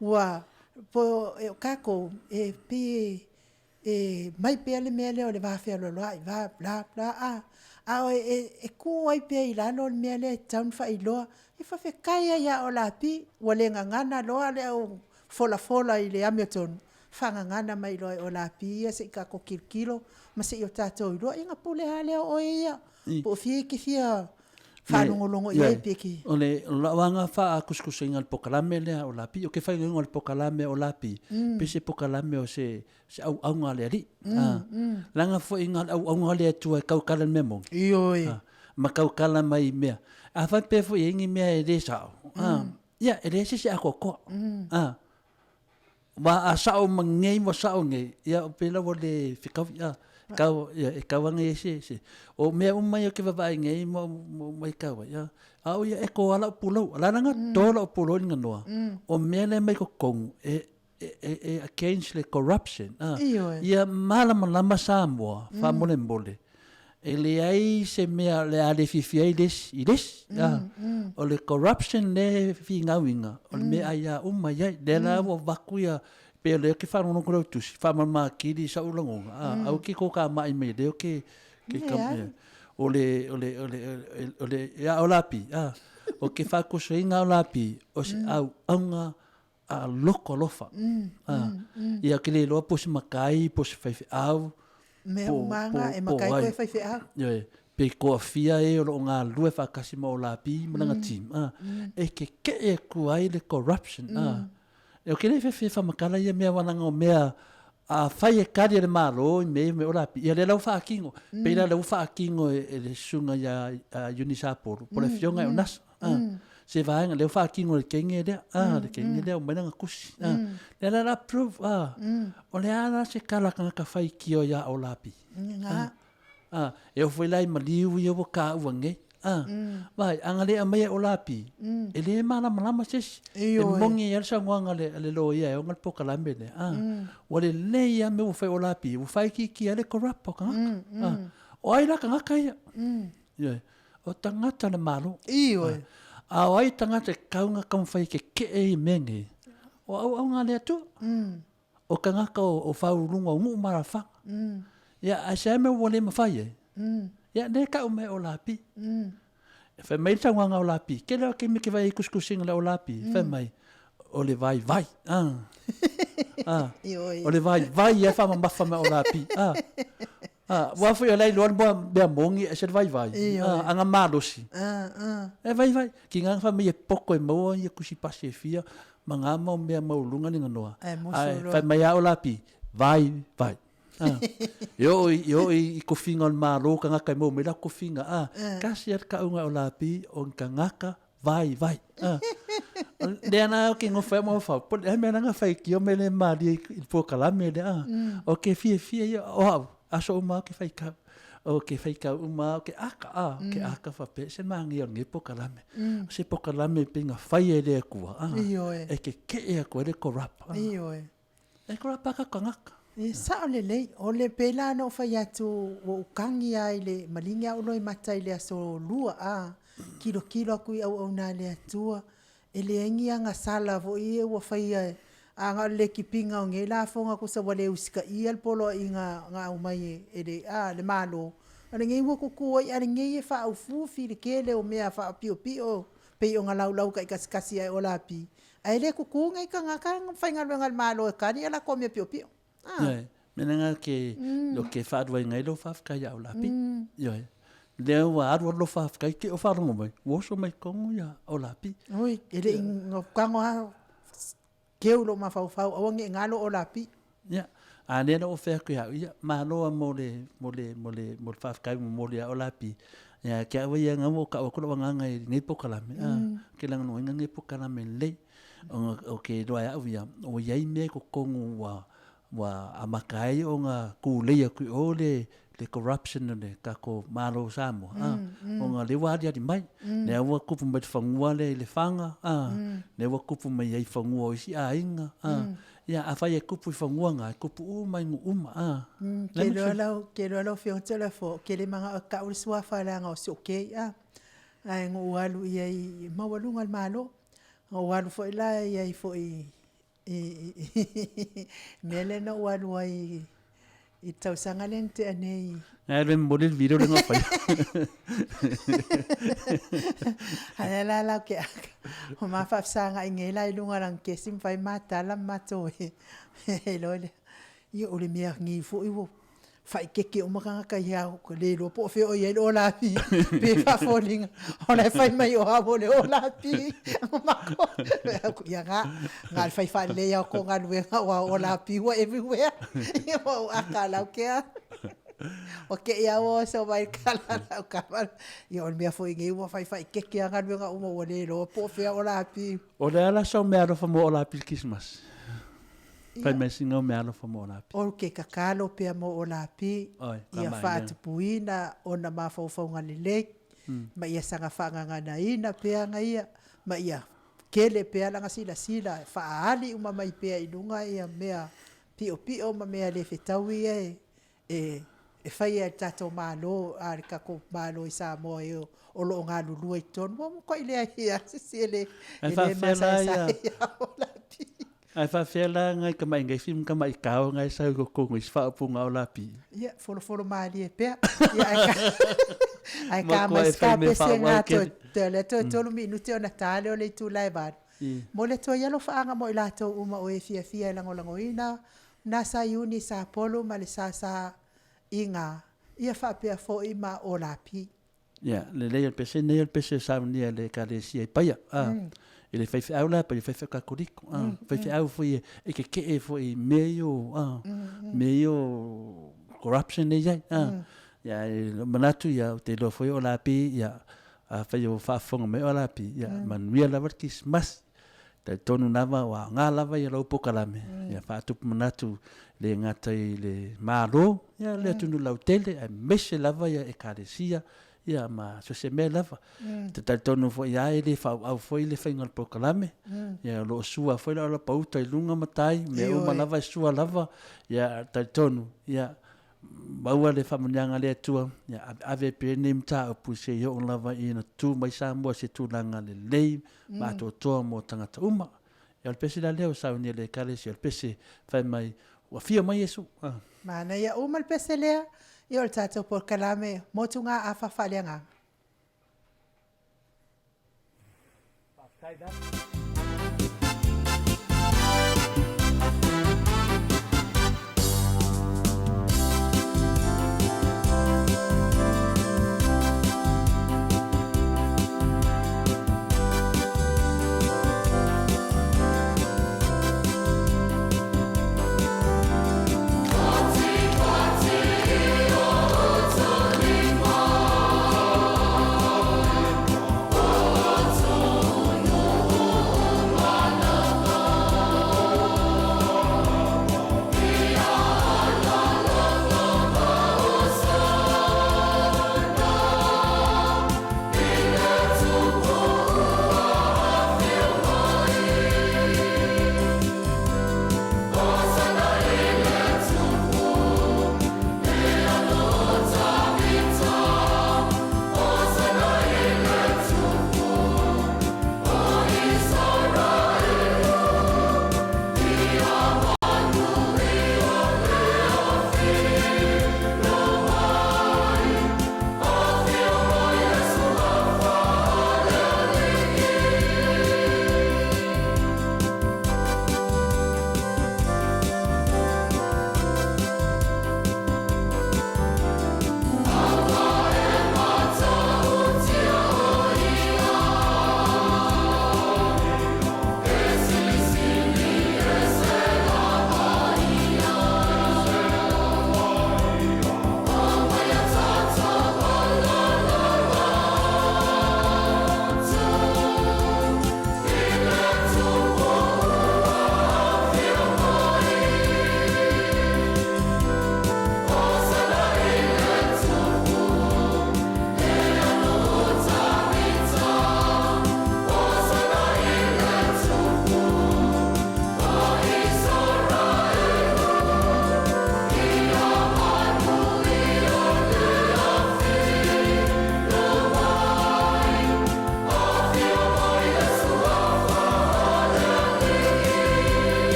Ua, po o tatou, e pei e, E mai pea le mea lea o le va fealoaloai, va bla bla a, a o e, e kū ai pea i lalo le mea lea e tatau ona faailoa, e faafetai ai ia Olapi, ua le gagana loa le au folafola i le amiotonu, faagagana mai loa e Olapi ia se i tatou tilotilo ma se i o tatou iloa, ia ona pule lava lea o oe ia, po o fia e te fia faalogologo i ai pe ke. O le lau aga faakusikusiga i le polokalame lea o Lapi, o ke faigauga o le polokalame o Lapi, pe se polokalame o se se auauga a le Alii. Leaga foi na o le auauga a le Atua e tautala i le mea moni. Ioe. Ma tautala mai i mea. A faapea foi e i ai ni mea e le sao, ia, e leai se isi e atoatoa. Aua a sao ma nei ua sao nei, ia pei la ua le fetaui, a, e tau, ia, e tau ana i ai se, se. O mea uma ia ou te vaavaai nei ma ou matau ai, a, a o ia e to lava lau pulou. O le a la ona to lau pulou i le ganoa, o mea la e mai totonu, e, e, e, e against le corruption, a. Ioe. Ia malamalama Samoa, faamolemole, E leai se mea o le a le fiafia ai le isi i le isi. O le corruption lea e finauina, o le mea aia uma i ai. Lea la ua avatu ia, pei o lea ou te faalogologo i lau tusi, faamalamalama atili sau lagona, aua e te tokamai mai lea ou te, o le, o le, o le, o le, ia o Lapi, ou te faakusoina au Lapi, o se auauna a loko alofa. Ia ou te le iloa po o se matai, po o se faifeau, Mea uma lava na, e matai koe faifeau. Ioe, pe toafia e o lo o galulue faatasi ma Olapi ma lana team, e kekeʻe atu ai le corruption. Ou te le fefe e faamatala ia mea aua leaga o mea afai e kali e le Malo i mea ia ma Olapi, ia lea la ua faatino. Pei la lea ua faatino e le susuga ia Eunice Apolo, po o le afioga ia Onasa. Se vaega lea ua faatino e le kenge lea, le kenge lea ua aumai lana tusi. Lea la la approve, o le a la se tala a tagata faitio ia Olapi? E oo foi la i maliu ia ua taua nei. Vaai, a na le aumaia e Olapi, e le malamalama se isi. E moni ai lava le saunoaga a le loia e ona le polokalame lea. Ua lelei lava mea ua fai e Olapi, ua faaitiitia ai le corrupt o tagata. O ai la tagata ia? Ioe. O tagata o le Malo. Ioe. A o ai tagata e tatau ona taumafai e kekeʻe i mea nei? O auauna a le Atua. O tagata o faauluuluga o nuu ma alaalafaga. Ia, ae se a mea ua le mafai ai? Ia, lea e tau mai o Lapi. E fai mai le saunoaga a Olapi, tele lava taimi e te vaai ai i tusitusiga a le Olapi, fai mai, o le vaivai. O le vaivai ia e faamamafa mai Olapi. Aua foi o la e iloa le mea moni e ese le vaivai. A na malosi, e vaivai. Tiga na fai mai e poto e maua ia tusi pasi e fia. ma ngā mau mea maualuga le ganoa, Ae musu ae loa. fai mai lava o Lapi, vai, vai. A, e oo i, e oo i kofiga o le Malo tagata e maua mai latou kofiga, a, tasi lava le tauga o Lapi, o ni tagata vaivai. A, lea la ou te nofo ai mafaufau, po o le a le mea la na faitio ma e le malie i le polokalame lea, a. O ke fiafia ia, o au, aso uma lava ou te faitau. Ou te faitau uma lava, ou te aka, a, ou te aka faapea, e ese le manaia o lenei polokalame. O se polokalame pei na faia e le Atua, a, e tetee atu ai le corrupt, a. Ioe. E corrupt lava tatou tagata. E sao lelei, o le pēlā na ou fai atu ua ou kagi lava i le maligi a ou loimata i le aso Lua a, kilokilo aku i auauna a le Atua, e leai ni agasala foi ia ua faia a na o le le kipiga o nei lafoga tusa ua le usitaia le poloaiga na aumai e le a le Malo. O lenei ua tutu ai a o lenei e faaufiufi le tele o mea faapiopio pei ona laulau taikasikasi ae o lapi, ae le tutu nei tagata faigaluega a le Malo e kali a latou mea piopio. Ah. Ioe, mea lena ke, lo ke faaluaina ai lou faafetai ia Olapi. Ioe. Lea ua alu alu lou faafetai te i o faalogo mai, ua oso mai totonu ia Olapi. Oi, e le i tago lava keu lou mafaufau aua ne i galo Olapi. Ia, a lea la ua fai atu ia au, ia, malo lava mo le, mo le, mo le, mo le faafetai ua momoli ia Olapi. Ia, te au ia na ua ou tau atu lou agaga i lenei polokalame, a, ou te lagolagoina lenei polokalame lelei. Ona ou te iloa e au ia, ua i ai mea i totonu ua, ua amata ai ona tulei atu i o le, le corruption o le tatou Malo o Samoa, a, ona o lea ua aliali mai. Lea ua tupu mai le fanua lea i Lefaga, a, lea ua tupu mai ai i fanua o isi aiga, a. Ia, afai e tupu i fanua na, e tupu uma i nuu uma, a. Ke iloa lau, ke iloa lau Afioga Toleafoa, ou te le manao e tau le suafa leaga o si ou kei, a. Ae na ou alu i ai i maualuga o le Malo. Na ou alu foi la i ai foi i i mea lea na ou alu ai i le tausaga lea na tea nei. Ae alu e momoli le video lea na faia. A lea la lau ke aka. O ma faafesagai nei la i luga o lana kesi ma fai ma tala ma matou e iloa lea. Ia o le mea nei foi ua faaeteete uma tagata ia ua le iloa po o fea o i ai le olapi pe faafoliga o la e fai mai o au o le olapi. Ia na, na o le fai faalelei lava o tou galuega aua o olapi ua everywhere. Ia ua ou aka lau kea. Ua te i lava ua oso mai le tala a lau tama. Ia o le mea foi nei ua fai faaeteete lava galuega uma ua le iloa po o fea olapi. O le a la sau meaalofa mo olapi i le Kerisimasi? Fai mai sina o meaalofa mo Olapi. O ke kakalo pea mo Olapi, ia faatupuina ona mafaufauga lelei, ma ia saga faagaganaina pea aga ia, ma ia kele pea lana silasila e faaali uma mai pea i luga ia mea piopio ma mea le fetaui ia e e faia e le tatou Malo, a le tatou Malo i Samoa e o lo o galulue i totonu. Ua matuai leai lava se isi e le Ae faafefea la ia masaesae ia Olapi. Ae faafefea la nai tamai gaifi ma tamai kao na e sau i totonu i isi faaupuga o Lapi? Ia, folofolo malie pea. Ia, ae ka, ae ka mai se kapese nga toe, lea toe tolu minute ona ta lea o le itula e valu. Momoli atu ai alofaaga mo i latou uma o e fiafia e lagolagoina Na sa Iuni sa Polo ma le sa sa i nga ia faapea foi ma Olapi. Ia, lelei o le pese nei o le pese e saunia e le Ekalesia i Paia, a, i le faifeau la e Paia, faifeau Katoliko, a, faifeau foi e, e keke'e foi i mea ia o, a, mea ia o corruption lea e i ai, a. Ia, e manatu ia, ou te iloa foi o Lapi, ia, afai o faafofoga mai o Lapi, ia, manuia lava le Kerisimasi. Talitonu lava ua aoga lava ia lou polokalame ia faatupu manatu le gata i le Malo ia le atunuu lautele aemaise lava ia Ekalesia ia ma so o se mea lava. Ou te talitonu foi lava e le faaauau foi le faiga o le polokalame ia o lo o sua foi le aualapauta i luga ma tai, mea uma lava e sua lava ia talitonu ia maua le faamanuiaga a le Atua ia aveave pea lenei mataupu se i oo lava ina tu mai Samoa i se tulaga lelei ma atoatoa mo tagata uma. Ia o le pese la lea ua saunia e le Ekalesia, o le pese fai mai, ua afio mai Iesu. Ah. Manaia uma le pese lea, ia o le tatou polokalame motugaafa faaleagaga. Faafetai la.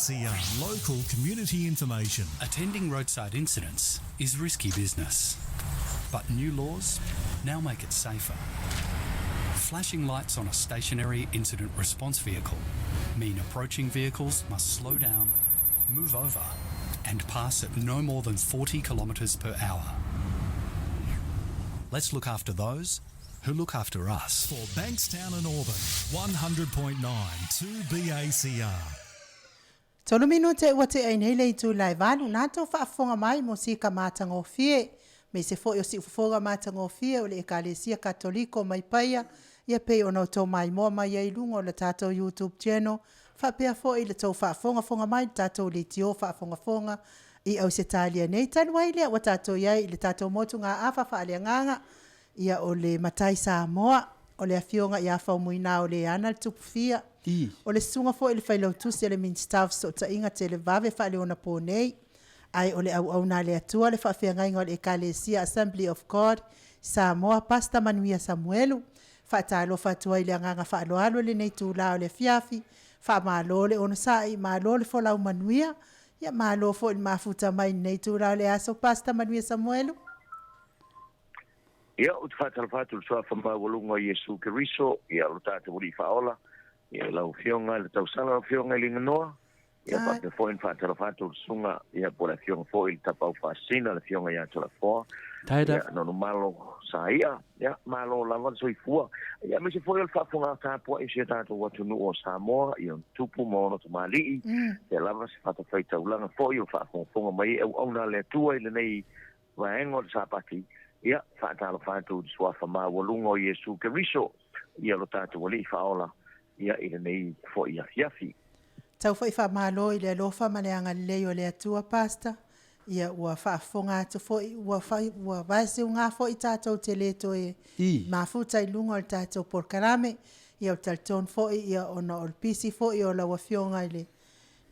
2BACR, local community information. Attending roadside incidents is risky business. But new laws now make it safer. Flashing lights on a stationary incident response vehicle mean approaching vehicles must slow down, move over, and pass at no more than 40 kilometres per hour. Let's look after those who look after us. For Bankstown and Auburn, 100.9 2BACR. Tolu minute ua tea ai nei le itula e valu, na tou faafofoga mai mo sika matagofie, me se foi o siufofoga matagofie o le Ekalesia Katoliko mai Paia, ia pei ona outou maimoa mai ai i luga o le tatou YouTube channel, faapea foi le tou faafogafoga mai i le tatou leitio faafogafoga i Ausetalia nei. Talu ai lea ua tatou i ai i le tatou motugaafa faaleagaga, Ia o le matai Samoa, o le Afioga ia Faumuina o Leana le Tupufia, o le susuga foi i le Failautusi a le Minisita o Fesootaiga Televave Faaleonapo nei, ae o le auauna a le Atua le Faafeagaiga o le Ekalesia Assembly of God Samoa Pastor Manuia Samuelu. Faatalofa atu ai i le agaga faaaloalo i lenei itula o le afiafi, faamalo le onosai, malo le folau manuia, ia malo foi le mafuta mai i lenei itula o le aso Pastor Manuia Samuelu. Ia, ou te faatalofa atu i le Suafa maualuga o Iesu Keriso, ia, lo tatou Alii Faaola, ia, i lau Afioga i le tausala, lau Afioga i Liganoa, ia, faapea foi ona faatalofa atu i le Susuga, ia, po o le Afioga foi i le Tapaau Faasisina, le Afioga ia Toleafoa, ia, Nonumalo Saia, ia, malo lava le soifua, ia, aemaise foi o le faafofoga tapuai o si o tatou atunuu o Samoa, i ona tupu ma ona tamalii, ia lava se fatafaitaulaga foi o faafogafoga mai e auauna a le Atua i lenei vaega o le Sapati, ia, faatalofa atu i le Suafa maualuga o Iesu Keriso, ia lo tatou Alii Faaola, ia, i lenei foi afiafi. Tau foi faamalo i le alofa ma le agalelei o le Atua Pastor, ia ua faafofoga atu foi ua fai ua vaeseuga foi tatou te le toe mafuta i luga o le tatou polokalame, ia ou te talitonu foi ia ona o le pisi foi o lau Afioga i le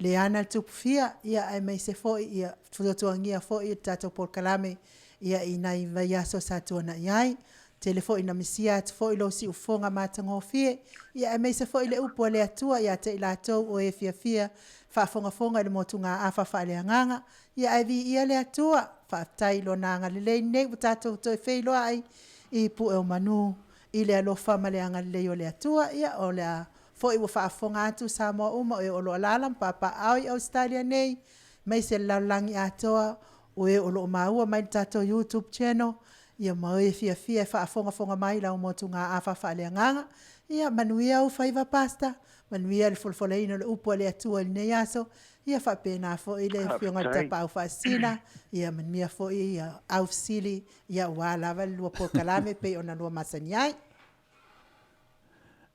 le ana le tupu fia, ia aemaise foi ia tuatuagia foi le tatou polokalame ia i nai vaiaso sa tuanai ai. Tele foi ina misia atu foi lou siufofoga matagofie, ia aemaise foi le upu a le Atua ia te i latou o e fiafia faafogafoga i le motugaafa faaleagaga, ia ae viia le Atua. Faafetai i Lona agalelei nei ua tatou toe feiloai i pue o manu i le alofa ma le agalelei o le Atua, ia o le a foi ua faafofoga atu Samoa uma o e o lo o alaala ma papaaao i Ausetalia nei, aemaise le lalolagi atoa, o e o lo o maua mai le tatou YouTube channel, ia ma e fiafia e faafogafoga mai i lau motugaafa faaleagaga. Ia manuia ou faiva Pastor, manuia le folafolaina o le upu a le Atua i lenei aso, ia faapena foi le Afioga i le Tapaau Faasisina, ia manuia foi ia aufesili, ia aua lava le lua polokalame pei ona lua masani ai.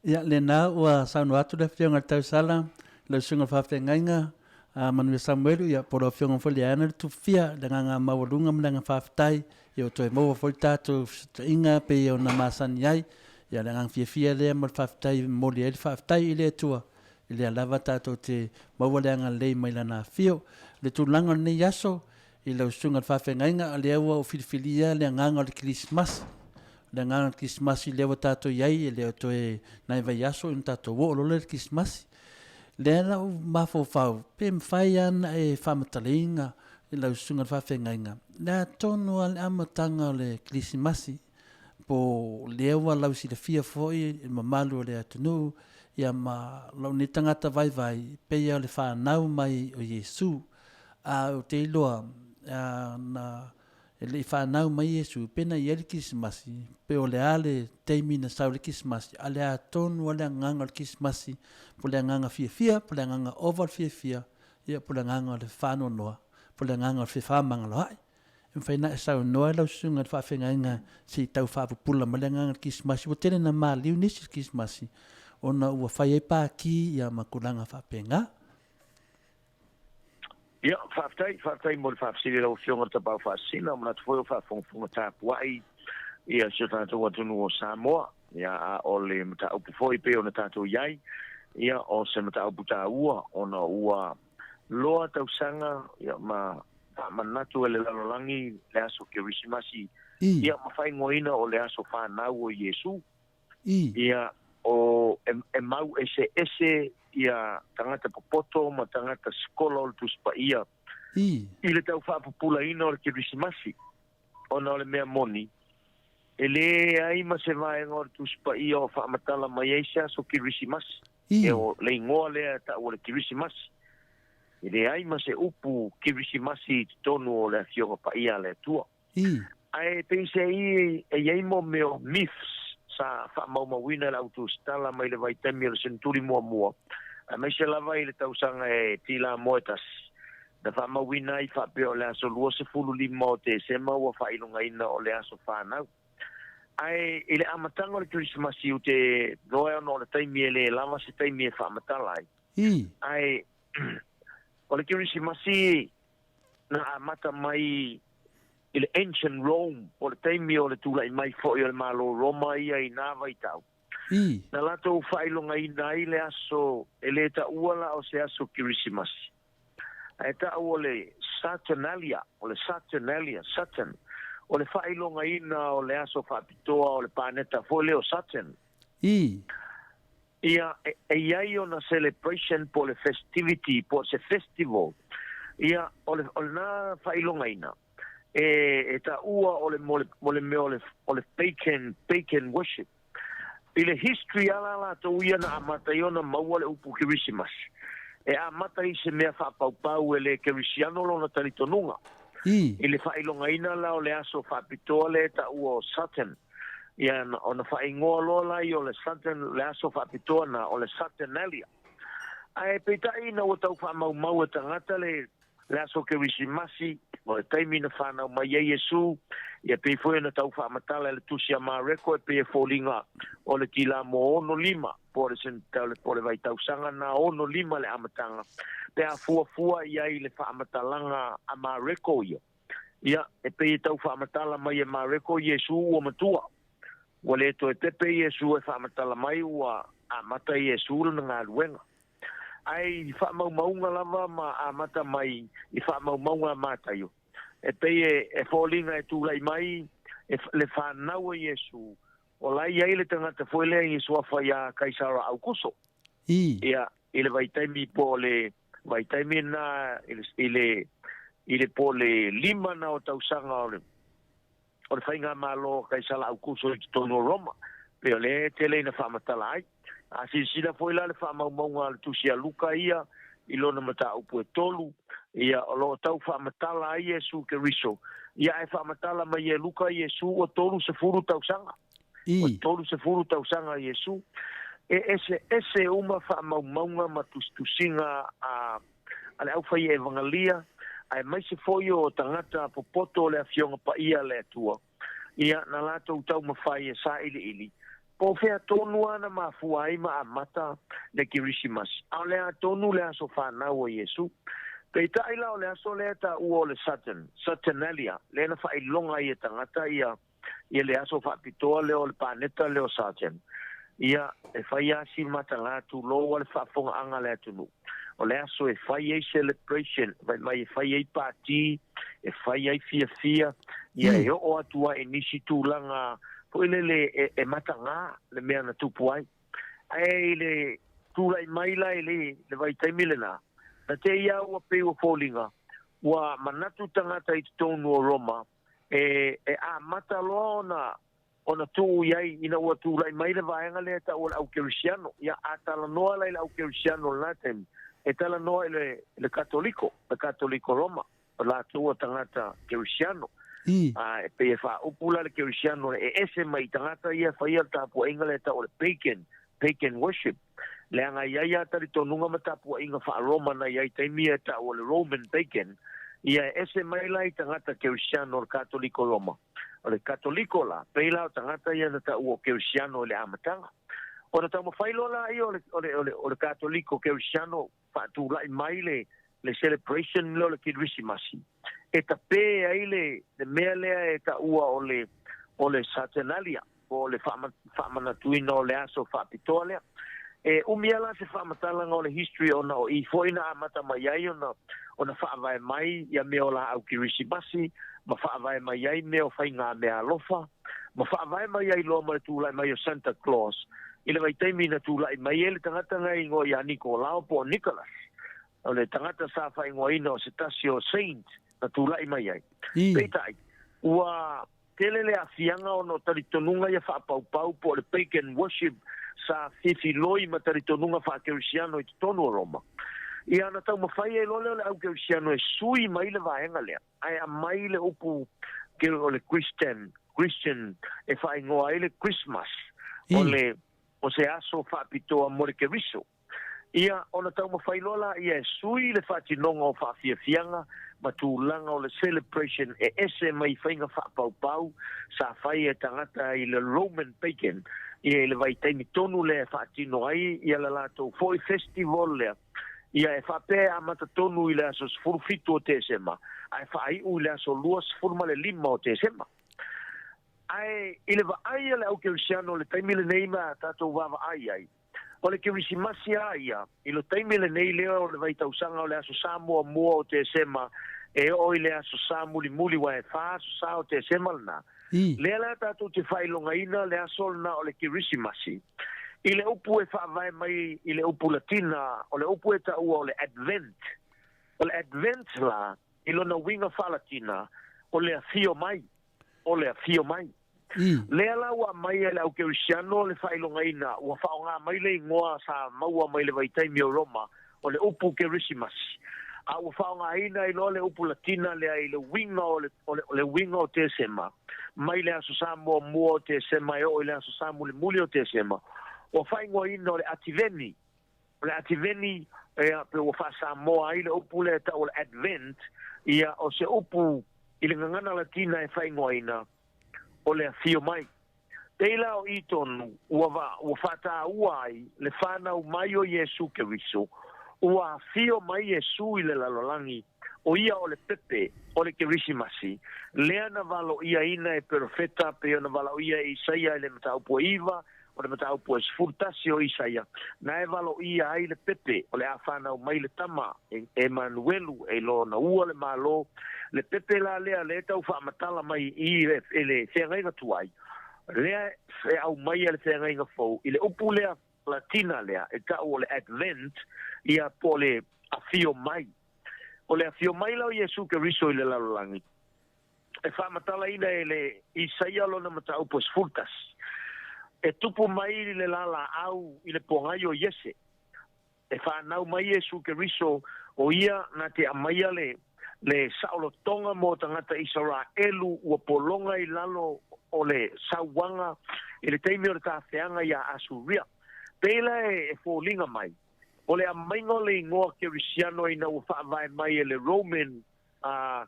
Ia, lena ua saunoa atu le Afioga i le Tausala, lau Susuga i le Faafeagaiga, a Manuia Samuelu, ia, po o lau Afioga foi Leana le Tufia, le agaga maualuga ma le agaga faafetai, ia ua toe maua foi le tatou fesootaiga pei ona masani ai. Ia, le agaga fiafia lea ma le faafetai e momoli ai le faafetai i le Atua, i lea lava tatou te maua le agalelei mai Lana afio. O le tulaga o lenei aso, i lau Susuga i le Faafeagaiga, o lea ua ou filifilia le agaga o le Kerisimasi, O le agaga o le Kerisimasi lea ua tatou i ai, e le o toe nai vaiaso ona tatou oo loa lea i le Kerisimasi. Lea la ua mafaufau, pe mafai lava ona e faamatalaina i lau susuga i le faafeagaiga, le a tonu lava le amataga o le Kerisimasi, po o lea ua lausilafia foi i le mamalu o le atunuu, ia ma lou nei tagata vaivai, e pei lava o le fanau mai o Iesu. A ou te iloa, na E le i fanau mai Iesu, pe na i ai le Kerisimasi, pe o le a le taimi na sau ai le Kerisimasi, a o le a tonu lava le agaga o le Kerisimasi, po o le agaga fiafia, po o le agaga ova o le fiafia, ia po o le agaga o le faanoanoa, po o le agaga o le fefaamagaloa'i. E mafai ona e saunoa i lau susuga i le faafeagaiga se i tau faapupula mai le agaga o le Kerisimasi. Ua tele ina maliu nisi i le Kerisimasi ona ua fai ai pākī ia ma tulaga faapena. Ia, faafetai, faafetai mo le faafesili lau Afioga i le Tapaau Faasisina. Manatu foi o faafogafoga tapuai ia si o tatou atunuu o Samoa. Ia, a o le mataupu foi pei ona tatou i ai, ia, o se mataupu taua ona ua loa tausaga ia, ma faamanatu e le lalolagi le aso Kerisimasi, ia, ma faaigoaina o le aso fanau o Iesu. Ia, o, e, e mau eseese. ia tagata popoto ma tagata sikola o le Tusi Paia i le tau faapupulaina o le Kerisimasi, ona o le mea moni, e leai ma se vaega o le Tusi Paia o faamatala mai ai se aso Kerisimasi. E o le igoa lea e tau o le Kerisimasi. E leai ma se upu Kerisimasi i totonu o le Afioga Paia a le Atua. Ae peiseai e i ai mo mea o myths sa faamaumauina e le au tusitala mai le vaitaimi o le seneturi muamua, aemaise lava i le tausaga e Tilamoe tasi, na faamauina ai faapea o le aso 25 o Tesema ua faailogaina o le aso fanau. Ae i le amataga o le Kerisimasi u te loea ona o le taimi e le lava se taimi e faamatala ai. Ae o le Kerisimasi na amata mai i le Ancient Rome, po o le taimi o le tulai mai foi o le Malo Roma ia i nā vaitau. Na latou faailogaina ai le aso e le taua la o se aso Kerisimasi, ae tau o le Saturnalia, o le Saturnalia, Saturn, o le faailogaina o le aso faapitoa o le paneta foi lea o Saturn. Ia, e i ai ona celebration po o le festivity po o se festival. Ia, o le, o lena faailogaina, e, e taua o le, mo le, mo le mea o le, o le pagan, pagan worship. I le history ala latou ia na amata ai ona maua le upu Kerisimasi, e amata i se mea faapaupau e le Kerisiano lona talitonuga. I le faailogaina la o le aso faapitoa lea e taua o Saturn, Ia, ona faaigoa loa la ia o le Saturn, le aso faapitoa na, o le Saturnalia. Ae peitai ina ua tau faamaumau e tagata le, le aso Kerisimasi, o le taimi na whanau mai ai Iesu, ia pei foi ona tau faamatala e le tusi a Mareko e pei e foliga o le tila mo ono lima, po o le, po o le vaitausaga na ono lima le amataga, pe a fuafua i ai le faamatalaga a Mareko ia. Ia, e pei e tau faamatala mai e Mareko Iesu ua matua. Ua le toe pepe Iesu e faamatala mai ua amata Iesu lana galuega. Ae i faamaumauga lava ma amata mai i faamaumauga a Mataio, e pei e, e foliga e tulai mai e, le fanau a Iesu, o la e i ai le tagata foi lea i suafa iā Kaisara Aukuso. Ia, i le vaitaimi po o le vaitaimi lena i le, i le, i le po o le lima na o tausaga o le, o le faigamalo a Kaisara Aukuso i totonu o Roma, pei o lea e tele ina faamatala ai. A silasila foi la le faamaumauga a le tusi a Luka ia i lona mataupu e tolu, ia o lo o tau faamatala ai Iesu Keriso, ia ae faamatala mai e Luka Iesu ua 30 tausaga. Ua 30 tausaga Iesu. E eseese uma faamaumauga ma tusitusiga a a le aufaievagalia, aemaise foi o tagata popoto o le Afioga Paia a le Atua, ia, na latou taumafai e sailiili, po o fea tonu lava na mafua ai ma amata le Kerisimasi, a o le a tonu le aso fanau o Iesu. Peitai la o le aso lea e taua o le Saturn, Saturnalia, lea na faailoga ai e tagata ia ia le aso faapitoa lea o le paneta lea o Saturn, ia, e fai lava si mataga tulou a le faafofogaaga a le atunuu. O le aso e fai ai celebration, fai mai e fai ai pati, e fai ai fiafia, ia e oo atu ai i nisi tulaga foi lele e, e mataga le mea na tupu ai. Ae i le tulai mai la i le, le vaitaimi lena, na te i a ua pei ua foliga, ua manatu tagata i totonu o Roma, e, e amata loa ona ona tuu i ai ina ua tulai mai le vaega lea e tau o le au kerisiano. Ia, a talanoa la i le au kerisiano i lena taimi, e talanoa i le, le Katoliko, le Katoliko Roma, o latou o tagata kerisiano. A, e pei e faaupu la le kerisiano e ese mai i tagata ia e faia le tapuaiga lea e tau o le pagan, pagan worship. Leaga e i ai lava talitonuga ma tapuaiga faa-Roma na i ai i taimi ia e tau o le Roman pagan, ia e ese mai la i tagata kerisiano o le Katoliko Roma. O le Katoliko la, pei la o tagata ia na taua o Kerisiano i le amataga. Ona taumafai loa laia o le, o le, o le, o le Katoliko Kerisiano faatulai mai le, le celebration lea o le Kerisimasi, e tapē ai le, le mea lea e taua o le, o le Saturnalia, po o le faamanatuina o le aso faapitoa lea. E umi lava la se faamatalaga o le history ona o i foi na amata mai ai ona, ona faavae mai ia mea o laau Kerisimasi, ma faavae mai ai mea o faiga meaalofa, Ma faavae mai ai loa ma le tulai mai o Santa Claus i le vaitaimi na tulai mai ai le tagata na e igoa ia Nikolao po o Nicholas, o le tagata sa faaigoaina o se tasi o saint na tulai mai ai. Peitai, ua tele le aafiaga ona o talitonuga ia faapaupau po o le pagan worship sa fifiloi ma talitonuga faakerisiano i totonu o Roma. Ia na taumafai ai loa lea o le aukerisiano e sui mai le vaega lea, ae aumai le upu o le Christian, Christian e faaigoa ai le Christmas, o le o se aso faapitoa mo le Keriso. Ia, ona taumafai loa laia e sui le faatinoga o faafiafiaga ma tulaga o le celebration e ese mai faiga faapaupau sa fai e tagata i le Roman pagan, ia i le vaitaimi tonu lea e faatino ai ia le latou foi festival lea, ia e faapea e amata tonu i le aso 17 o Tesema ae faaiu i le aso 25 o Tesema. Ae i le vaai a le au kerisiano i le taimi lenei ma tatou vaavaai ai, O le Kerisimasi a ia, i lo taimi lenei lea o le vaitausaga o le Aso Sa muamua o Tesema e oo i le Aso Sa mulimuli aua e fa Aso Sa o Tesema lena. Lea la tatou te faailogaina le aso lena o le Kerisimasi. I le upu e faavae mai i le upu Latina, o le upu e taua o le Advent. O le Advent la, i lona uiga faa-Latina, o le afio mai. O le afio mai. Lea la ua aumai e le aukerisiano le faailogaina, ua faaaoga mai le igoa sa maua mai le vaitaimi o Roma, o le upu Kerisimasi. A ua faaaogaina ai loa le upu Latina lea i le uiga o le, o le, le uiga o Tesema, mai le Aso Sa muamua o Tesema e oo i le Aso Sa mulimuli o Tesema, ua faaigoaina o le Ativeni. O le Ativeni, ia, pe ua faa-Samoa ai le upu lea e tau o le Advent, ia, o se upu i le gagana Latina e faaigoaina, o le afio mai. Pei la o i tonu ua, ua faataua ai le fanau mai o Iesu Keriso, ua afio mai Iesu i le lalolagi, o ia o le pepe o le Kerisimasi, lea na valoiaina e perofeta pei ona valaoia e Isaia i le mataupu e 9, o le mataupu e 11 o Isaia, na e valoia ai le pepe o le a fanau mai le tama e Emanuelu e lona ua le Malo, le pepe la lea lea e tau faamatala mai i i le feagaiga tuai, lea e aumaia le feagaiga fou i le upu lea Latina lea e tau o le Advent, ia po o le afio mai. O le afio mai la o Iesu Keriso i le lalolagi, e faamatalaina e le Isaia lona mataupu e 11, E tupu mai le lalaau i le pogai o Iese, e fanau mai Iesu Keriso, o ia na te aumaia le, le saolotoga mo tagata Isaraelu ua pologa i lalo o le sauaga i le taimi o le tafeaga iā Asuria. Pei la e foliga mai, o le aumaiga o le igoa Kerisiano ina ua faavae mai e le Roman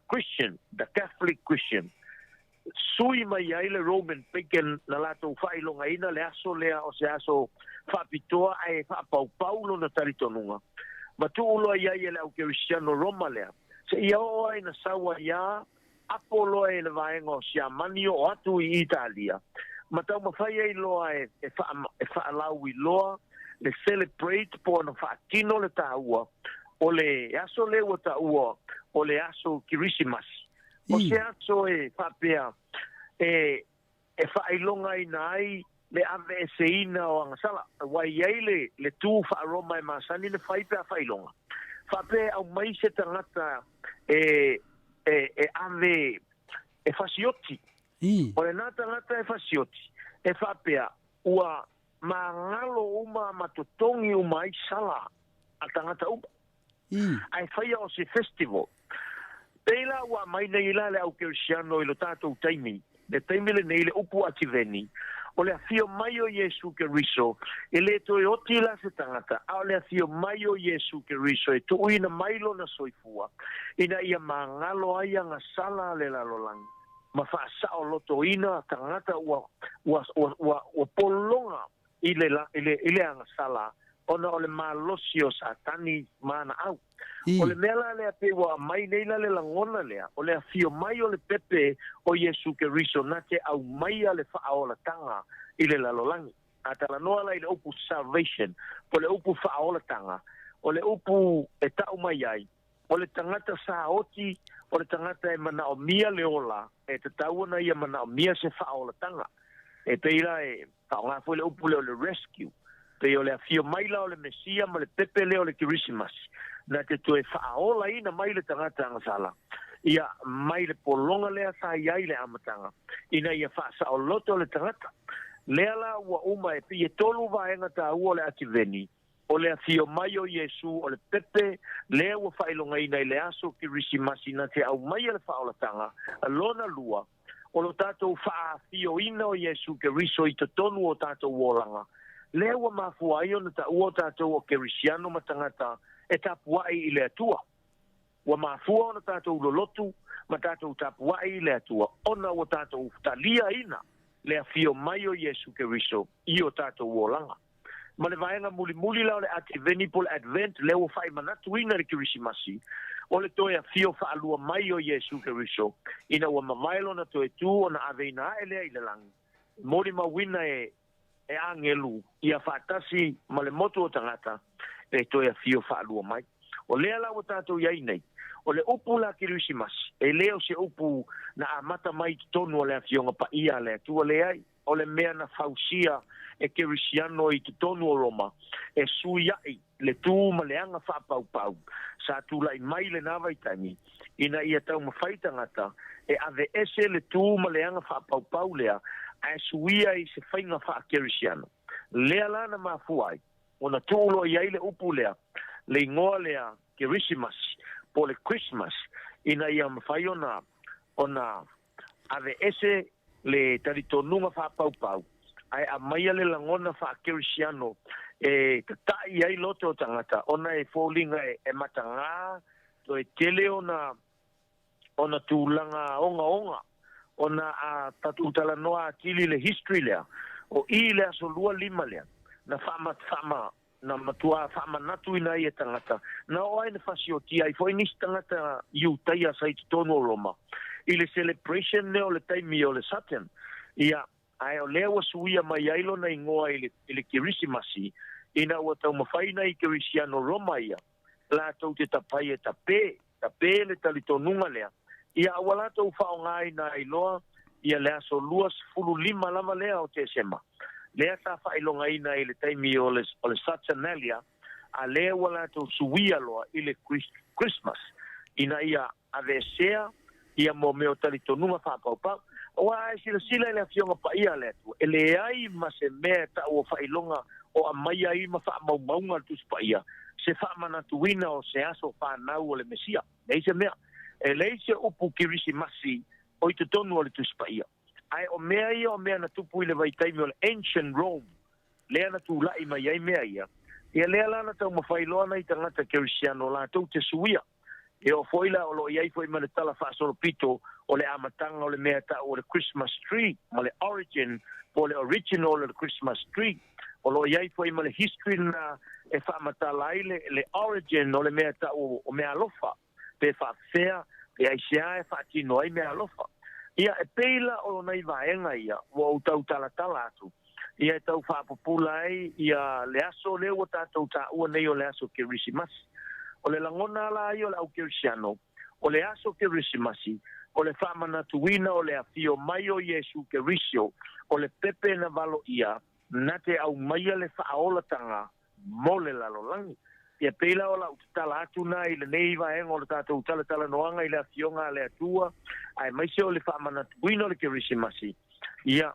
Christian, the Catholic Christian, sui mai ai le Roman pagan na latou faailogaina le aso lea o se aso faapitoa ae faapaupau lona talitonuga, ma tuu loa i ai e le aukerisiano Roma lea, seia oo ai na sau ai a apo loa e le vaega o Siamani oo atu i Italia, ma taumafai ai loa e e faalauiloa le celebrate po o na faatino le taua o le aso lea ua taua o le aso Kerisimasi. O se aso e faapea e e faailogaina ai le aveeseina o agasala, aua e i ai le le tu faa-Roma e masani ona fai pe a faailoga. Faapea e aumai se tagata e e e ave e fasioti. O lena tagata e fasioti, e faapea ua magalo uma ma totogi uma ai sala a tagata uma. Ae faia o se festival. Pei la ua aumai nei la le au kerisiano i lo tatou taimi, le taimi lenei le upu Ativeni, o le afio mai o Iesu Keriso, e le toe oti la se tagata, a o le afio mai o Iesu Keriso e tuuina mai lona soifua, ina ia magalo ai agasala a le lalolagi, ma faasaolotoina tagata ua, ua, ua, ua, ua pologa i le, i le, i le agasala ona o le malosi o Satani ma ana au. O le mea la lea pei ua aumai nei la le lagona lea, o le afio mai o le pepe o Iesu Keriso na te aumaia le faaolataga i le lalolagi. A talanoa la i le upu salvation, po o le upu faaolataga, o le upu e tau mai ai, O le tagata saoti, o le tagata e manaomia le ola, e tatau ona ia manaomia se faaolataga. E pei la e faaaoga foi le upu lea o le rescue, pei o le afio mai la o le Mesia ma le pepe lea o le Kerisimasi, na te toe faaolaina mai le tagata agasala, ia, mai le pologa lea sa i ai i le amataga, ina ia faasaoloto le tagata. Lea la ua uma e pei e tolu vaega taua o le Ativeni, O le afio mai o Iesu o le pepe lea ua faailogaina i le aso Kerisimasi na te aumaia le faaolataga, lona lua, o lo tatou faaafioina o Iesu Keriso i totonu o tatou olaga, lea ua mafua ai ona taua o tatou o Kerisiano ma tagata e tapuai i le Atua. Ua mafua ona tatou lolotu ma tatou tapuai i le Atua ona ua tatou taliaina le afio mai o Iesu Keriso i o tatou olaga. Ma le vaega mulimuli la o le Ativeni po o le Advent lea ua faamanatuina i le Kerisimasi, o le toe afio faalua mai o Iesu Keriso ina ua mavae lona toe tu ona aveina ae lea i le lagi, molimauina e e agelu ia faatasi ma le motu o tagata e toe afio faalua mai. O lea la ua tatou i ai nei, o le upu la Kerisimasi, e le o se upu na amata mai i totonu o le Afioga Paia a le Atua, leai, o le mea na fausia e Kerisiano i totonu o Roma e suiaʻi le tu ma le aga faapaupau sa tulai mai i lena vaitaimi ina ia taumafai tagata e aveese le tu ma le aga faapaupau lea ae suia i se faiga faakerisiano. Lea la na mafua ai ona tuu loa i ai le upu lea, le igoa lea Kerisimasi po o le Christmas ina ia mafai ona ona aveese le talitonuga faapaupau ae aumaia le lagona faakerisiano e tataʻi ai loto o tagata ona e foliga e matagā toe tele ona ona tulaga ogaoga ona a tatou talanoa atili i le history lea o i le aso 25 lea na faama faama na matuā faamanatuina ai e tagata, na oo ai na fasiotia ai foi nisi tagata Iutaia sa i totonu o Roma i le celebration lea o le taimi o le Saturn. Ia, ae o lea ua suia mai ai lona igoa i le, i le Kerisimasi, ina ua taumafai nai Kerisiano Roma ia, latou te tapai e tapē, tapē le talitonuga lea, ia a ua latou faaaogaina ai loa ia le aso 25 lava lea o Tesema, lea sa faailogaina i le taimi o le, o le Saturnalia, a lea ua latou suia loa i le Christmas, ina ia aveesea ia mo mea o talitonuga faapaupau. Aua a e silasila i le Afioga Paia a le Atua, e leai ma se mea e tau o faailoga o aumaia ai ma faamaumauga a le Tusi Paia, se faamanatuina o se aso fanau o le Mesia. Leai se mea. E leai se upu Kerisimasi o i totonu o le Tusi Paia. Ae o mea ia o mea na tupu i le vaitaimi o le Ancient Rome, lea na tulai mai ai mea ia, ia lea la na taumafai loa nai tagata Kerisiano latou te suia. E oo foi la o lo o i ai foi ma le tala faasolopito o le amataga o le mea e ta'u o le Christmas tree ma le origin po o le original o le Christmas tree. O lo o i ai foi ma le history lena e faamatala ai le, le origin o le mea e ta'u o meaalofa, pe faafefea, pe aisea e faatino ai meaalofa. Ia, e pei la o nai vaega ia ua ou tau talatala atu, ia e tau faapupula ai ia le aso lea ua tatou taua nei o le aso Kerisimasi. O le lagona la ia o le au Kerisiano, o le aso Kerisimasi, o le faamanatuina o le afio mai o Iesu Kerisio, o le pepe na valoia na te aumaia le faaolatanga mo le lalolagi. Ia pei la o lau tatala atu na i lenei vaega o le tatou talatalanoaga i le Afioga a le Atua, aemaise o le faamanatuina o le Kerisimasi, ia,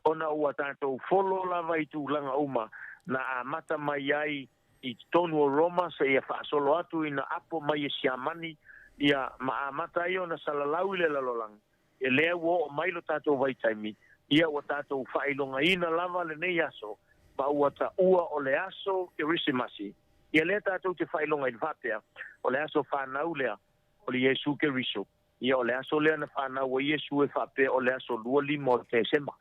ona ua tatou folo lava i tulaga uma na amata mai ai i totonu o Roma seia faasolo atu ina apo mai e Siamani, ia, ma amata ai ona salalau i le lalolagi, e lea ua oo mai lo tatou vaitaimi, ia ua tatou faailogaina lava lenei aso, ma ua taua o le aso Kerisimasi, ia lea tatou te faailogaina faapea, o le aso fanau lea o le Iesu Keriso. Ia, o le aso lea na fanau ai Iesu e faapea o le aso 25 o Tesema.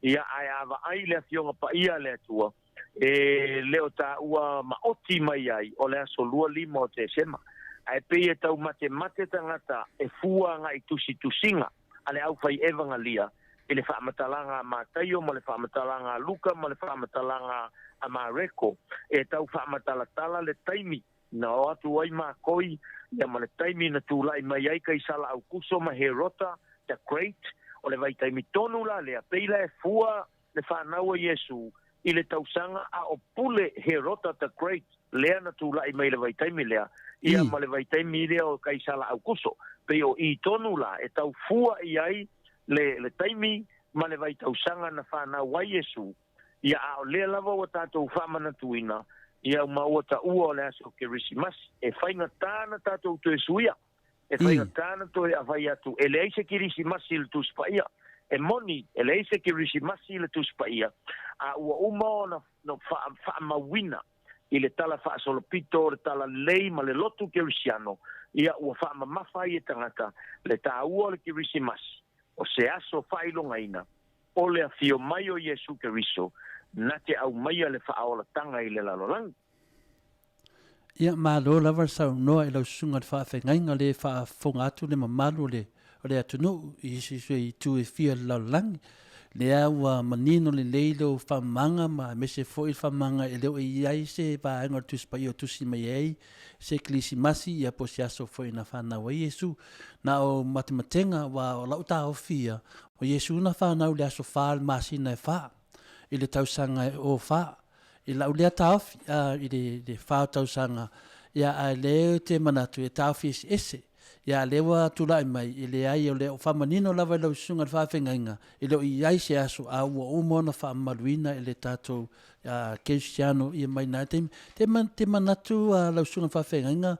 Ia, ae a vaai i le Afioga Paia a le Atua, e le o taua maoti mai ai o le aso 25 o Tesema. Ae pei e tau matemate tagata e fua agai tusitusiga a le aufai evangalia i le faamatalaga a Mataio ma le faamatalaga a Luka ma le faamatalaga a Mareko e tau faamatalatala le taimi. na o atu ai makoi, ia ma le taimi na tulai mai ai Kaisala Aukuso ma Herota the Great, o le vaitaimi tonu la lea, pei la e fua le fanau a Iesu i le tausaga a o pule Herota the Great lea na tulai mai i le vaitaimi lea, ia ma le vaitaimi lea o Kaisala Aukuso. Pei o i tonu la e tau fua i ai le, le taimi ma le vaitausaga na fanau ai Iesu, ia a o lea lava ua tatou faamanatuina, ia ma ua taua o le aso Kerisimasi. E faigata na tatou toe suia. E faigata na toe avai atu, e leai se Kerisimasi i le Tusi Paia. E moni, e leai se Kerisimasi i le Tusi Paia, a ua uma ona faamauina i le Tala Faasolopito o le Talalelei ma le Lotu Kerisiano, ia ua faamamafa ai e tagata le taua o le Kerisimasi, o se aso faailogaina o le afio mai o Iesu Keriso na te aumaia le faaolatanga i le lalolagi. Ia, malo lava le saunoa i lau susuga i le faafeagaiga lea e faafofoga atu le mamalu o le o le atunuu i isi itu e fia o le lalolagi. Lea ua manino lelei lou faamamaga ma aemaise foi le faamamaga e le o i ai se vaega o le Tusi Paia o tusi mai ai se Kerisimasi ia po o se aso foi na fanau ai Iesu. Na o matematega aua o lau taofi ia, o Iesu na fanau i le aso fa o le masina e fa i le tausaga e o fa. I lau lea taofi i le fa o tausaga, ia ae lea ou te manatu e taofi eseese. Ia a lea ua tulai mai, e leai o le o faamanino lava i lau susuga i le faafeagaiga, e le o i ai se aso a ua uma ona faamamaluina e le tatou kerisiano ia mai na taimi. Te, te manatu lau susuga i le faafeagaiga,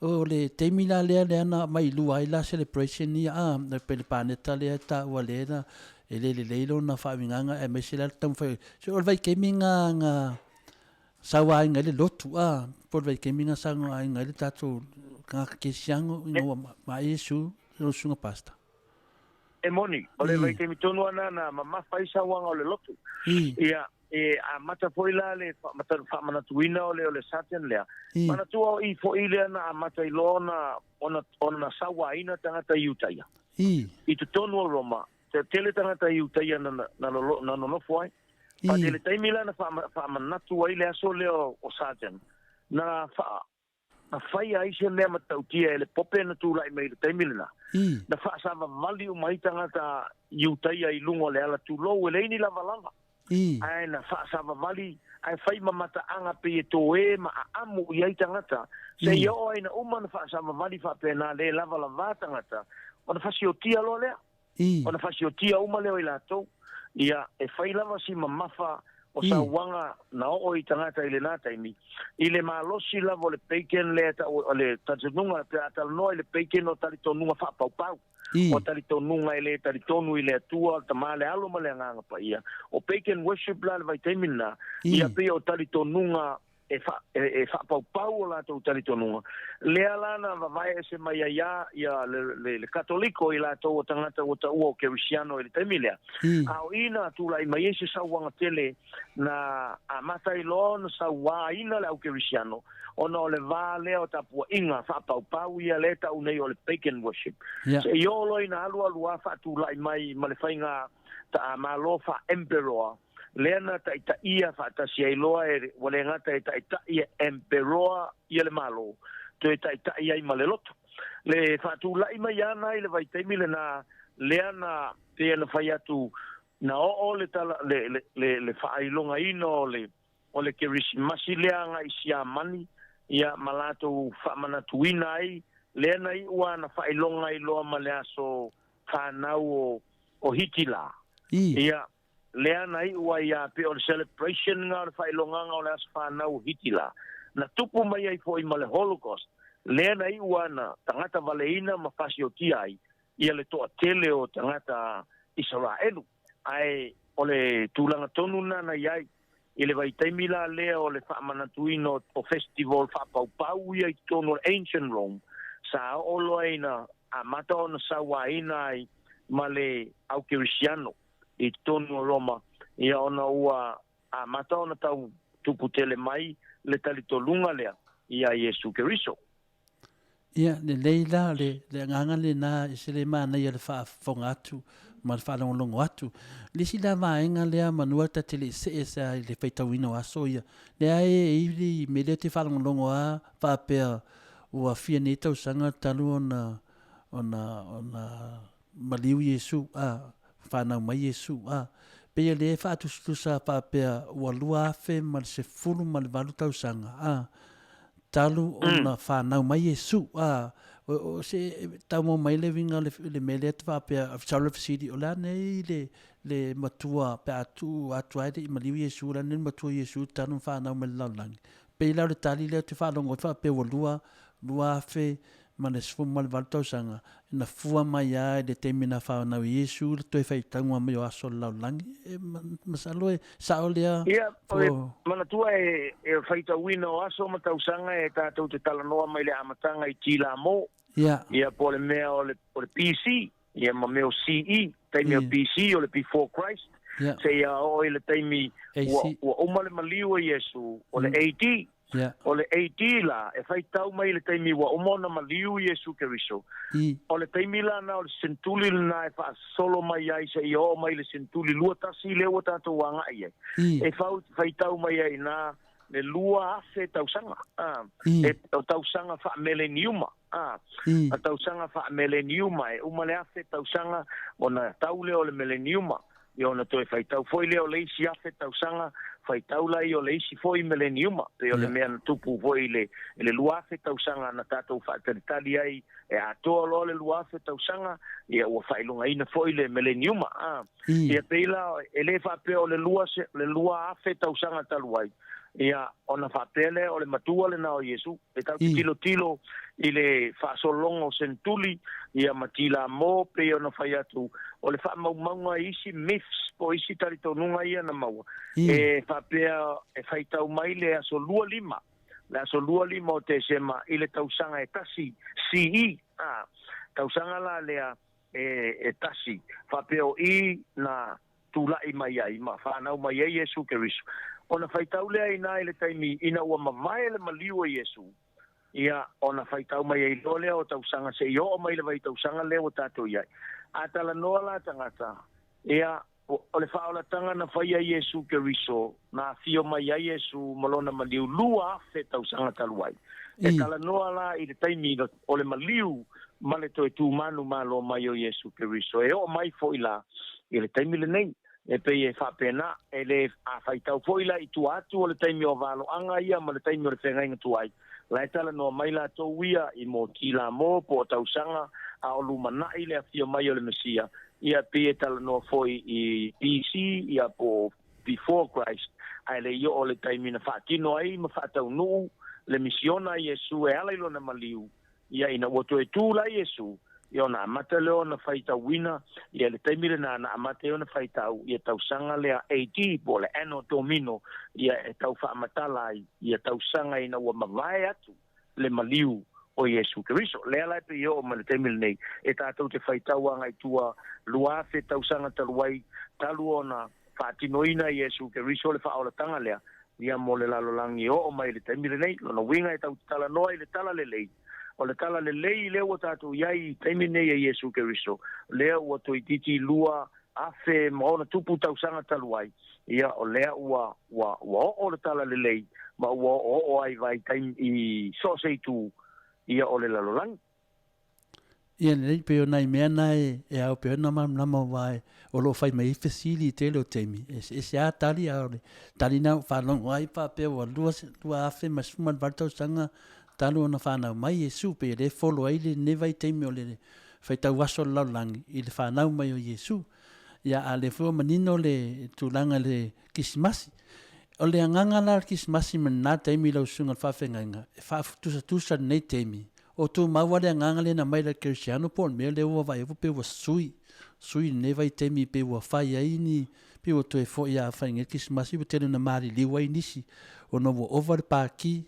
o le taimi la lea lea na aumai lua ai la celebration ia, a, pei le paneta lea e taua lea na, e le lelei lona faauigaga aemaise la le taumafai, so o le vaitaimi na, na sauaina ai le lotu, a, po o le vaitaimi na sauaina ai le tatou tagata kerisiano ina ua ma'i Iesu, lau susuga pastor. E moni, o le vaitaimi tonu lava na mamafa ai sauaga o le lotu. Ia, e amata foi la le faamanatuina o le o le Satan lea. Manatua o i foi lea na amata ai loa ona ona ona sauaina tagata Iutaia. I totonu o Roma, te tele tagata Iutaia na na na nonofo ai. I le taimi la na faamanatu ai le aso lea o Satan, na faa na faia ai se mea matautia e le pope na tulai mai i le taimi lena. Na faasavavali uma ai tagata Iutaia i luga o le ala tulou e leai ni lavalava. Ae na faasavavali ae fai ma mataaga pei e toe ma aamu i ai tagata, seia oo ai ina uma ona faasavavali faapena le lavalava tagata, ona fasiotia loa lea. Ona fasiotia uma lea o i latou. Ia, e fai lava si mamafa o sauaga na oo i tagata i lena taimi, i le malosi lava o le pagan lea e tau o le talitonuga, pe a talanoa i le pagan o talitonuga faapaupau, o talitonuga e le talitonu i le Atua, o le Tama, le Alo ma le Agaga Paia. O pagan worship la i le vaitaimi lena, ia pei o talitonuga e, fa, e, e faapaupau o latou talitonuga. Lea la na vavae ese mai ai a ia le, le, le Katoliko i latou o tagata ua taua o Kerisiano i le taimi lea. A o i na tulai mai ai se sauaga tele na amata ai loa ona sauaina le au Kerisiano ona o le va lea o tapuaiga faapaupau ia lea e tau nei o le pagan worship. Yeah. Seia oo loa ina alualu a faatulai mai ma le faiga Malo faa-emperor lea na taitaia faatasi ai loa e, ua le gata e taitai e emperoa ia le Malo, toe taitai ai ma le lotu. Le faatulai mai ana i le vaitaimi lena, lea na pei na fai atu, na oo le tala, le, le, le, le faailogaina o le, o le Kerisimasi lea agai i Siamani, ia, ma latou faamanatuina ai, lea na iu ana faailoga ai loa ma le aso fanau o, o Hitila. Ia, lea na iu ai a pei o le celebration na o le faailogaga o le aso fanau o Hitila. Na tupu mai ai foi ma le Holocaust, lea na iu ana tagata valeina ma fasiotia ai ia le toatele o tagata Isaraelu. Ae o le tulaga tonu lena na i ai i le vaitaimi la lea o le faamanatuina o festival faapaupau ia i totonu o le Ancient Rome, sa oo loa ina amata ona sauaina ai ma le au kerisiano i totonu o Roma, ia ona ua amata ona tau tupu tele mai le talitoluga lea iā Iesu Keriso. Ia, lelei la, le, le agaga lena e se le manaia le faafofoga atu. ma le faalogologo atu. Le isi la vaega lea manua ta te le i see sa i le faitauina o aso ia, lea e i ai le mea lea te faalogologo a faapea ua fia nei tausaga talu ona ona ona maliu Iesu a, fanau mai Iesu a. Pei o lea e faatusatusa faapea ua 2018 tausaga a, talu ona fanau mai Iesu a. O se tau mai le uiga o le mea lea te faapea, sau le fesili, o le a nei le le matua pe a tuu atu ai le i maliu Iesu, o le a nei le matua Iesu talu ona fanau mai le lalolagi. Pei la o le tali lea ou te faalogo ai faapea ua lua, 2018 tausaga, na fua mai lava i le taimi na fanau ai Iesu le toe faitauga mai o aso o le lalolagi. E masalo e sao lea? Ia, o le manatua e e faitauina o aso ma tausaga e tatou te talanoa mai le amataga i Tilamo. Ia. Ia po o le mea o le o le BC, ia ma mea o CE, taimi o BC o le before Christ. Ia. Seia oo i le taimi ua ua uma le maliu o Iesu o le AD. Yeah. O le AD la, e faitau mai i le taimi ua uma ona maliu Iesu Keriso. O le taimi la na o le sentuli lena e faasolo mai ai seia oo mai i le sentuli 21 lea ua tatou agai ai. E fau, faitau mai ai na le 2000 tausaga. A, e, o tausaga faameleniuma. A, a tausaga faameleniuma, e uma le afe tausaga ona tau lea o le meleniuma. Ia ona toe faitau foi lea o le isi afe tausaga, faitau laia o le isi foi meleniuma, pei o le mea na tupu foi i le, i le 2000 tausaga na tatou faatalitali ai e atoa loa le 2000 tausaga, ia ua faailogaina foi le meleniuma. A, ia pei la e le faapea o le lua, le 2000 tausaga talu ai, ia ona faapea lea o le matua lena o Iesu. E tatou te tilotilo i le faasologa o Sentuli ia ma Tilamo pei ona fai atu o le faamaumauga i isi myths po o isi talitonuga ia na maua e faapea e faitau mai le aso 25 le aso 25 o Tesema i le tausaga e tasi CE a tausaga la lea e, e tasi faapea o i na tulai mai ai ma fanau mai ai Iesu Keriso. Ona faitau lea inā i le taimi ina ua mavae le maliu o Iesu, ia, ona faitau mai ai loa lea o tausaga seia oo mai le vaitausaga lea ua tatou i ai. A talanoa la tagata, ia, o le faaolataga na faia e Iesu Keriso, na afio mai ai Iesu ma lona maliu 2000 tausaga talu ai. E talanoa la i le taimi o le maliu ma le toe tumanu malo mai o Iesu Keriso, e oo mai foi la i le taimi lenei. E pei e faapena, e le a faitau foi la i tua atu o le taimi o valoaga ia ma le taimi o le feagaiga tuai, la e talanoa mai latou ia i mo Tilamo po o tausaga a o lumanai le afio mai o le Mesia, ia pei e talanoa foi i BC ia po o Before Christ, ae le i oo le taimi na faatino ai ma faataunuu le misiona a Iesu e ala i lona maliu, ia ina ua toe tu la Iesu, ia ona amata lea ona faitauina, ia le taimi lena na amata ai ona faitau ia tausaga lea AD po o le Anno Domino, ia e tau faamatala ai ia tausaga ina ua mavae atu le maliu o Iesu Keriso. Lea la e pei e oo mai le taimi lenei, e tatou te faitau agai tua 2000 tausaga talu ai, talu ona faatinoina e Iesu Keriso le faaolataga lea, ia mo le lalolagi e oo mai i le taimi lenei. Lona uiga e tatou te talanoa i le talalelei, o le talalelei lea ua tatou i ai i taimi nei e Iesu Keriso, lea ua toeitiiti 2000+ tausaga talu ai, ia o lea ua, ua, ua oo le talalelei ma ua oooo ai vaitaimi i so o se itu ia o le lalolagi. Ia lelei, pei o nai mea na e, e ao pea ona malamalama aua e, o lo o fai mai ai fesili i tele o taimi, e eseese lava tali, a o le tali na ua faalogo ai faapea ua 2018 tausaga talu ona fanau mai Iesu, pei o lea e follow ai lenei vaitaimi o le faitau aso o le lalolagi i le fanau mai o Iesu. Ia, a o lea foi ua manino le tulaga i le Kisimasi. O le agaga la o le Kisimasi ma lena taimi i lau susuga i le faafeagaiga, e faatusatusa lenei taimi, o tumau lava le agaga lea na aumai i le kerisiano po o le mea lea ua vaai atu pei ua sui, sui i lenei vaitaimi pei ua fai ai ni, pei ua toe foi a fai nei le Kisimasi ua tele ina maliliu ai nisi ona ua ova le paki,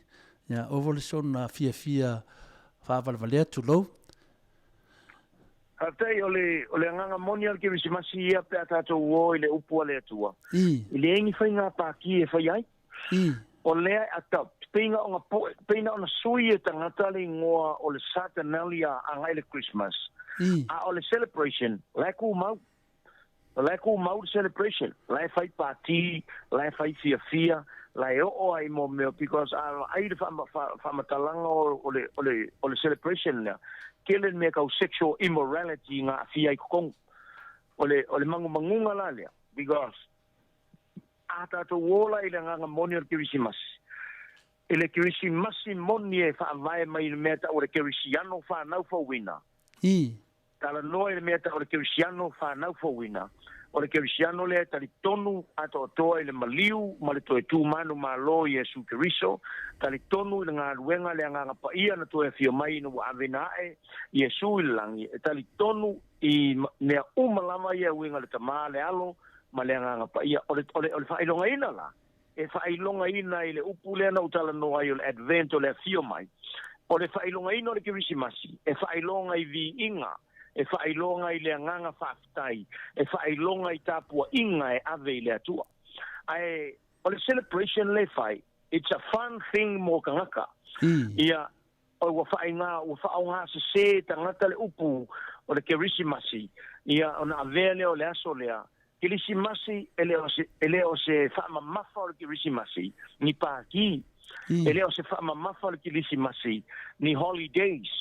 ia ova le soona fiafia faavalevalea tulou. Faafetai, o le, o le agaga moni o le Kerisimasi ia pe a tatou o i le upu a le Atua. I leai ni faiga paki e faia ai. O lea e adopt, pei na ona poe, pei na ona sui e tagata le igoa o le Saturnalia agai le Christmas. A o le celebration, la e tumau. O la e tumau le celebration, la e fai pati, la e fai fiafia, la e oo ai mo mea, because a vaai le faamatalaga o le, o le, o le celebration lea, tele le mea tau sexual immorality na aafia ai totonu. O le, o le magumaguga la lea, because a tatou ola i le agaga moni o le Kerisimasi, i le Kerisimasi moni e faavae mai i le mea tau o le Kerisiano whanau fouina. Talanoa i le mea tau o le Kerisiano whanau fouina. O le Kerisiano lea e talitonu atoatoa i le maliu ma le toe tu manumalo i Iesu Keriso, talitonu i le galuega le Agaga Paia na toe afio mai ina ua ave ina ae Iesu i le lagi, e talitonu i mea uma lava ia e uiga i le Tama, le Alo ma le Agaga Paia. O le, o le, o le faailogaina la, e faailogaina i le upu lea na ou talanoa ai o le Advent, o le afio mai. O le faailogaina o le Kerisimasi, e faailoga i viiga, e faailoga i le agaga faafetai, e faailoga i tapuaiga e ave i le Atua. Ae o le celebration lea e fai, it's a fun thing mo tagata. Ia, ua faaiga, ua faaaogasese e tagata le upu o le Kerisimasi, ia, ona avea lea o le aso lea. Kerisimasi, e le o se, e le o se faamamafa o le Kerisimasi, ni pākī. E le o se faamamafa o le Kerisimasi, ni holidays.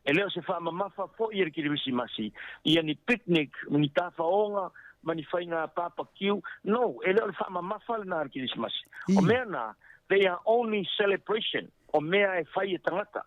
E le o se faamamafa foi e le Kerisimasi, ia ni picnic, ni tafaoga, ma ni faiga papakiu. No, e le o le faamamafa lena a le Kerisimasi. O mea na, they are only celebration. O mea e fai e tagata.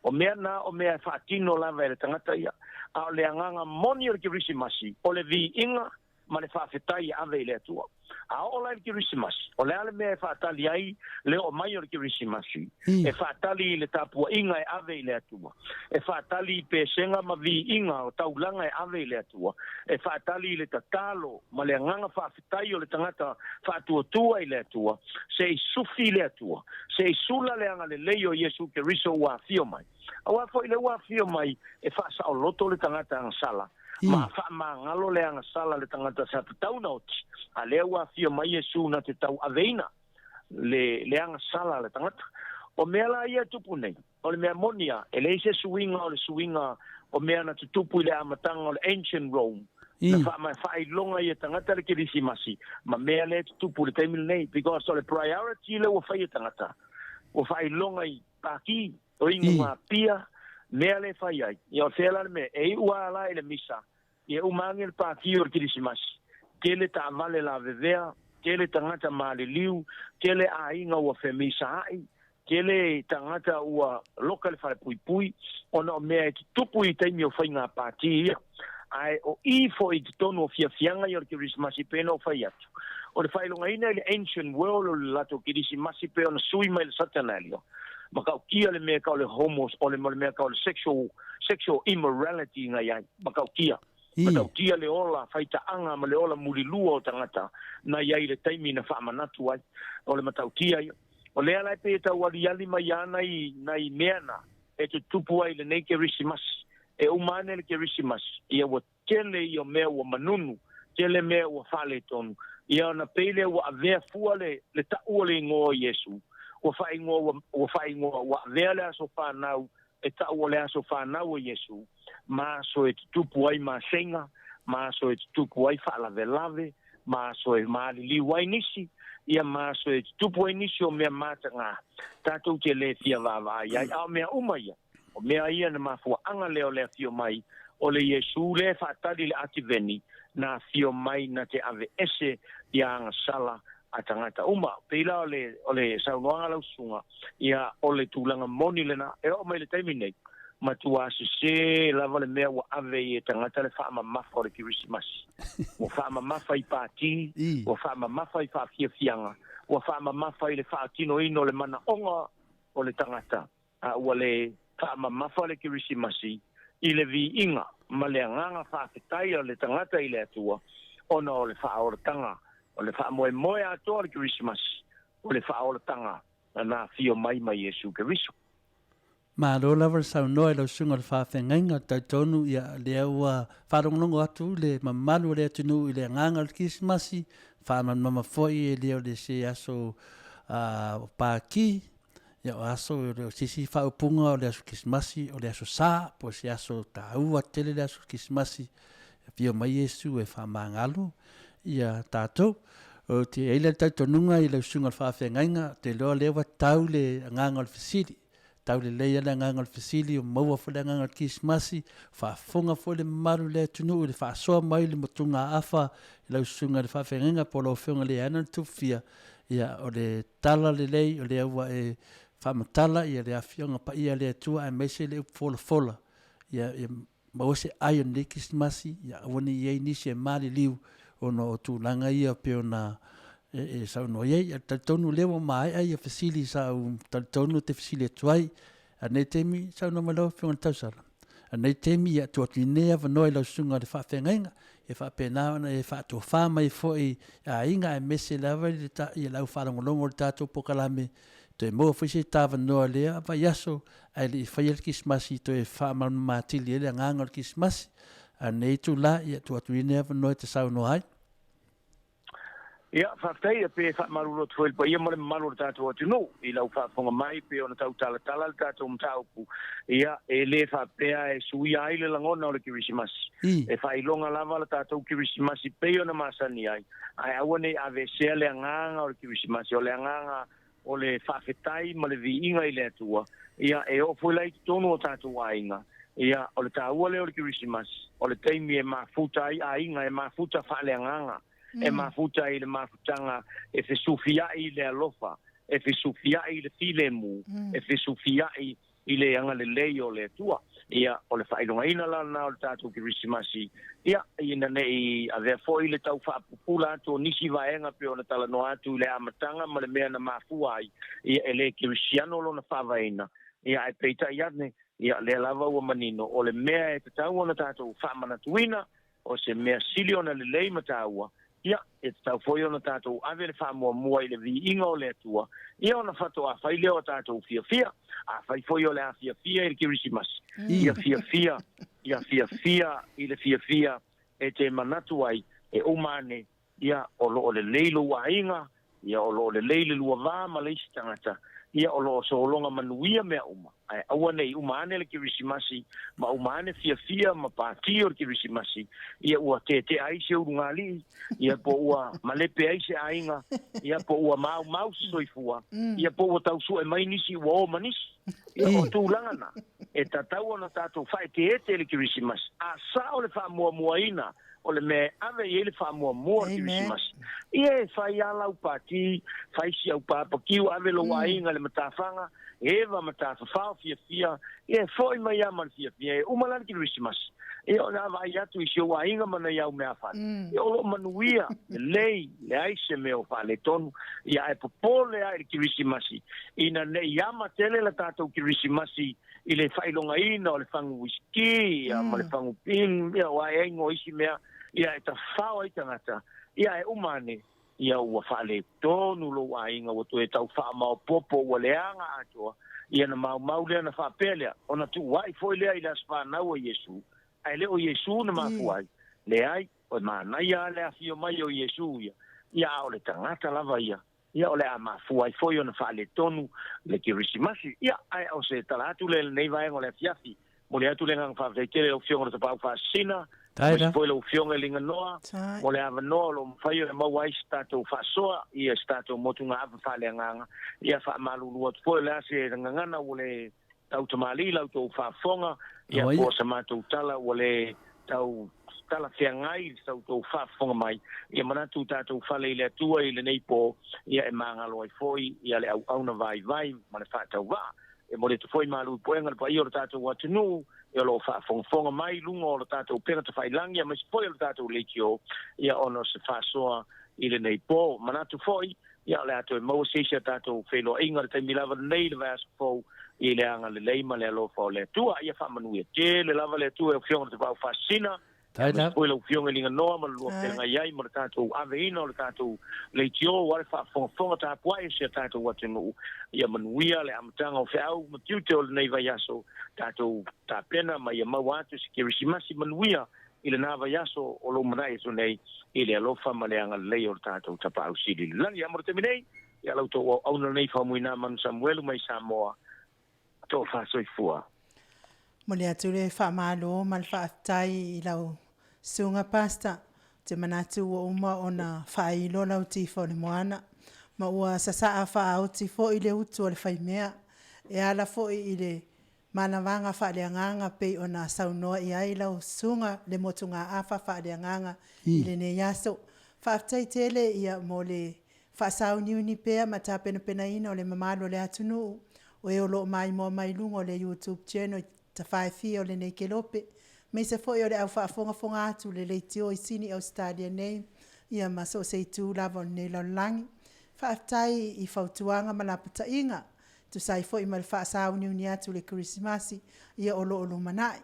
O mea na, o mea e faatino lava e le tagata ia. A o le agaga moni o le Kerisimasi, o le viiga ma le faafetai e ave i le Atua. A oo la i le Kerisimasi, o le a le mea e faatali ai le oo mai o le Kerisimasi? E faatali i le tapuaiga e ave i le Atua. E faatali i pesega ma viiga o taulaga e ave i le Atua. E faatali i le tatalo ma le agaga faafetai tai o le tagata faatuatua i le Atua, se i sufi le Atua, se i sula le agalelei o Iesu Keriso ua afio mai. Aua foi le ua afio mai e faasaoloto le tagata agasala, ma faamagalo le agasala le tagata sa tatau na oti, a lea ua afio mai Iesu na te tauaveina le, le agasala a le tagata. O mea la ia e tupu nei, o le mea moni a, e leai se suiga o le suiga o mea na tutupu i le amataga o le Ancient Rome, na wha, faailoga i e tagata le Kerisimasi, ma mea lea e tutupu i le taimi lenei, because o le priority lea ua fai e tagata, ua faailoga i pākī, o inu ngā pia, mea lea e fai ai. Ia o fea la le mea, e iu a la i le misa, ia uma ane le pākī o le Kerisimasi, tele taavale lavevea, tele tagata maliliu, tele aiga ua femisaai, tele tagata ua loka le falepuipui, ona o mea e tutupu i taimi o faiga pātī ia. Ae o i foi i totonu o fiafiaga ia o le Kerisimasi pei ona ou fai atu. O le faailogaina i le ancient world o le latou Kerisimasi pei ona sui mai le Saturnalia, matautia le mea tau le homo, o le mea tau le sexual, sexual immorality na i ai, matautia. Matautia le ola faitaaga ma le ola mulilua o tagata na i ai i le taimi na faamanatu ai. O le matautia ia. O lea la e pei e tau aliali mai a nai, nai mea na e tutupu ai i lenei Kerisimasi. E uma ane le Kerisimasi, ia ua tele ia mea ua manunu, tele mea ua faaletonu. Ia ona pei lea ua avea fua le, le taua o le igoa o Iesu, ua faaigoa, ua, ua faaigoa, ua avea le aso fanau e tau o le aso fanau o Iesu, ma aso e tutupu ai masega, ma aso e tutupu ai faalavelave, ma aso e maliliu ai nisi, ia ma aso e tutupu ai nisi o mea matagā, tatou te lē fia vaavaai ai. A o mea uma ia, o mea ia na mafuaaga lea o le afio mai o le Iesu lea e faatali i le ativeni, na afio mai na te aveese ia agasala a tagata uma. Pei la o le, o le saunoaga lau susuga, ia o le tulaga moni lena, e oo mai le taimi nei, matua sesē lava le mea ua ave i e tagata le faamamafa o le Kerisimasi. Ua faamamafa i pātī, ua faamamafa i faafiafiaga, ua faamamafa i le faatinoina o le manaoga o le tagata, a ua le faamamafa le Kerisimasi i le viiga ma le agaga faafetai a le tagata i le Atua ona o le faaolataga, o le faamoemoe atoa o le Kerisimasi, o le faaolataga na afio mai ma Iesu Keriso. Malo lava le saunoa i lau susuga o le faafeagaiga, talitonu ia lea ua faalogologo atu le mamalu o le atunuu i le agaga o le Kerisimasi, faamalamalama foi e le o le se aso o pākī, ia o aso o le se isi faaupuga o le aso Kerisimasi o le aso Sa, po o se aso taua tele le aso Kerisimasi. Afio mai Iesu e faamagalo ia tatou. Ou te i ai le talitonuga i lau susuga i le faafeagaiga, ou te iloa o lea ua tau le agaga o le fesili. Tau lelei lava le agaga o le fesili, ua maua foi le agaga o le Kerisimasi, faafofoga foi le mamalu o le atunuu i le faasoa mai i le motugaafa i lau susuga i le faafeagaiga po o lau Afioga i le Leana Tupufia, ia o le tala lelei o lea ua e faamatala ia le Afioga Paia a le Atua aemaise le upu folafola, ia maua se ai o lenei Kerisimasi, ia aua ne i i ai nisi e maliliu ona o tulaga ia pei ona e saunoa i ai. Ae talitonu o lea ua maea ia fesili sa ou talitonu ou te fesili atu ai. A o lenei taimi, saunoa mai lau Afioga i le Tausala. A o lenei taimi, ia tuu atu nei avanoa i lau susuga i le faafeagaiga, ia faapena ona e faatofa mai foi i aiga aemaise lava i le au faalogologo o le tatou polokalame, toe maua foi se ta avanoa i lea vaiaso ae le i faia le Kerisimasi toe faamalamalama atili ai le agaga o le Kerisimasi. A o lenei itula, ia tuu atu ia lenei avanoa e te saunoa ai. Ia, faafetai, e pe faamalulu atu foi i le paia ma le mamalu o le tatou atunuu i lau faafofoga mai pei ona tautalatala le tatou mataupu. Ia, e le faapea e suia ai le lagona o le Kerisimasi. E faailoga lava le tatou Kerisimasi pei ona masani ai, ae aua ne i aveesea le agaga o le Kerisimasi, o le agaga o le faafetai ma le viiga i le Atua, ia, e oo foi la i totonu o tatou aiga, ia, o le taua lea o le Kerisimasi, o le taimi e mafuta ai aiga, e mafuta faaleagaga, e mafuta i le mafutaga e fesufiai i le alofa, e fesufiai i le filemu, e fesufiai i le agalelei o le Atua. Ia, o le faailogaina la lena o le tatou Kerisimasi, ia, ina ne i avea foi le tau faapupula atu o nisi vaega pei ona talanoa atu i le amataga ma le mea na mafua ai, ia, e le kerisiano lona faavaeina, ia, ae peitai ane, ia, lea lava ua manino, o le mea e tatau ona tatou faamanatuina, O se mea sili ona lelei ma taua, ia, e tatau foi ona tatou ave le faamuamua i le viiga o le Atua, ia ona faatoa fai lea o tatou fiafia. Afai foi o le a fiafia i le Kerisimasi, ia fiafia, ia fiafia i le fiafia e te manatu ai e uma ane, ia, o lo o lelei lou aiga, ia, o lo o lelei le lua va ma le isi tagata, ia, o lo o sologa manuia mea uma, ae aua ne i uma ane le Kerisimasi, ma uma ane fiafia ma pati o le Kerisimasi, ia, ua tetea ai se ulugalii, ia, po ua malepe ai se aiga, ia, po ua maumau se soifua, ia, po ua tau sue mai nisi ua o ma nisi. Ia, o tulaga na, e tatau ona tatou faaeteete i le Kerisimasi, a sao le faamuamuaina o le mea e ave i ai le faamuamua o le Kerisimasi. Ia e fai lava lau pati, fai si au papakiu, ave lou aiga i le matafaga, eva matafafao fiafia, ia e foi mai lava ma le fiafia. E uma la le Kerisimasi, ia o le a vaai atu i si ou aiga ma nai au meafale, ia o lo o manuia, lelei, leai se mea o faaletonu. Ia ae popole lava i le Kerisimasi, ina ne i ama tele la tatou Kerisimasi i le faailogaina o le fagu uisiki ia ma le fagu pin ia aua e ai o isi mea ia e tafao ai tagata ia e uma ane ia ua faaletonu lou aiga ua toe tau faamaopoopo ua leaga atoa ia na maumau lea na faapea lea ona tuuai foi lea i le aso fanau o Iesu ae le o Iesu na mafua ai leai o manaia lava le afio mai o Iesu ia ia a o le tagata lava ia Ia, o le a mafua ai foi ona faaletonu le Kerisimasi. Ia, ae o se tala atu lea i lenei vaega o le afiafi. Momoli atu le agaga faafetai tele i lau Afioga i le Tapaau Faasisina, aemaise foi lau Afioga i Liganoa, mo le avanoa o lo o mafai ona maua ai se tatou faasoa i se tatou motugaafa faaleagaga. Ia, faamalulu atu foi o le a se gagana ua le tau tamalii la outou faafofoga, ia po o sa matou tala ua le tau talafeagai i sa outou faafofoga mai, ia manatu tatou fale i le Atua i lenei po, ia e magalo ai foi ia le auauna vaivai ma le faatauvaa. E momoli atu foi malu i puega i le paia o le tatou atunuu, ia o lo o faafogafoga mai i luga o le tatou upega tafailagi aemaise foi o le tatou leitio, ia ona o se faasoa i lenei po. Manatu foi, Ia, o le a toe maua se isi a tatou feiloaiga i le taimi lava lenei i le vaiaso fou i le agalelei ma le alofa o le Atua. Ia faamanuia tele lava le Atua i lau Afioga i le Tapaau Faasisina, aemaise foi lau Afioga i Liganoa ma le lua feagai ai ma le tatou aveina o le tatou leitio aua le faafogafoga tapuai a si a tatou atunuu. Ia manuia le amataga o feau ma tiute o lenei vaiaso, tatou tapena ma ia maua atu se Kerisimasi manuia i lena vaiaso o lou mana'i atu nei i le alofa ma le agalelei o le tatou Tapaau Sili i le lagi. A mo le taimi nei, ia la outou auauna lenei Faumuina Manu Samuelu mai Samoa, Tofa Soifua. Momoli atu le faamalo ma le faafetai i lau. Susuga Pastor, ou te manatu ua uma ona faailo lau tifa o le moana, ma ua sasaa faaoti foi le utu a le faimea, e ala foi i le manavaga faaleagaga pei ona saunoa i ai lau susuga le motugaafa faaleagaga i lenei aso. Faafetai tele ia mo le faasauniuni pea ma tapenapenaina o le mamalu o le atunuu, o e o lo o maimoa mai i luga o le YouTube channel i tafa e fia o lenei kelope, aemaise foi o le au faafogafoga atu i le leitio i Sini Ausetalia nei, ia ma so o se itu lava o lenei lalolagi. Faafetai i fautuaga ma lapataiga e tusa ai foi ma le faasauniuni atu i le Kerisimasi ia o lo o lumanai.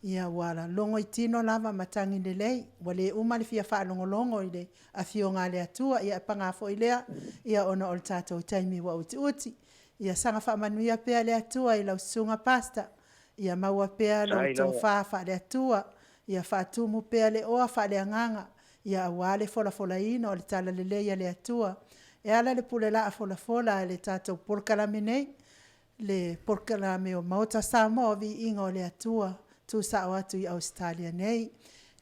Ia ua logo i tino lava matagi lelei, ua le uma le fia faalogologo i le Afioga a le Atua, ia ae paga foi lea, ia ona o le tatou taimi ua utiuti. Ia saga faamanuia pea le Atua i lau Susuga Pastor, ia maua pea lau tofa faale-Atua, ia faatumu pea le oa faaleagaga, ia aua le folafolaina o le Talalelei a le Atua e ala i le pule laa folafola a le tatou polokalame nei, le polokalame o Maota Samoa o Viiga o le Atua, tuusao atu i Ausetalia nei. E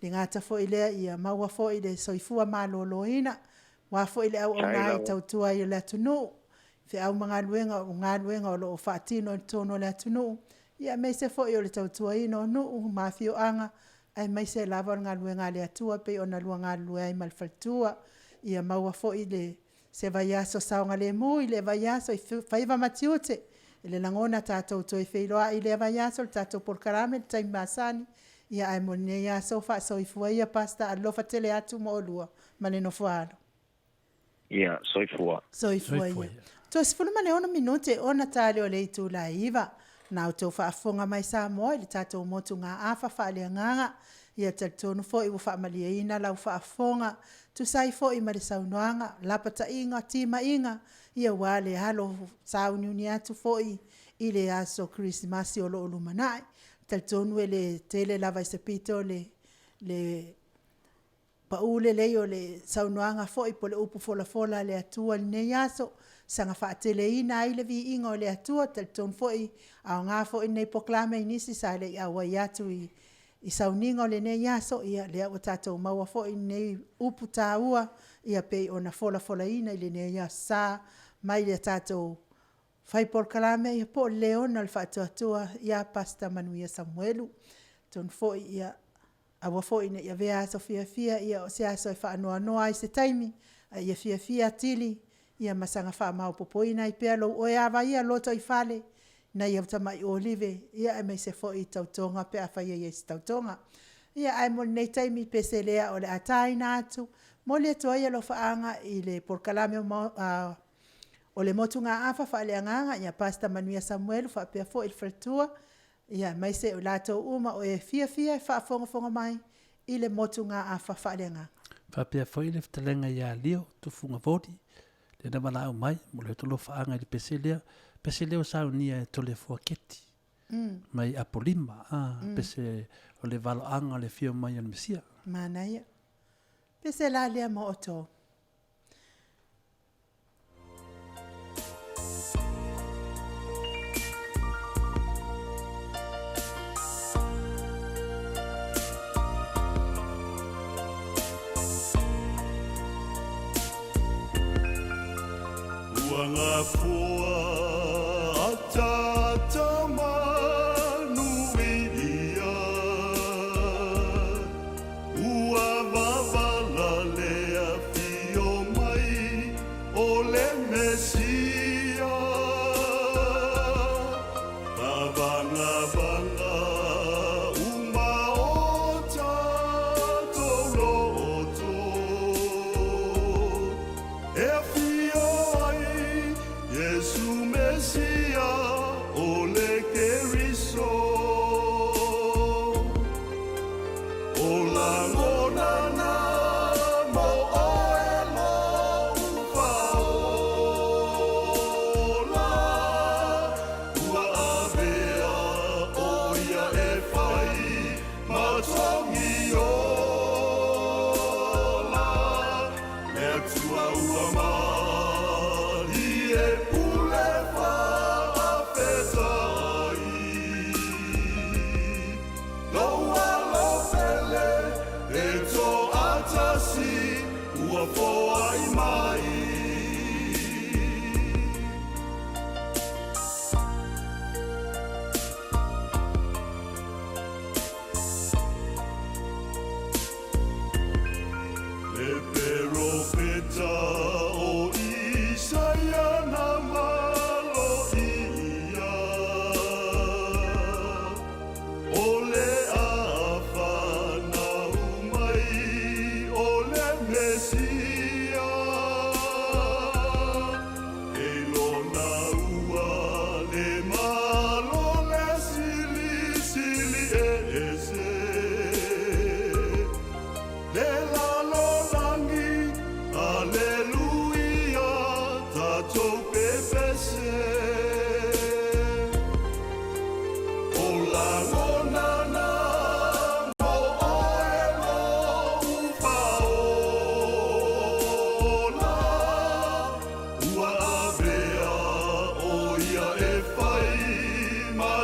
le gata foi i lea ia maua foi le soifua maloloina aua foi le auaunaga e tautua ai i le atunuu, feau ma galuega o galuega o lo o faatino i totonu o le atunuu, aemaise foi o le tautuaina o nuu ma afioaga, aemaise lava o le galuega a le Atua e pei ona oulua galulue ai ma le faletua. Ia maua foi se vaiaso saogalemu i lea vaiaso i faiva ma tiute. I le lagona tatou te toe feiloai i lea vaiaso i le tatou polokalame i le taimi masani, ae mo lenei aso, faasoifua ia Pastor, alofa tele atu ma oulua ma le nofo a alo. Ia, soifua. Soifua ia. Toe 16 minute ona tali o le itula e 9. Na outou faafofoga mai Samoa i le tatou motugaafa faaleagaga. Ia talitonu foi ua faamalieina lau faafofoga, tusa ai foi ma le saunoaga, lapataiga, timaiga, ia aua le alo sauniuni atu foi i le aso Kerisimasi o lo o lumanai. Talitonu e le tele lava i se pito le pau lelei o le saunoaga foi po o le upu folafola a le Atua i lenei aso, saga faateleina ai le viiga o le Atua. E talitonu foi, e aoga foi lenei polokalame i nisi sa le i auai atu i sauniga o lenei aso, ia lea ua tatou maua foi lenei upu taua e pei ona folafolaina i lenei Aso Sa mai le tatou fai polokalame ia po o le leona o le faatuatua ia Pastor Manuia Samuelu. Atonu foi ia, aua foi ne i avea aso fiafia ia o se aso e faanoanoa ai i se taimi, a ia fiafia atili ia ma saga faamaopoopoina ai pea lou oe ava ia lotoifale nai au tamai olive, aemaise foi tautoga pe afai e i ai se tautoga. Ia, ae mo lenei taimi pe se lea o le a taina atu, momoli atu ai alofaaga i le polokalame o le motugaafa faaleagaga ia Pastor Manuia Samuelu faapea foi le faletua, aemaise o i latou uma o e fiafia e faafogafoga mai i le motugaafa faaleagaga. Faapea foi le fetalaiga ia Leo Tufuga Voli, lea na valaau mai, momoli atu alofaaga i le pese lea, pese lea ua saunia e Toleafoa Keti mai Apolima, pese o le valoaga o le afio mai o le Mesia. Manaia. Pese la lea mo outou. Ua gafoa ataata manu ia, Ua vavala le afio mai o le Mesia. Tavagavaga uma o tatou loto, E afio ai Iesu Mesia o le Keriso. O lagona na mo oe lou faaola, Ua avea ʻo ia e fai ma togi ola, Le Atua ua malie pule faafetai.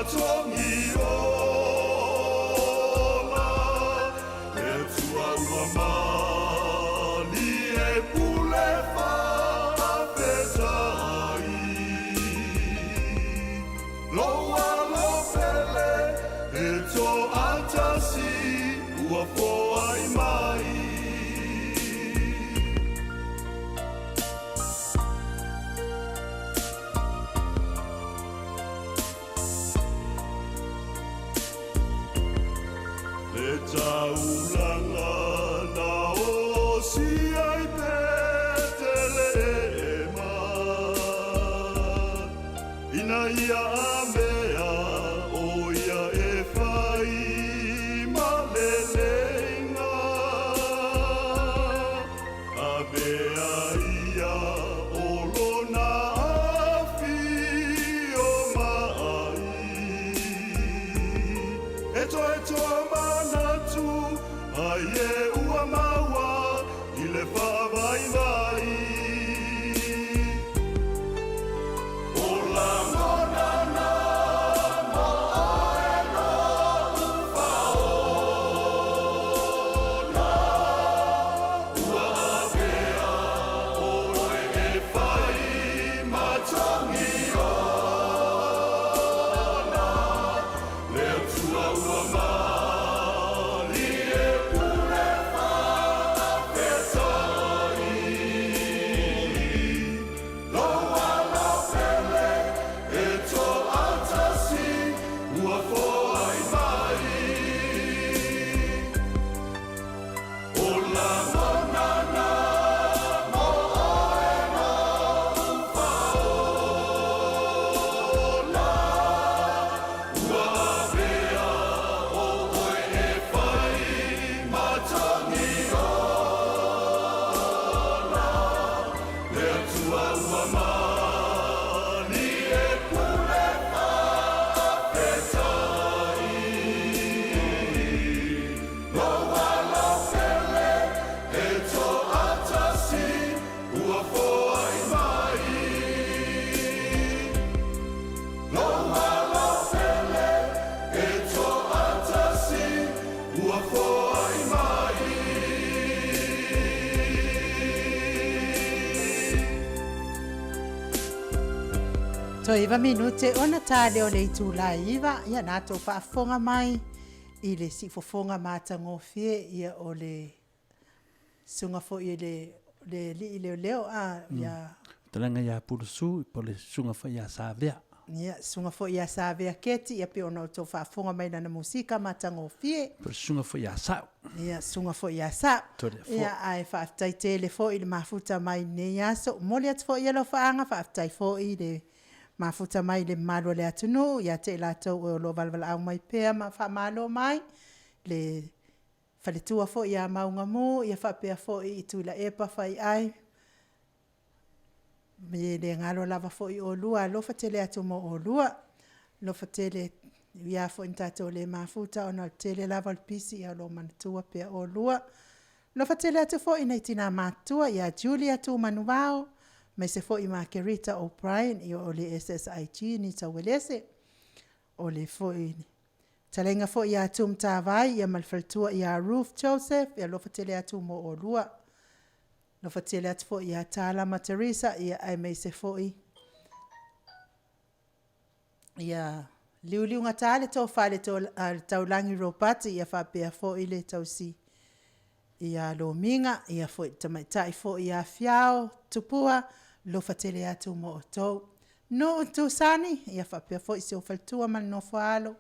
matogi ola, Le Atua ua malie pule faafetai. Lou alo pele e toatasi ua foai mai. Le taulaga na osia i Petelehema, Ina ia amea o ia e fai ma leleiga, Avea ia o lona afio mai. E toe toamanatu ai e ua maua i le faavaivai. O lagona na mo oe noʻu faola, Ua avea ʻoe e fai ma togi ola, Le Atua ua malie pule faafetai. Lou alo pele e toatasi ua foai mai. O lagona na mo oe noʻu faola, Ua avea ʻoe e fai ma togi ola, Le Atua ua malie pule faafetai. Lou alo pele e toatasi ua foai mai. Lou alo pele e toatasi ua foai mai. Toe iva minute ona ta lea o le itula e iva, ia na tou faafofoga mai i le siufofoga matagofie ia o le susuga foi i le le alii leoleo a ia. Fetalaiga ia Pulusu po o le susuga foi ia Savea. Ia, susuga foi ia Savea Keti, ia pei ona outou faafofoga mai i lana musika matagofie. Po o le susuga foi ia Sa'u. Ia, susuga foi ia Sa'u. Toleafoa. Ia, ae faafetai tele foi i le mafuta mai i lenei aso. Momoli atu foi i alofaaga, faafetai foi i le mafuta mai i le mamalu o le atunuu, ia te i latou o lo o valavalaau mai pea ma faamalo mai, le faletua foi ia Maugamu, ia faapea foi i Tuilaepa Faiai, e le galo lava foi oulua, alofa tele atu mo oulua. Alofa tele, e ui lava foi ina tatou le mafuta ona o le tele lava o le pisi, ae o lo o manatua pea oulua. Alofa tele atu foi i nai tina matutua ia Julia Tumanuvao, aemaise foi Makerita O'Brien, ia o le SSIG Nita Uelese, o le foi fetalaiga foi ia Tumatavai ia ma le faletua ia Ruth Joseph, ia alofa tele atu mo oulua. Alofa tele atu foi ia Tala ma Teresa, ia aemaise foi ia liuliugata le tofa i le Taulagi Ropati, ia faapea foi le tausi ia Lomiga, ia foi le tamaitai foi ia Fiao Tupua, alofa tele atu mo outou. Nuu Tusani, ia faapea foi si ou faletua ma le nofo a alo,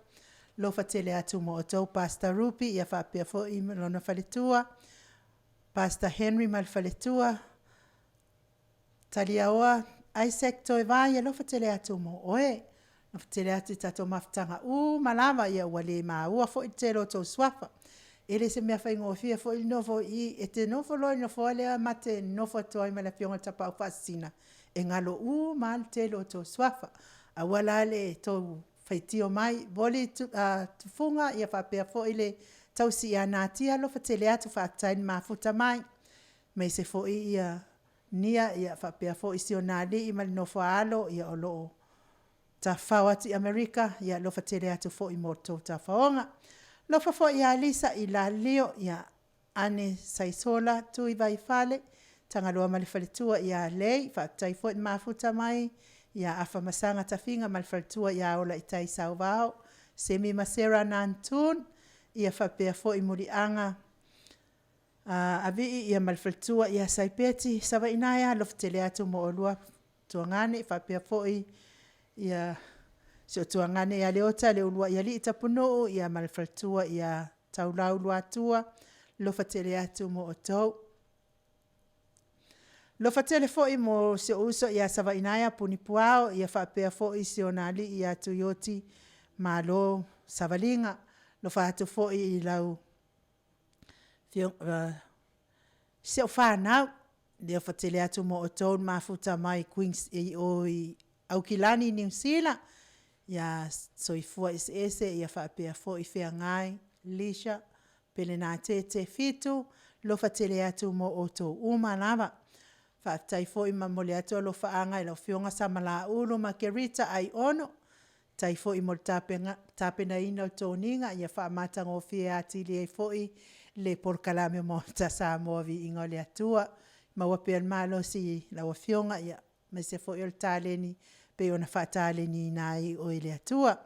alofa tele atu mo outou. Pastor Ruby, ia faapea foi lona faletua, Pastor Henry ma le faletua, Taliaoa Isaac Toevai, alofa tele atu mo oe. Alofa tele atu i tatou mafutaga uma lava, ia ua le maua foi le tele o tou suafa. E le se mea faigofie foi le nofo i i, e te nofo loa i le nofoa lea ma te nofo atu ai ma le Afioga i le Tapaau Faasisina, e galo uma lava le tele o tou suafa. Aua la le tou faitio mai, voli tufuga ia faapea foi le tausi ia Natia, alofa tele atu, faafetai le mafuta mai, aemaise foi ia Nia ia faapea foi si ona alii ma le nofo a alo o lo o. Tafafao atu i Amerika, ia alofa tele atu foi mo le tou tafaoga. Alofa foi ia Lisa i Lalio, ia Ane Saisola, Tui Vaifale, Tagaloa ma le faletua ia Lei, faafetai foi le mafuta mai, ia Afamasaga Tafiga ma le faletua ia Ola i Tai Sauvao, Semi ma Sera Nantoon, ia faapea foi Muliaga Avii ma le faletua ia Saipeti. Savaina e alofa tele atu mo oulua Tuagane faapea foi ia si ou tuagane ia Leota Leuluaialii Tapunuu ia ma le faletua ia Taulau Luatua, alofa tele atu mo outou. Alofa tele foi mo si ou uso ia Sava'inaea Punipuao, ia faapea foi si ona alii ia Tuioti Malo Savaliga. Alofa atu foi i lau si au fanau, alofa tele atu mo outou le mafuta mai i o i Aukilani Niu Sila, ia Soifuaeseese ia faapea foi Feagai, Leisure, Pelenatete Fitu, alofa tele atu mo outou uma lava. Faafetai foi ma momoli atu alofaaga i lau Afioga Samalaeulu Makerita Aiono, faafetai foi mo le tapenaina o toniga ia faamatagofie atili ai foi le polokalame a le Maota o Samoa Viiga o le Atua. Maua pea le malosi i lau Afioga aemaise foi o le taleni e pei ona faataleniina ai oe e le Atua.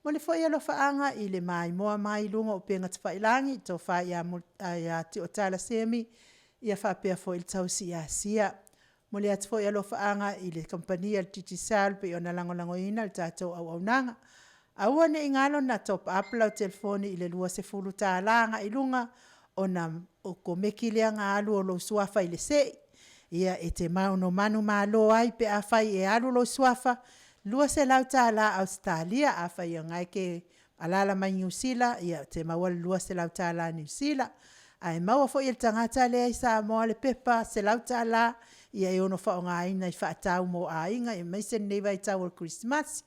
Momoli foi alofaaga i le maimoa mai i luga o upega tafailagi, tofa ia Tilotala Semi ia faapea foi le tausi ia Sia. Momoli atu foi alofaaga i le Kamupani a le Digicel e pei ona lagolagoina le tatou auaunaga. Aua nei galo ona top up lau telefoni i le $20 agai i luga ona okomeki lea ona alu o lou suafa i le se'i. Ia e te manumalo ai pe afai e alu lou suafa $200 Ausetalia, afai o lena e te alaala mai Niu Sila e te maua le $200 Niu Sila. Ae maua foi e le tagata lea i Samoa le pepa $100 e ono faaaogaina e faatau mo aiga aemaise lenei vaitau o le kerisimasi.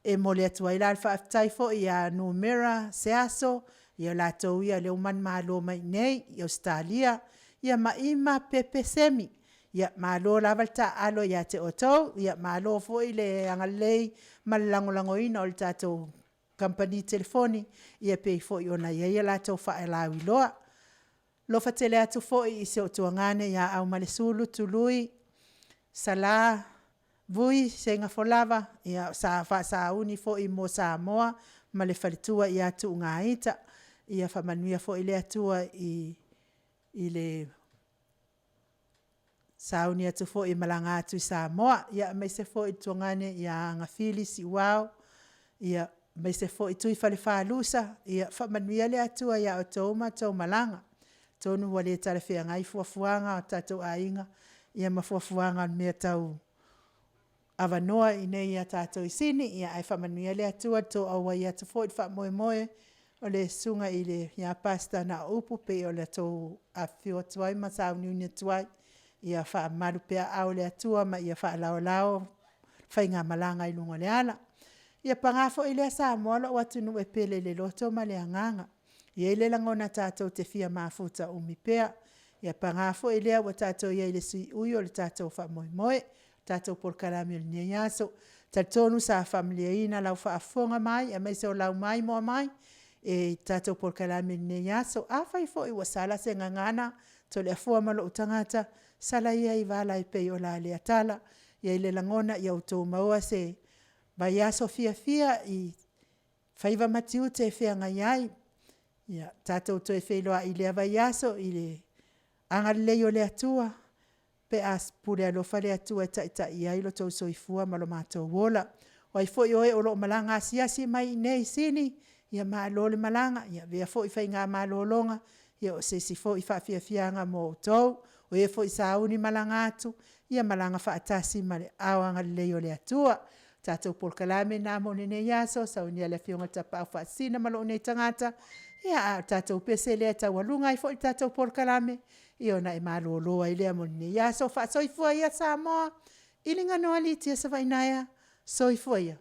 E momoli atu ai la le faafetai foi ia Numera Seaso, ia o latou ia o lea ua manumalo mai i inei i Ausetalia, ia ma Ima Pepe Semi. Ia malo lava le taaalo ia te outou, malo foi le agalelei ma le lagolagoina o le tatou kamupani telefoni e pei foi ona i ai a latou faalauiloa. Alofa tele atu foi i si ou tuagane ia Aumalesulu Tului Sala Vui Seugafolava sa faasauni foi mo Samoa ma le faletua ia Tuugaita. Ia faamanuia foi le Atua i le sauni atu foi e malaga atu i Samoa, aemaise foi le tuagane ia Agafili Siuao, aemaise foi Tuifalefa Lusua, ia faamanuia le Atua ia outou ma a outou malaga. Atonu ua le talafeagai fuafuaga a tatou aiga ma fuafuaga o mea tau avanoa i inei ia tatou i Sini, ae faamanuia le Atua i le tou auai atu foi i le faamoemoe o le Susuga ia Pastor Naoupu e pei ona outou afifio atu ai ma sauniuni atu ai. Ia faamalu pea aao o le Atua ma ia faalaolao faigamalaga i luga o le ala. Ia paga foi lea Samoa lou atunuu e pele i le loto ma le agaga, e i ai le lagona tatou te fia mafuta umi pea. Ia paga foi lea ua tatou i ai i le siui o le tatou faamoemoe, tatou polokalame i lenei aso. E talitonu sa faamalieina lau faafofoga mai aemaise o lau maimoa mai i le tatou polokalame i lenei aso. Afai foi ua sala se gagana Toleafoa ma lou tagata, sala ia i vala e pei o la lea tala. E i ai le lagona ia outou maua se vaiaso fiafia i faiva ma tiute e feagai ai. Ia tatou toe feiloai i lea vaiaso i le agalelei o le Atua pe a pule alofa le Atua e taitai ai lo outou soifua ma lo matou ola. O ai foi o e o lo o malaga asiasi mai i inei i Sini, ia malo le malaga, ia avea foi faigamalologa o se isi foi faafiafiaga mo outou. O e foi sa sauni malaga atu, ia malaga faatasi ma le aao agalelei o le Atua. O tatou polokalame lena mo lenei aso, saunia e le Afioga i le Tapaau Faasisina ma lou nei tagata, a o le tatou pese lea e taualuga ai foi le tatou polokalame, ia ona e malolo ai lea mo lenei aso. Faasoifua ia Samoa, iliga noa alitia Savaiinaea, soifua ia.